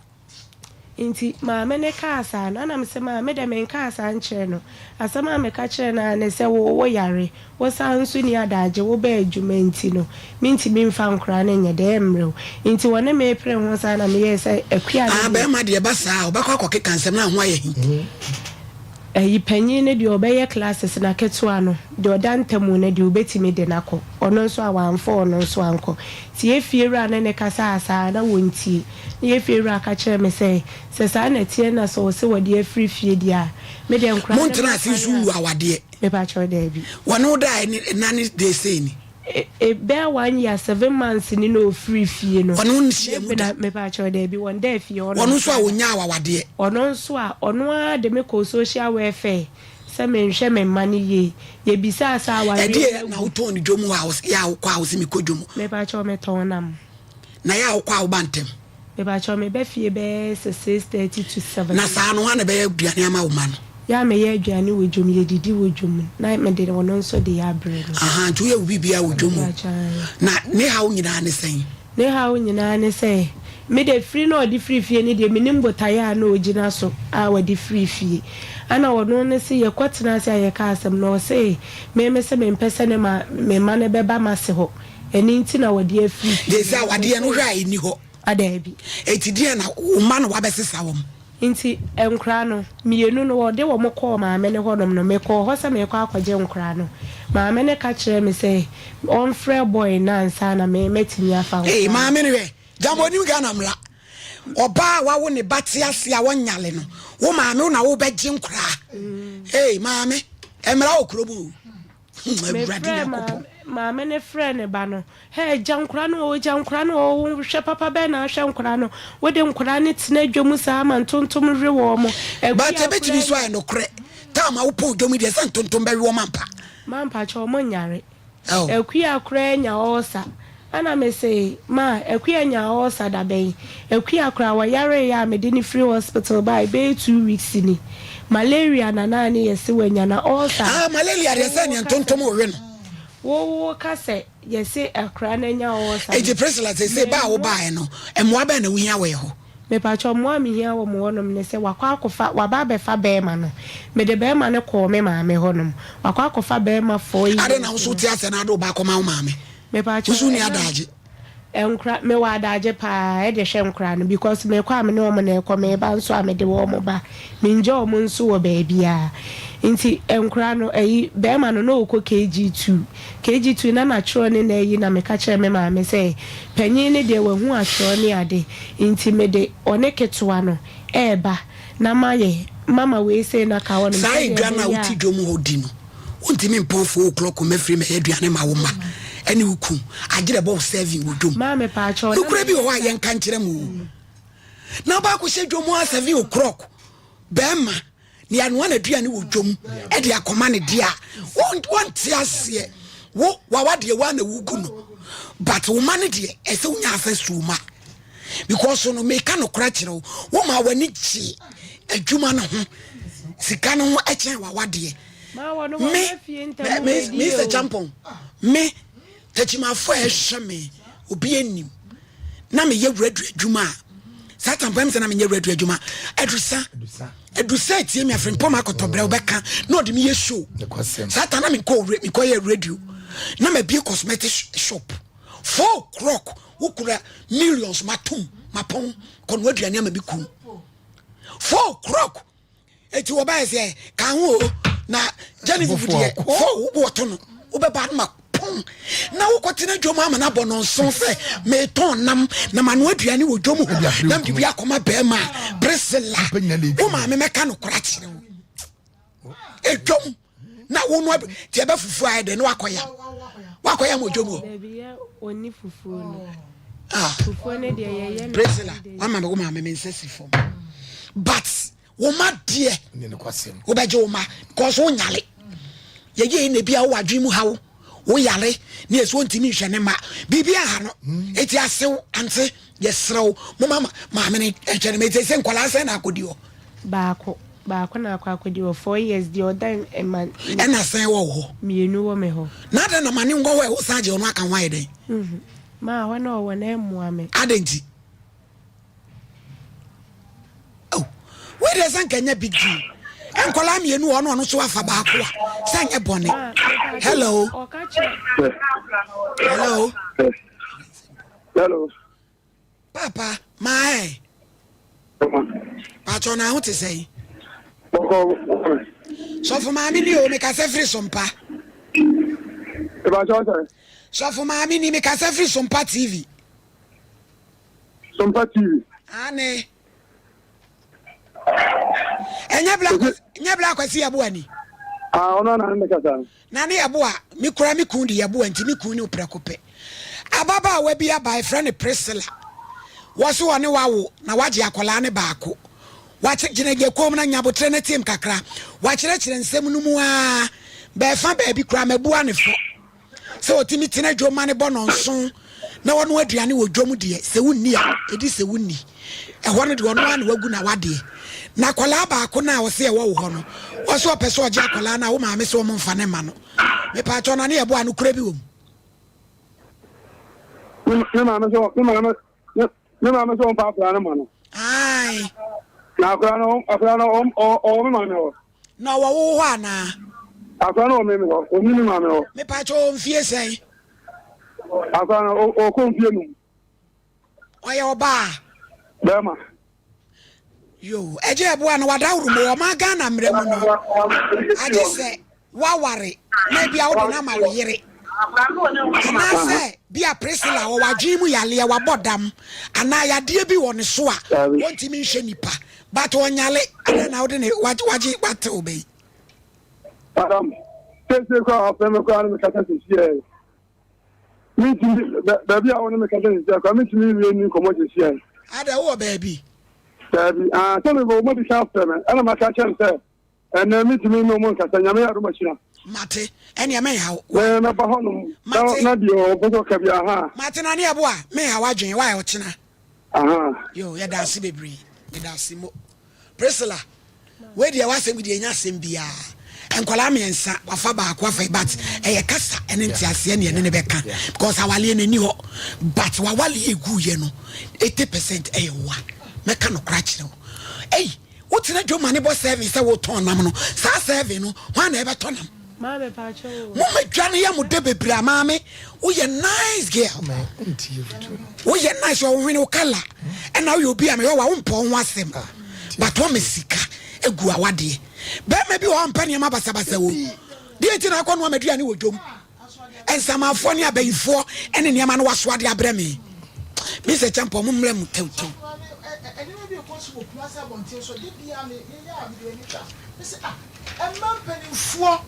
Nti maame no kaa saa no, ɛna mese maame deɛ menkaa saa nkyerɛ no. Asɛm a meka kyerɛɛ no ara ne sɛ wo wo yare, wo san nso nni adagye, wo ba adwuma nti no, mentumi mfa nkoraa no nyɛ dɛ, ɛmmerɛ wo. Nti wɔne me repere ho saa na meyɛɛ sɛ Akua no Ah, deɛ. bɛrima deɛ ɛba saa a, ɔbɛkɔ akɔkeka nsɛm na ho ayɛ hi. Ayi, panyin no deɛ ɔbɛyɛ classes na ketewa no deɛ ɔda ntamu no deɛ obetumi de no akɔ. Ɔno nso a wamfa ɔno nso ankɔ. Nti yɛ fie wura ne no kasaa saa na wɔntie. Na yɛ fie wura ka kyerɛɛ me sɛ, sɛ saa na ɛteɛ na sɛ ɔse wɔde afiri fie deɛ a, me deɛ nkwadaa no Montena mɛfa ase nso no a. nwu awadeɛ. Mepakyɛw daabi. Wɔne wo daeɛ ne nna ne deɛ sei ni? E bɛyɛ one year seven months ni na ofiri fie no. Ɔne wo nhyia mu da? Mepakyɛw daabi, wɔn daa fie hɔ nom Ɔno nso a koraa da. ɔnyaa wo awadeɛ? Ɔno nso a, ɔno ara de me kɔɔ social welfare sɛ menhwɛ me mma no yie. Yɛbisaa sɛ awareɛ no Ɛdeɛ na agu. wotɔn no dwom hɔ a, yɛ a wokɔ a wose mekɔ dwom? Mepakyɛw metɔn nam. Na yɛ a wokɔ a woba ntɛm? Mepakyɛw meba fie bɛyɛ sɛ 6:30 to 7. Na saa no hwan na ɛbɛyɛ aduane ama wo mma no? Yɛ a meyɛ aduane wɔ dwom, yɛdidi wɔ dwom na mede ɔno nso deɛ abrɛ no. Ahaa, nti woyɛ wo biribiara wɔ dwom o. Mepakyɛw ae. Na ne haw nyinaa ne sɛn? Ne haw nyinaa ne sɛ, me de firi na ɔde firi fie no deɛ mennim botaeɛ a na ɔgyina so a ɔde firi fie. Ɛna ɔno no se yɛkɔ tena ase a yɛka asɛm no ɔse me me se mempɛ sɛ ne ma me mma no bɛba m'ase hɔ ɛno nti na ɔde afiri fie. Deɛ sɛ awadeɛ no wohwɛ a ɛnni hɔ. Ah daabi. Enti deɛn na wo mma no wabɛsesa wɔn? Nti nkoraa no, mienu no wɔde wɔn kɔɔ maame no hɔnom no, mekɔɔ hɔ sɛ merekɔ akɔgye nkoraa no. Maame no ka kyerɛɛ me sɛ ɔmfrɛ boy no ansa na me matumi afa nkoraa Ei no. maame no hwɛ, gyama onim Ghana mmara. Ɔbaa a wawo ne ba te ase a ɔnyale no, wo maame wo na wobɛgye nkoraa. Ei maame, mmara wɔ kurom o. Hmm, Awurade Mefrɛɛ Nyankopɔn. maame no frɛɛ ne ba no, Hɛɛ, gya nkwadaa no oo, gya nkwadaa no oo, wo hwɛ papa bɛn na ahwɛ nkwadaa no, wode nkwadaa no tena dwa mu saa ma ntontom we wɔn, But akua ɛbɛtumi koraa nso ayɛ nokorɛ, time a wopɔn dwom yi deɛ sɛ ntontom bɛwe wɔn ampa. Ma mpakyɛ wɔn nyare. Akua koraa anya ulcer. Ɛna me se, Ma, Akua nyaa ulcer da bɛn? Akua koraa, ɔyareeɛ a mede no firi hospital baeɛ bɛyɛ 2 weeks ni. Malaria na na ne yɛse wanya na ulcer Ah, malaria deɛ sɛ neɛ wo wo ka sɛ ntontom rewe no. Wo wo ka sɛ yɛse akora no anya ulcer no, Enti Priscilla, seesei ba a memmoa. wobaeɛ no, mmoa bɛn na wohia wɔ yɛn hɔ? Mepakyɛw, mmoa a mehia wɔ mo hɔnom ne sɛ wakɔ akɔfa, waba abɛfa bɛɛma no. Mede bɛɛma no kɔɔ me maame hɔnom. Wakɔ akɔfa bɛɛma 4 Adɛn years na wo nso no. wote asɛ na wode wo ba akɔma wo maame? Mepakyɛw, Wo nso wonni ɛnam adaagye? nkora, mewɔ adaagye paa ɛde hwɛ nkora no because mekɔ a me ne wɔn na ɛkɔ, meba nso a mede wɔn ba. Mengya wɔn nso wɔ baabiara. Nti nkora no, ayi, bɛɛma no na ɔkɔ KG2. KG2 na natwerɛ ne n'ayi na meka kyerɛɛ me maame sɛ panyin no deɛ wahu atwerɛ ne ade nti mede ɔne ketewa no reba na mayɛ mama wei sei na ka hɔnom Saa sɛdeɛ aduane a ɛbɛyɛ wote a. dwom hɔ di no, wontumi mpɔn 4 o'clock mmɛfiri mmɛyɛ aduane ma wo mma ne wo kunu, agyerɛ bɔ wo serving wɔ dwom. Maame paakyɛw na Nokorɛ bi wɔ hɔ a meyɛ saa. yɛnka nkyerɛ mo o. Na wobɛakɔhyɛ dwom hɔ a 7 o'clock bɛɛma na yɛanoa n'aduane wɔ dwom de akɔma ne deɛ a, wɔnte aseɛ. Wo wawa deɛ woa na wogu no, but wo ma no deɛ ɛsɛ wonya access to wo ma, because no meka nokora kyerɛ wo, wo ma w'ani gye adwuma no ho, sika no ho ɛkyɛn wawa deɛ. Me me me sɛ champon me takyimafo a ɛhwɛ me obi anim na meyɛ radio adwuma a, saa tampa mi sɛ na menyɛ radio adwuma adusa adusa etie mi afiri mpɔm akɔtɔ brɛ wobɛka na ɔde mi yɛ show. Saa ta na menkɔ menkɔ yɛ radio na mabie cosmetic shop 4 o'clock, wokura millions matom mapɔn kɔnoa aduane ama me kun 4 o'clock. Eti wɔbaɛ sɛ ka ho o na Genevieve deɛ fo wɔto no wobɛba no ma pɔn na wokɔtena dwom ama no abɔ no nso sɛ metɔn nam na mano aduane wɔ dwom hɔ na mede bi akɔma bɛrima a. Priscilla, wo maame mɛka no kora kyerɛ wo ɛdwom na wo no deɛ ɛbɛ fufuo ayɛ dɛ na wakɔyam wakɔyam wɔ dwom hɔ. Ah, Priscilla, wama me wo maame me nsa si fam, but wo ma deɛ wobɛgye wo ma because wo nyale yɛyɛ na ebi a wowɔ adwene mu ha wo wo yare ne yɛsɛ wɔntumi nhwɛ ne ma biribi aha no. Eti asew ante yɛserɛ wo moma maame no nhwɛ ne ma. Eti sɛ nkwadaa sɛn na akɔdi hɔ? Baako baako na akɔ akɔdi hɔ 4 years deɛ ɔda ɛma. Ɛna sɛn wɔ wo hɔ? Mmienu wɔ me hɔ. Na adɛn na ma ne nkɔ hɔ ɛ? Wosan gye ɔno aka ho ayɛ dɛn? Maa hɔ na ɔwɔ na ɛmmoa me. Adɛn nti? Oh, wei deɛ sɛ nka nyɛ big deal. Nkwadaa mmienu wɔ ɔno ɔno so afa baako a sɛ nyɛ bɔne. Hello. Hello. Hello. Papa, maa ɛ. Paatɔ na ho te sɛn? Sɔfo maame ni o, mekasa firi Sompa. Sɔfo maame ni, mekasa firi Sompa TV. Sompa TV. Ane. Ɛnyɛ bla nyɛ bla Kwasi Yeboah ni. Ah, ɔno na ne kasa. Na ne Yeboah, me kura me kun de Yeboah nti me kun ne prɛko pɛ. Ababaawa bi aba efrɛ ne Priscilla. Wɔso ɔne wawo na wagye akwadaa ne baako. Wakye gyina gye kom na nyabotrɛ na tiem kakra. Wakyerɛkyerɛ nsɛm no mu aa bɛɛfa baabi koraa mabua ne fɔ. Sɛ ɔtumi tena dwom ma no bɔ nnɔnson na ɔnoa aduane wɔ dwom deɛ, sɛ wonni a, ɛdi sɛ wonni. Ɛhɔ no deɛ ɔno ara na wagu n'awadeɛ. Na akwadaa baako no a ɔse ɛwɔ wo hɔ no, ɔse ɔpɛ sɛ ɔgye akwadaa no a, wo maame se wɔn mfa no mma no. Mepaakyɛw na ne yɛboa nokorɛ bi wɔ mu? Me maame sɛ me maame me maame sɛ ɔmfa akwadaa no ma no. Ae. Na akwadaa no akwadaa no ɔwɔ me maame hɔ. Na ɔwɔ wo hɔ anaa? Akwadaa no wɔ me hɔ, ɔnni me maame hɔ. Mepaakyɛw ɔwɔ mfie sɛn? Akwadaa no ɔkɔ mfie num. Ɔyɛ ɔbaa? Bɛrima. Yo, ɛgye ɛboa no wadaworo mu ɔma Ghana mmerɛ mu no agye sɛ waware na ebi a wode no ama wo yere anaasɛ bi a Priscilla ɔwɔ adwene mu yaleɛ wabɔ dam anaa yadeɛ bi wɔ ne so a wɔntumi nhwɛ nipa, but ɔnyale adɛn na wode ne wagye wagye wate wo bɛyi? Madam, seesei koraa wafrɛ me koraa no mekasa sesiɛ. Mentumi, baabi a wo ne me kasa sisi akora, mentumi nwie ni nkɔmmɔ sisi ɛ. Ada, wowɔ baabi? Daabi, ah, sɛ mebɔ wɔn adi kan afrɛ me, ɛna maka kyerɛ no sɛ, ɛnɛ mentumi ne wɔn nkasa, Nyame yɛ adom akyina. Mate, ɛneɛ menha wo. Me, mɛba hɔ nom, Mate. na deɛ ɔpɛ sɛ ɔka bi, aha. Mate, na ne ɛbo a, menha w'adwene, why ɔkyena. Aha. Yo, yɛda ase bebree, yɛda ase mo. Priscilla, wei deɛ w'asɛm deɛ ɛnyɛ asɛm biara. Nkwadaa mmiɛnsa, wafa baako afa yi, but ɛyɛ kasa ɛne nteaseɛ ne ɛne ne bɛka because awaleɛ no ani hɔ, but wawaleɛ egu yɛ no 80% ɛyɛ woa. Mɛka nokora akyerɛ wo. Ei, wotena dwom ma ne bɔ seven sɛ wotɔn nam no, saa seven no, hwan na ɛbɛtɔ nam? Maame pakyɛ o. Mo ma dwa no yɛ mo dɛ bebree a maame woyɛ nice girl. Woyɛ nice wɔ wo hwene wo kala ɛna woyɛ obi a mehwɛ wa wompɛ wo ho asɛm but wɔma sika egu awadeɛ. Bɛrima bi wɔ hɔ ɔmpɛ nneɛma basabasa o. Deɛ nti na akɔ noa m'aduane wɔ dwom. Nsamanfoɔ ne abayifoɔ ne nneɛma no wasoa de abrɛ me. Me sɛ kyɛmpɔ mo mmrɛ mu tɛwtɛw. Nneɛma bi rekɔ so wɔ Kumasi abɔnten so, da biara meyɛ a mede m'ani twa. Mese ah, mmaa mpanimfoɔ,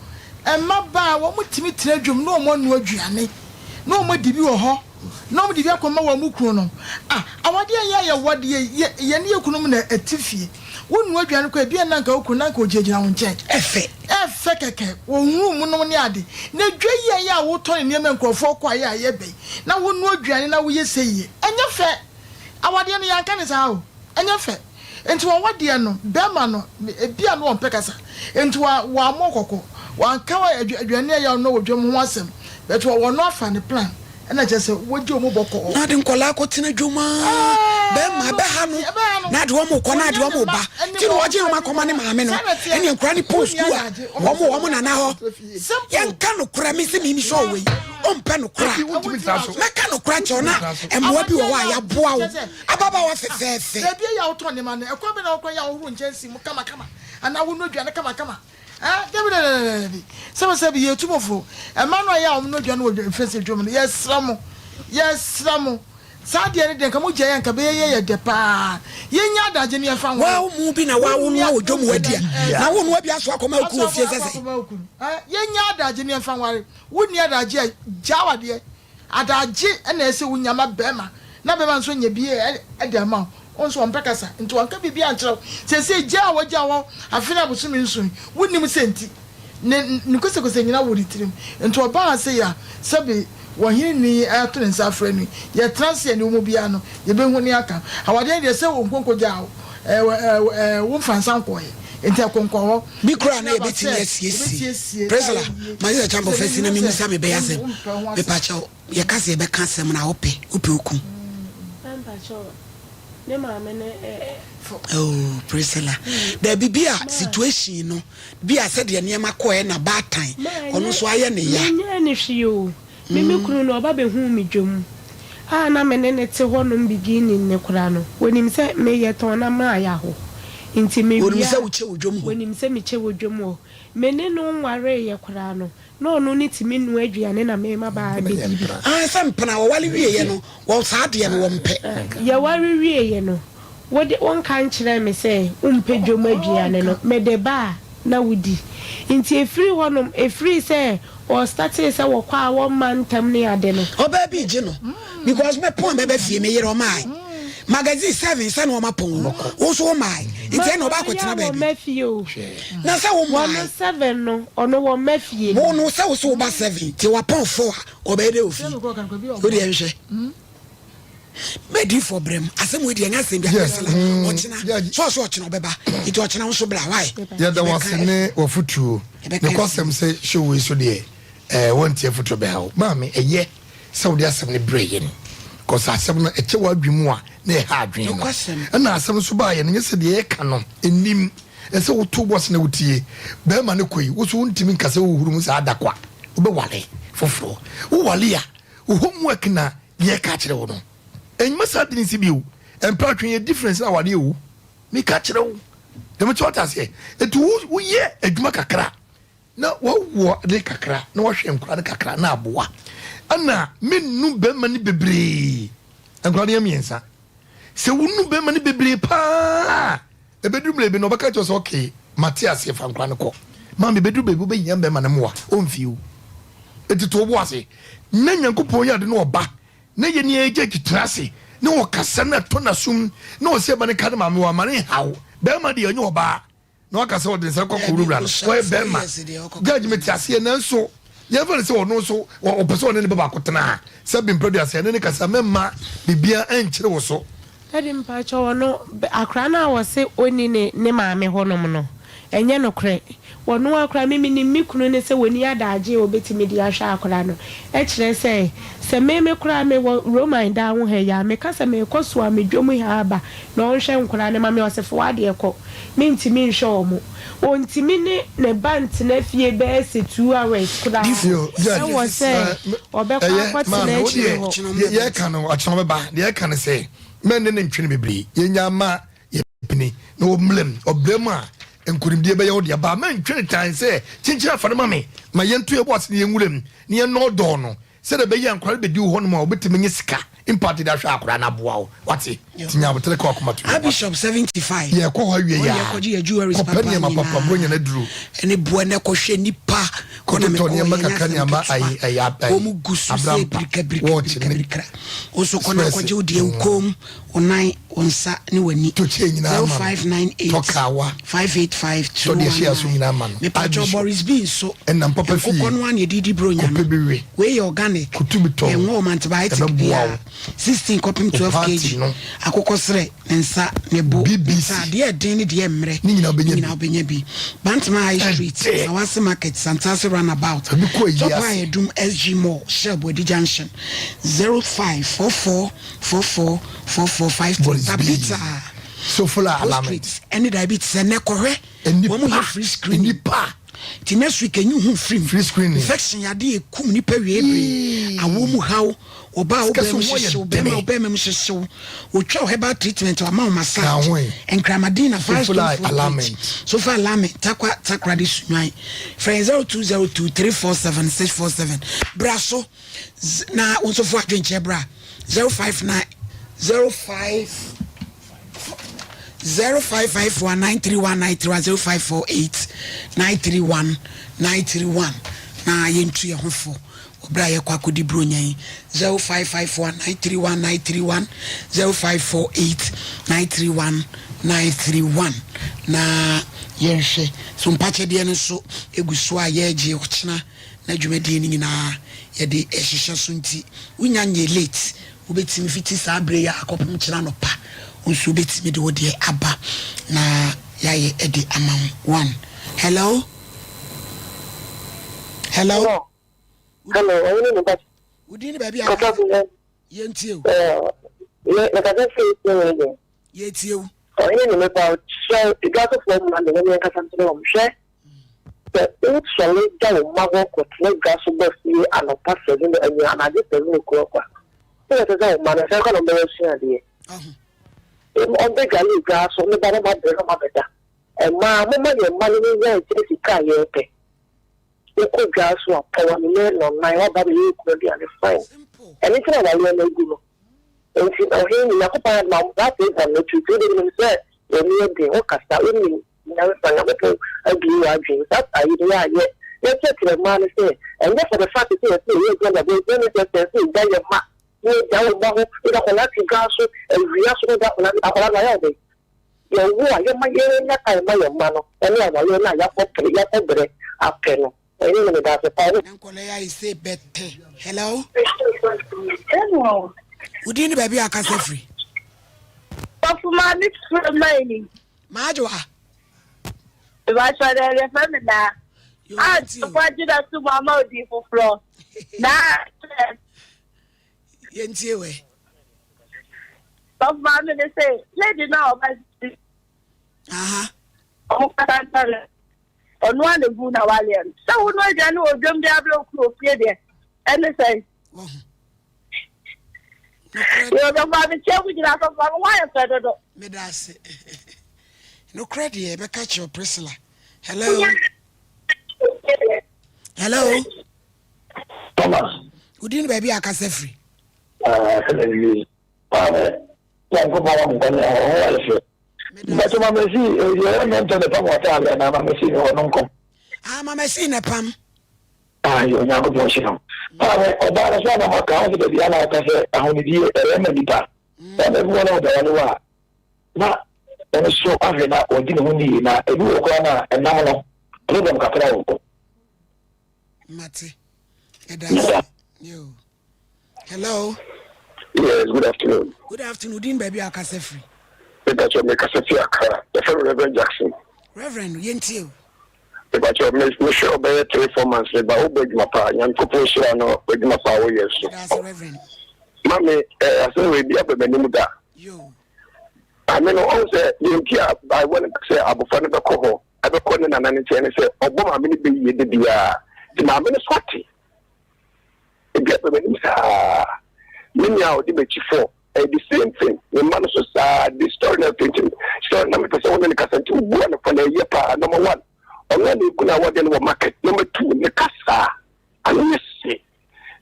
mmabaa a wɔtumi tena dwam na wɔanoa aduane, na wɔadi bi wɔ hɔ, na wɔde bi akɔma wɔn kununom. Ah, awadeɛ a yɛ a yɛwɔ deɛ, yɛ, yɛne yɛn kununom na ɛte fie. Wonoa aduane koraa a, ebia na anka wo kunu na anka ɔgyinagyina wo nkyɛn. Ɛfɛ. Ɛfɛ kɛkɛ, wɔhunu mu nom ne ade. Na dwa yi a ɛyɛ a wotɔn nneɛma nkurɔfoɔ kɔ a ɛyɛ a ɛyɛ bɛ yi, na wonoa aduane na woyɛ sei yi, ɛnyɛ fɛ. Awadeɛ no, yɛanka no saa o. Ɛnyɛ fɛ. Enti wɔn wadeɛ no, bɛrima no, ebia na ɔmpɛ kasa, enti wa, wammɔ kɔkɔ, wanka aduane a ɛyɛ a ɔnoa wɔ dwam ho asɛm, but wɔ, wɔno afa ne plan, ɛna kyerɛ sɛ wagye wɔn bɔkɔɔ. Na ɔde nkwadaa akɔtena dwam aa, bɛrima ɛbɛha no, na ade wɔn rekɔ, na ade wɔn reba, nti na ɔgye wɔn akɔma ne maame no, ɛne nkwadaa no pɔn sukuu a, wɔn wɔ wɔn nana hɔ. Yɛnka nokorɛ, me se me sure wei, ɔmpɛ nokorɛ a, mɛka nokorɛ akyerɛ wo, na mmoa bi wɔ hɔ a yɛaboa wo. Ababaawa fɛfɛɛfɛ. Baabi a yɛ a wotɔn nneɛma no, ɛkwan bɛn na wokɔ yɛ a wohoro nkyɛnsee mu kamakama anaa wonoa aduane kamakama? Ɛɛ, dabi, dabi, dabi, dabi. Sɛbɛsɛbi, yɛtu mo fo. Mmaa no a ɛyɛ a wɔnoa aduane wɔ mfɛnsere dwom no, yɛsrɛ mo, yɛsrɛ mo, saa adeɛ no deɛ, nka mogyae a, nka ɛbɛyɛ yɛ dɛ paa. Yɛnnya adagye na yɛmfa nware. Waa wo mu bi na waa wonoa wɔ dwom hɔ adi a, na wonoa bi aso akɔma wo kunu wɔ fie sɛ sɛn? Yɛnnya adagye na yɛmfa nware. Wonni adagye a, gyaa awadeɛ. Adagye na ɛsɛ wonya ma bɛɛma na bɛɛma nso nya bi de ama wo. Wo nso ɔmpɛ kasa nti wanka biribiara ankyerɛ wo. Seesei gyaa a wagyaa wo afe ne abosome nson yi, wonnim sɛ nti. Ne ne kosɛkosɛ nyina wɔ ne tirim. Nti ɔbaa ha sei a, sɛbe ɔhene ni ato ne nsa afrɛ no yi, yɛtena ase a nea ɔwɔ mu biara no yɛbɛhu ne aka. Awadeɛ no deɛ sɛ wo nkonko gyaa wo, ɛɛ womfa nsa nkɔeɛ nti ɛkonkɔn hɔ. Bi koraa na yɛbɛtumi asiesie. Priscilla, ma sɛ Champɔ fa si na memmisa me bɛyɛ asɛm. Mepakyɛw, yɛka sɛ yɛbɛka asɛm no a wopɛ, wopɛ oku. Oh, Priscilla. Dabi bi a situation no, bi a sɛdeɛ nneɛma kɔɛ na baatan, ɔno nso ayɛ ne ya. Menyɛɛ no hwee o. Me me kunu no ɔba bɛhuu me dwam a na me ne no te hɔ nom beginning no koraa no wɔnim sɛ me yɛ tɔn na mayɛ hɔ nti me Wɔnim wie sɛ a wokyɛ wɔ dwam hɔ. wɔnim sɛ me kyɛ wɔ dwam hɔ. Me ne no nwareeɛ koraa no na ɔno ne tumi noa aduane na me ma ba abɛdi bi. Aane sɛ mpena wɔware wieɛ no wɔ saa adeɛ no wɔmpɛ. Yɛware wieeɛ no Wode wonka nkyerɛɛ me sɛ wompɛ dwam aduane no, mede ba a na wodi. Nti ɛfiri hɔ nom, ɛfiri sɛ wɔstartee sɛ wɔkɔ a wɔmma ntɛm ne ade no. Ɔbaa bi regye no because me pɔn bɛba fie me yere ɔmaae magazine seven sɛ na ɔma pɔn o wo nso wo maae nti ɛna ɔba akɔtena baabi. Wɔmma fie o. Na sɛ wo maae. Wɔno seven no ɔno wɔmma fie. Wo no sɛ wo so wo ba seven nti wapɔn four a ɔbɛyɛ dɛ wɔ fie wo deɛ nhwɛ. Mɛdifoɔ brɛ mu asɛm wei deɛ ɛnyɛ asɛm bi Yes, akɛse la mm, ɔkyena yeah. sɛ ɔsɛ ɔkyena ɔbɛba nti ɔkyena wo nso bra why yɛda wo ase yɛbɛka ne wafotuo yɛbɛka nokwasɛm sɛ show wei so deɛ eh, wɔntie afotuo bɛha wo maame ɛyɛ sɛ wode asɛm no brɛ yɛn kɔsɛ asɛm no ɛkyɛ w'adwene mu a na ɛha adwene no Nokwasɛm. ɛna asɛm nso baayɛ no nyɛ sɛ deɛ yɛka no ɛnim ɛsɛ woto bɔs na wotie bɛrima no kɔ yi wo so wontumi nka sɛ wohuru mu saa da kwa wobɛwale foforɔ wowale a wo homework na Yɛ ka kyerɛ wo no ɛnyima saa de nsi bio mpɛ atwe yɛ difference na awadeɛ o me ka kyerɛ wo dɛm ti wate aseɛ etu wo woyɛ adwuma kakra na wawoɔ de kakra na wahwɛ nkora no kakra na aboa ɛna me nu bɛrima no bebree nkora no yɛ mmiɛnsa sɛ wo nu bɛrima no bebree paa ɛbɛduru mmerɛ bi na ɔbɛka kyerɛ sɛ okay mate aseɛ fa nkora no kɔ maame bɛduru baabi wobɛhia bɛrima no mmoa ɔmfie o. Enti to wo bo ase na Nyankopɔn yɛ ade na ɔba na yɛ nea ɛgya akyi tena ase na ɔkasa na ɛtɔ n'asom na ɔsɛ ɛma ne ka ne maame wɔ ama ne nhaw. Bɛrima deɛ ɔnyɛ ɔbaa na waka sɛ ɔde nsa kɔ akɔwurawura no ɔyɛ bɛrima. Judge mete aseɛ nanso yɛmfa no sɛ ɔno nso ɔpɛ sɛ ɔne ne ba baako tena a sɛ bempɛ duasa ɛne ne kasa mɛmma biribiara ɛnkyere wo so. Daddy mpakyɛw ɔno akora no a wɔse ɔnni ne ne maame hɔ nom no ɛnyɛ nokorɛ wɔno akora me menim me kunu no sɛ wɔnni adaagye a ɔbɛtumi de ahwɛ akora no ɛkyerɛ sɛ sɛ me me koraa me wɔ Roman dan ho ha yi a meka sɛ merekɔ soa me dwom ha aba na ɔnhwɛ nkora no ma me ɔse fa w'adeɛ kɔ mentumi nhwɛ wɔn ɔntumi ne ne ba ntena fie bɛyɛ sɛ 2 hours koraa ɛwɔ sɛ ɔbɛkɔ Ɛyɛ, akɔtena maame, wo akyire deɛ, hɔ. deɛ yɛreka no, akyena ɔbɛba. Deɛ yɛreka no sɛ, mɛnne ne ntwene bebree. Yɛnya ma yɛpene na ɔmmla mu. Ɔbrɛ mu a, nkonimdie bɛyɛ wo dea. Ba, mɛntwene tan sɛ, kyenkyen afa no ma me. Ma yɛnto yɛn bo ase na yɛnwura mu, na yɛnnɔɔdɔɔ no, sɛdeɛ ɛbɛyɛ a nkwadaa no bɛdi wo hɔnom a, wɔbɛtumi anya sika mpo de ahwɛ akwadaa no aboa wo. Wate? Nti nya aboterɛ ka w'akoma to yam. Archbishop 75. Yɛrekɔ hɔ awie Wɔn yi deɛ a, kɔgye yɛ jewelries kɔpɛ papa nneɛma papa, nyinaa. Buronya no aduru. Ɛne boɛ na ɛkɔhwɛ nipa. Kɔ na Kɔtotɔ mekɔ nneɛma yɛ nyɛ kakra asɛm nneɛma ketewa. ayi ayi ayi Wɔn gu so sɛ abrampa, birika birika watch birika ne birika. Wo nso kɔ na spɛs. kɔgye wo deɛ wo kɔn mu, wo nan, wo nsa ne w'ani. Tɔ kyɛ nyinaa ma no. 0598 Tɔ kawa. 585 Tɔ deɛ ɛhyɛ aso 219. nyinaa ma no. Mepakyɛw Archbishop. Boris B nso. Ɛnam papa fie. Nkokɔ no ara na yɛde di bronya Kɔpɛ no. bi we. Wei yɛ organic. Kutu bi tɔn. Ɛnwɔ wɔn antibiotic Ɛbɛboa biara. wo. 16 kɔpem Wo 12 party kg. no. Akokɔ srɛ, ne nsa, ne bo, ne BBC. nsa. Adeɛ ɛden ne deɛ mmerɛ. Ne nyinaa wobɛnya Ne nyinaa bi. wobɛnya bi. Bantama High Street, Ɛnte. Sawase Market, Santase Runabout, Ebi kɔ ayi Top ase. High Adum, SG Mall, Shell Boadi Junction, 0544 44 44 53. Boris B. Tabitha. Sofola Alamet. Prostate ɛne diabetes ɛnɛ kɔhwɛ. Wɔn mo yɛ free screening. Nipa. Ti next week enyi hu free. Free screening. Infection yade ekum nipa wie bere. Awo mu haw. Ɔbaa wo bɛrima mu hyehyew. Bɛrima wo bɛrima mu hyehyew. Otwa wo herbal treatment ama wo massage. Nkramadin na Firestone Food Bridge. Sofa Alamet. Takwa Takoradi Sunwan. Frɛ 0202 347 647. Bra so na wo nso fo adwenkyerɛ bra. 059 05 0551 931 931 0548 931 931 na yɛntu yɛn ho fo wɔ berɛ a yɛkɔ akɔdi buronya yi. 0551 931 931 0548 931 931 na yɛnhwɛ so mpakyɛdeɛ no nso ɛgu so a yɛregye ɔkyena na dwumadie no nyinaa yɛde ɛhyehyɛ so, nti wonya nyɛ late. Wobɛtumi fiti saa berɛ yi a akɔpem kyena anɔpa, wo nso wobɛtumi de wo deɛ aba na yɛayɛ de ama wo. One hello, hello. Hello, ɔyɛ ne ba. Wo din ne baabi a Kasa bi yɛ. Yɛntie o. Ɛɛ, mekasa fi etie wɔ yɛ. Yɛtie o. Ɔyɛ ne mepa kyerɛ dwasofoɔ mma ne ne nkasa nkyerɛ wɔn hwɛ. Sɛ wosɔre gya wo mma hɔ kɔtena dwa so ba fie anɔpa 7 awia anadwo 7 o'clock a, sɛ ɛsɛ sɛ wo mma no sɛ kɔ na ɔmbɛyɛ sua adeɛ. Ɔmbɛdwale dwa so ne ba no ma brɛ no ma bɛda. Mmaa, momma yɛn mma no nyɛ nkyɛn sika a yɛrepɛ. Wokɔ dwa so a, pɔw anwummerɛ nnɔnnan waba bɛyɛ okunu aduane fine. Ɛno nti na awareɛ no agu no. Nti ɔhene ni Nyankopɔn adom a saa program no tutu wode nim sɛ w'ani yɛ den, wokasa, wonim nyansa, Nyankopɔn abue w'adwene. Saa ayi no yɛayɛ. Yɛkyerɛkyerɛ mmaa no sɛ ɛnyɛ for the fact sɛ yɛsɛ yɛyɛ adwuma na ɛbɔ nti ɛne sɛ sɛ sɛ yɛgya yɛn mma na yɛgya wo mma ho wode akwadaa te dwa so awia so na wode akwadaa akwadaa no ayɛ wo dɛn? Yɛwo a yɛma yɛnya time ma yɛn mma no ɛne awareɛ no a yɛakɔ pere yɛakɔ brɛ apɛ no. Ɛne no meda ase paa. Na nkɔla yi ayɛ sɛ bɛtɛ. Hello. Hello. Wo din ne baabi a akasa firi? Sɔfo maame firi man ni. Maadwoa. Ìbáṣọ dẹ ẹ̀rẹ̀ fẹ́ mi náà. A sọfọ agyina so mu ama odi foforɔ. Na Yɛntie wɛ. Sɔfo maame ne sɛ lady na ɔba si. Ɔmo kasa ntare. Ɔno a na egu na waleɛ no. Sɛ wo no aduane wɔ dwam de abrɛ okunu ofie deɛ ɛne sɛn. Yɛ sɔfo maame kyɛ mu gyina sɔfo maame ho ayɛ fɛ dodo. Meda ase. Nokorɛ deɛ yɛbɛka kyerɛ Priscilla. Hello. Hello. Thomas. Wo din ne baabi a akasa firi? Sɛnɛ wie. Maame, Nyankopɔn ma nkwa ne ho ayɛ fɛ. Mbɛtɔ ma mesi ɛyɛ ɛyɛ mɛntɔ ne pam wɔ ataade anaa ma mesi ne hɔ no nkɔm. Ah, ma mesi ne pam. Ayi Onyankopɔn nhyira wo. Maame, ɔbaa no sɛ na maka wo sɛ baabi a na ɔka sɛ ahonidie ɛyɛ ma nipa. Bɛrima bi wɔ na ɔbɛwale wo a na ɔno so ahwɛ na ɔdi ne ho ni yie na ebi wɔ koraa na ɛnam no problem kakra wɔ hɔ. Mate. Ɛda ase. Yo. Hello. Yes, good afternoon. Good afternoon. Din baabi a akasa firi. Mepakyɛ mekasa fi Accra. Yɛfrɛ me Reverend Jackson. Reverend, yɛntie o. Mepakyɛ me mehwɛ ɔbɛyɛ 3 4 months me ba wobɔ adwuma paa. Nyankopɔn nhyira no adwuma paa woyɛ so. That's Reverend. Mame eh, asɛm wei bi aba m'anim da. Yo. Ame no ɔhu sɛ deɛ nti a baewa no sɛ abɔfra no bɛkɔ hɔ ɛbɛkɔ ne nana no nkyɛn ne sɛ ɔbɔ maame no bɛyie da biara nti maame no so ate ebi aba m'anim saa. Me nua a ɔde m'akyi fɔ ɛyɛ the same thing, me mma no so saa. The story na painting story na mepɛ sɛ wo ne no kasa nti wobua no fɔ na ɛyɛ paa. Number one, ɔno a na ɛgu no awɔdeɛ no wɔ market. Number two, ne kasa ano yɛ se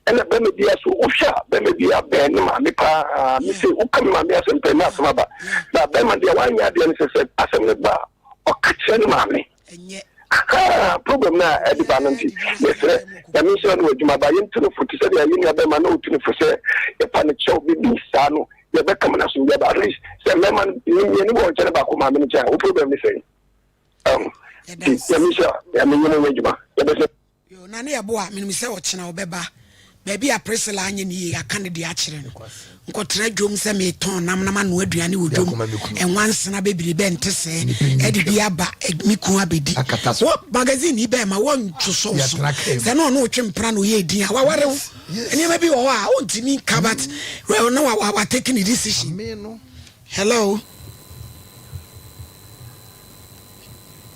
ɛna bɛrima bi so wohwɛ a bɛrima bi abɛn ne maame paa. Me se woka me maame asɛm pɛ na asɛm aba na bɛrima deɛ wanyɛ adeɛ no sɛ sɛ asɛm no ba a ɔka kyerɛ ne maame. Aha problem no a ɛde ba no nti yɛsrɛ Nyame nhyira no wɔ adwuma ba yɛntu no fo te sɛ deɛ yɛn nua bɛrima na ɔtu no fo sɛ yɛpa no kyɛw biribi saa no yɛbɛka mu no asomdwe aba. At least sɛ mmarima no mmienu wɔ nkyɛn baako maame no nkyɛn a wo problem ne sɛn nti Nyame nhyira Nyame nyɛ mo nyɛ adwuma yɛbɛsɛ. Yo, na ne yɛbo a menim sɛ ɔkyena ɔbɛba baabi a Priscilla anyɛ ne yie aka ne deɛ akyerɛ no. Nkɔtra dwom sɛ metɔn nam na manoa aduane wɔ dwom ɛnwansena bebree bɛ nte sɛɛ ɛde bi aba me kun abɛdi wɔ magazine yi bɛɛ ma wɔntwosɔ so sɛ na ɔno ɔtwe mpena na ɔyɛ edin a waware wo nneɛma bi wɔ hɔ a ɔntumi nka but na wa wa take ne decision. Hello.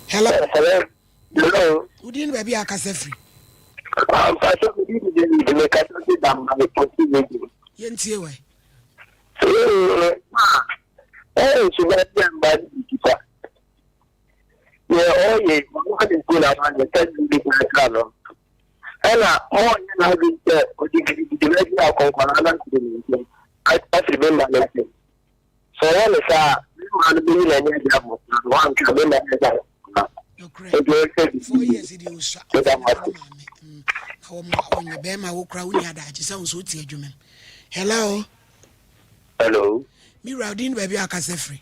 Hello. Hello. Hello. Wo din ne baabi a akasa firi? Mpatsɔ mi din de David, mi kasa fi Damale Pɔsi Radio. Yɛntie wɛ. Ee, ma ɛyɛ nsuba bi a mba ne bi kita. Yɛ ɔyɛ ɔno ne nkuo na ama ne nsa bi bi kakra no. Ɛna mo ɔnyɛ n'adwene sɛ ɔde gidigidi bɛ bi akɔnkɔn na afiri ne nsam afiri bɛmba ne nsam. Sɛ ɔyɛ no saa a, ne mma no bɛyi n'ani adi abɔfra no, wanka ne mma no agya no. Enti ɔhwɛ Four biribi years deɛ ɔsua meda ɔfa mo ne ase. maame na wɔn ɔnyɛ bɛrima wokura wonni adagye sɛ wo nso wote adwuma mu. Hello. Hello. Me wura wodin ne baabi a akasa firi?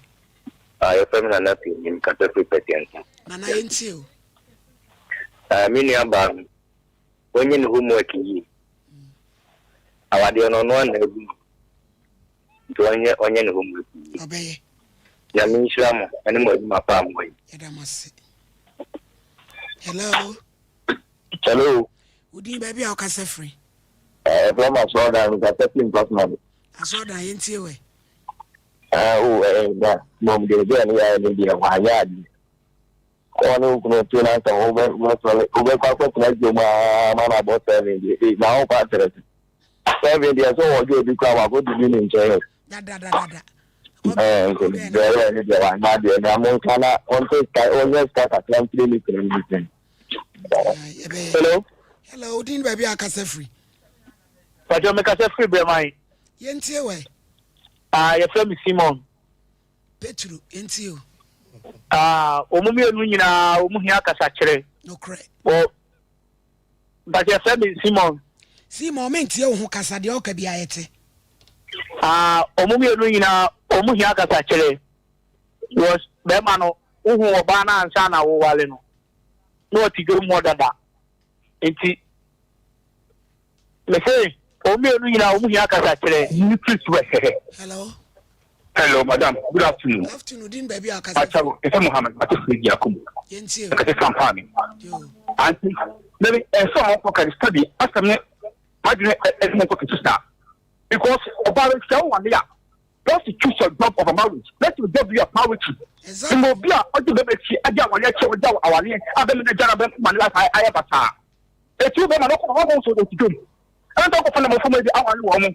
Ah, yɛfrɛ me Nana Panyin, kasa firi Pɛtiɛnsa. Nana yɛntie o. Ah, me nua baa no, wɔnyɛ ne homework yie. Awadeɛ no ɔno ana agu no. Nti ɔnyɛ ɔnyɛ ne homework yie. Ɔbɛyɛ. Nyame nhyira mo ɛne mo adwuma pa a mo yɛ. Yɛda mo ase. Hello. Hello. Wodin baabi a wokasa firi? Ɛfrɛ m asɔɔdan mekasa firi mpasoma do. Asɔɔdan yɛntie wɛ. Ah, o, ɛɛ, na mmom deɛ ɛbɛn no yɛ ne deɛ wanyɛ adeɛ. Kɔɔ ne okunu to na sɛ wobɛ wobɛsɔre wobɛkɔ akɔtena dwom aa ma no abɔ 7 deɛ ee na wokɔ atrɛ so 7 deɛ sɛ wɔdwe obi koraa wakɔdidi ne nkyɛn o. Dadadadada. Ɛɛ nti deɛ ɛyɛ ne deɛ wanyɛ adeɛ na monka na ɔnte sika ɔnyɛ sika kakra mfiri ne kunu no nkyɛn. Hello. Hello, wodin baabi a akasa firi? Pàtó mekasa firi Brɛman. Yɛntie wɛ. Ah, yɛfrɛ me Simon. Petro, yɛntie o. Ah, wɔn mmienu nyinaa wɔn hia kasakyerɛ. Nokorɛ. Wɔ mpàtó yɛfrɛ me Simon. Simon, mentie wo ho kasa deɛ ɔka bi ayɛ te. Ah, wɔn mmienu nyinaa wɔn hia kasakyerɛ. Wɔ bɛrima no, wohu ɔbaa no ansa na wowale no, na ɔte dwom hɔ dada. Nti mese wɔn mmienu nyinaa wɔn hia kasakyerɛ. Ni please wɛ hɛhɛ. Hello. Hello, madam. Good afternoon. Afternoon. Din baabi a akasa. Achawo, ɛsɛ Mohammed, mate firi di akomu. Yɛntie o. Ɛkɛsɛ sampaani. Anti, mɛbi ɛsɛ ɔmo kɔ kari study asɛm ne madwene ɛsɛ mo kɔ kɛse saa. Because ɔbaa bɛ sɛ ɔwɔ a just to choose your job over marriage. Let your job be your priority. Exactly. Mo bi a ɔgye bɛmɛ akyi agye awareɛ kyɛ ɔgye awareɛ a bɛmɛ no gyara bɛmɛ ma ne life ayɛ basaa. Eti wo bɛma no kɔ ɔkɔ nso ɔti dwom. Ɛna sɛ ɔkɔfa na mɔfo mu bi aware wɔn mo.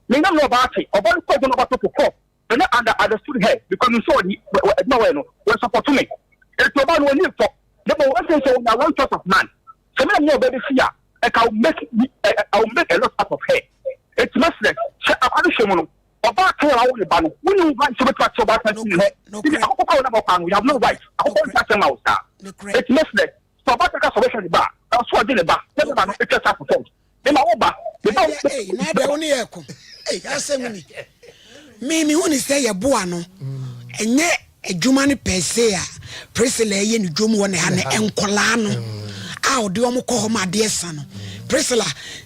Me nyam na ɔbaa te ɔba no kɔ adwuma na ɔba to kɔ. Me na under understood her because me nso ɔdi adwuma wɔyɛ no wɔn support me. Eti ɔbaa no ɔni fɔ. Ne bɔ wɔn sɛ sɛ ɔnya one choice of man. Sɛ me na me ɔbaa bi fi a ɛka I will make I will make a lot out of her. Eti mɛsrɛ sɛ akwa no hwɛ mu no ɔbaa kan a wawo ne ba no wonni wo right sɛ wobɛtumi akyerɛ ɔbaa kan firi hɔ. Nti akokɔ kɔ wo na bɔkɔ ano you have no right akokɔ nti asɛm ma wo saa. Eti mɛsrɛ. Sɛ ɔbaatan ka sɛ ɔbɛhwɛ ne ba a, ɛwɔ sɛ ɔgye ne ba na ne ba no twa saa percent. Me ma wo ba, me ba wo. Ei, na adɛ wo ne yɛ ko. Ei, asɛm ni. Me me hu ne sɛ yɛ boa no. Ɛnyɛ adwuma no per se a Priscilla ɛyɛ ne dwom wɔ ne ha ne nkɔlaa no a ɔde wɔn kɔ hɔ ma adeɛ sa no. Priscilla,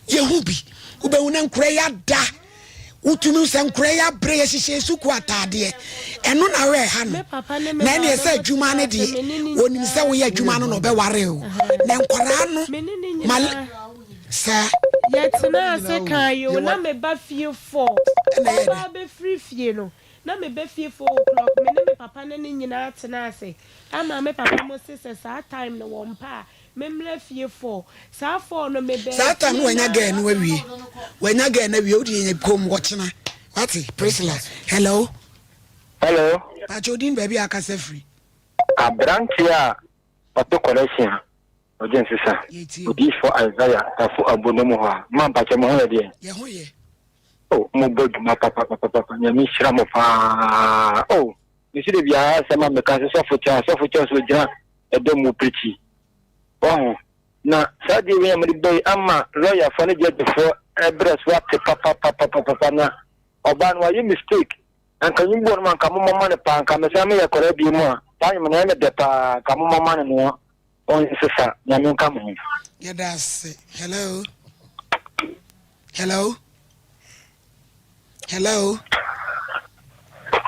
yɛhu bi. Wobɛhu na nkora yi ada. Wotumi sɛ nkora yi abrɛ yɛhyehyɛ sukuu ataadeɛ. Ɛno na werɛ ha no. Na ɛneɛ sɛ adwuma no deɛ, wɔnim sɛ woyɛ adwuma no na ɔbɛware o. Na nkwadaa no, ma saa. Yɛtenaa ase kaa yi o, na meba fie four. Ɔba abɛfiri fie no, na meba fie 4 o'clock, me ne me papa ne ne nyinaa tenaa ase ama me papa mo se sɛ saa time no wɔmpɛ a, Memmra fie four. Saa four no me bɛɛ Saa time no fie wanya naa. girl no awie. Wanya girl no awie wode yɛ kom ɔkyena. Wate Priscilla. Hello. Hello. Pakyɛ odin baabi a akasa firi. Aberanteɛ a ɔte kɔrɛhyen a ɔgye nsesa. Yɛtie o. Odiyifoɔ Isaiah Tafo Abu no mu hɔ a. Ma mpakyɛ mo ho yɛ deɛn? Yɛ ho yɛ. Oh mo bɔ dwuma papapapapa Nyame nhyira mo paa oh mesi de biara asɛm a meka sɛ sɔfo kyɛ sɔfo kyɛ so gyina ɛdɔm mu pirikyi. Wahu? Na saa adeɛ wei a mode ba yi ama lɔyafoɔ ne gyɛgyefoɔ brɛ so ate papapapapapa na ɔbaa no wayɛ mistake. Anka nwom bi wɔ nom anka momɔ ma no paa anka mesan meyɛ akwadaa bio mu a saa nwom no ɛyɛ me dɛ paa anka momɔ ma no na ɔnsesa. Nyame nka mo ho. Yɛda ase. Hello. Hello. Hello.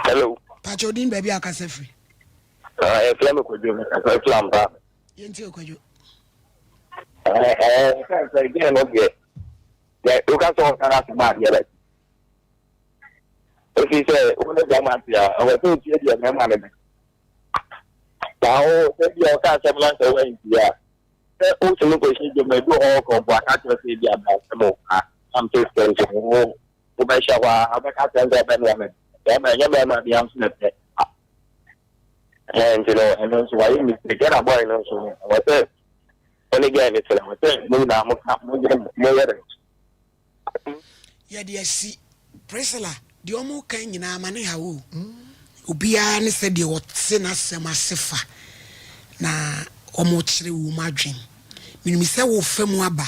Hello. Pacho din baabi a akasa firi. Ah, ɛfrɛ me Kwadwo, mekasa firi Ampa. Yɛntie o Kwadwo. Ɛɛ, sɛ sɛ gɛɛ no deɛ, deɛ woka sɛ ɔka no asɛm a deɛ bɛ. Ɛfiri sɛ wo ne bɛrima te a, ɛwɔ sɛ otie deɛ bɛrima no bɛ. Na wo sɛ bi a ɔka asɛm no sɛ woantie a, sɛ wotumi kɔhyɛ dwom ebi wɔ hɔ kɔmpo aka kyerɛ sɛ ebi aba asɛm o, a, na mpe sɛ nso wo wobɛhyɛ hɔ a, wobɛka kyerɛ sɛ ɔbɛnoa me. Bɛrima ɛnyɛ bɛrima bia nso na ɛpɛ. Ɛɛ nti no ɛno nso wayɛ mistake ɛna boy no nso no ɛwɔ sɛ ɔne girl no tena ɛwɔ sɛ mo nyinaa mo ka mo yɛ mo yɛ dɛ. Yɛde asi Priscilla deɛ ɔmo ka nyinaa ma ne ha o obiara ne sɛdeɛ ɔte n'asɛm ase fa na ɔmo kyerɛ wɔn adwen menim sɛ wofa mu aba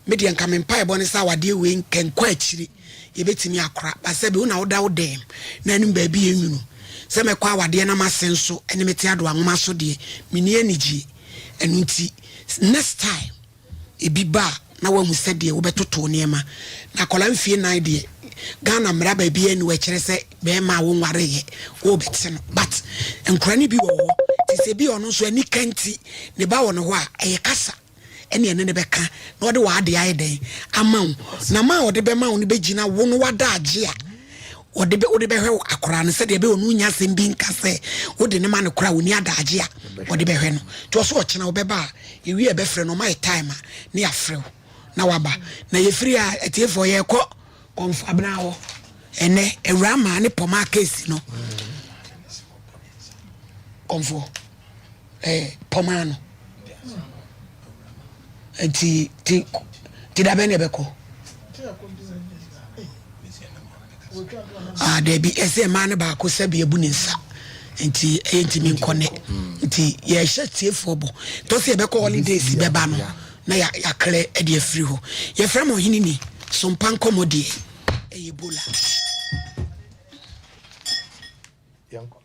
Me deɛ nka me mpaebɔ ne sɛ awadeɛ wei nka nkɔ akyire yɛbɛtumi akora but sɛbi wo na woda wo dɛm na anim baabi yɛ nwunu sɛ mɛkɔ awadeɛ na m'ase nso ne mete adoa nwoma so deɛ menni anigyie ɛno nti next time ebi ba a na wahu sɛdeɛ wobɛtoto nneɛma na akwadaa mfie nan deɛ Ghana mmara baabi ani wɔ ɛkyerɛ sɛ bɛrima a wonwareyɛ wobɛte no but nkora no bi wɔ hɔ te sɛ bi ɔno nso ani ka nti ne ba wɔ ne hɔ a ɛyɛ kasa ɛne ɛne no bɛka na ɔde w'ade ayɛ dɛn ama wo na ma a ɔde bɛma wo no bɛgyina wo no w'adaagye a ɔde bɛ wode bɛhwɛ akwaraa no sɛdeɛ ɛbɛyɛ ɔno nya asɛm bi nka sɛ wode ne ma no koraa ɔni adaagye a ɔde bɛhwɛ no nti ɔso ɔkyena wobɛba a yɛwie a ɛbɛfrɛ no ɔma yɛ time a ne yɛafrɛ wo na waba na yɛfiri a atiefoɔ yɛkɔ kɔmfo abena hɔ ɛnɛ awura maa ne pɔmaa kesi no kɔmfoɔ ɛɛ pɔmaa no nti ti ti dabɛn na ɛbɛkɔ ah dabi ɛsɛ mmaa no baako sɛbi ebu ne nsa nti ɛyɛ ntumi nkɔ nɛ nti yɛhyɛ tiefoɔ bɔ tɔ sɛ yɛbɛkɔ holidays bɛba no na yɛaklɛ ɛde afiri hɔ yɛfrɛ ma ɔhene ni sompa nkɔmmɔ deɛ ɛyɛ bola. Yɛnkɔ.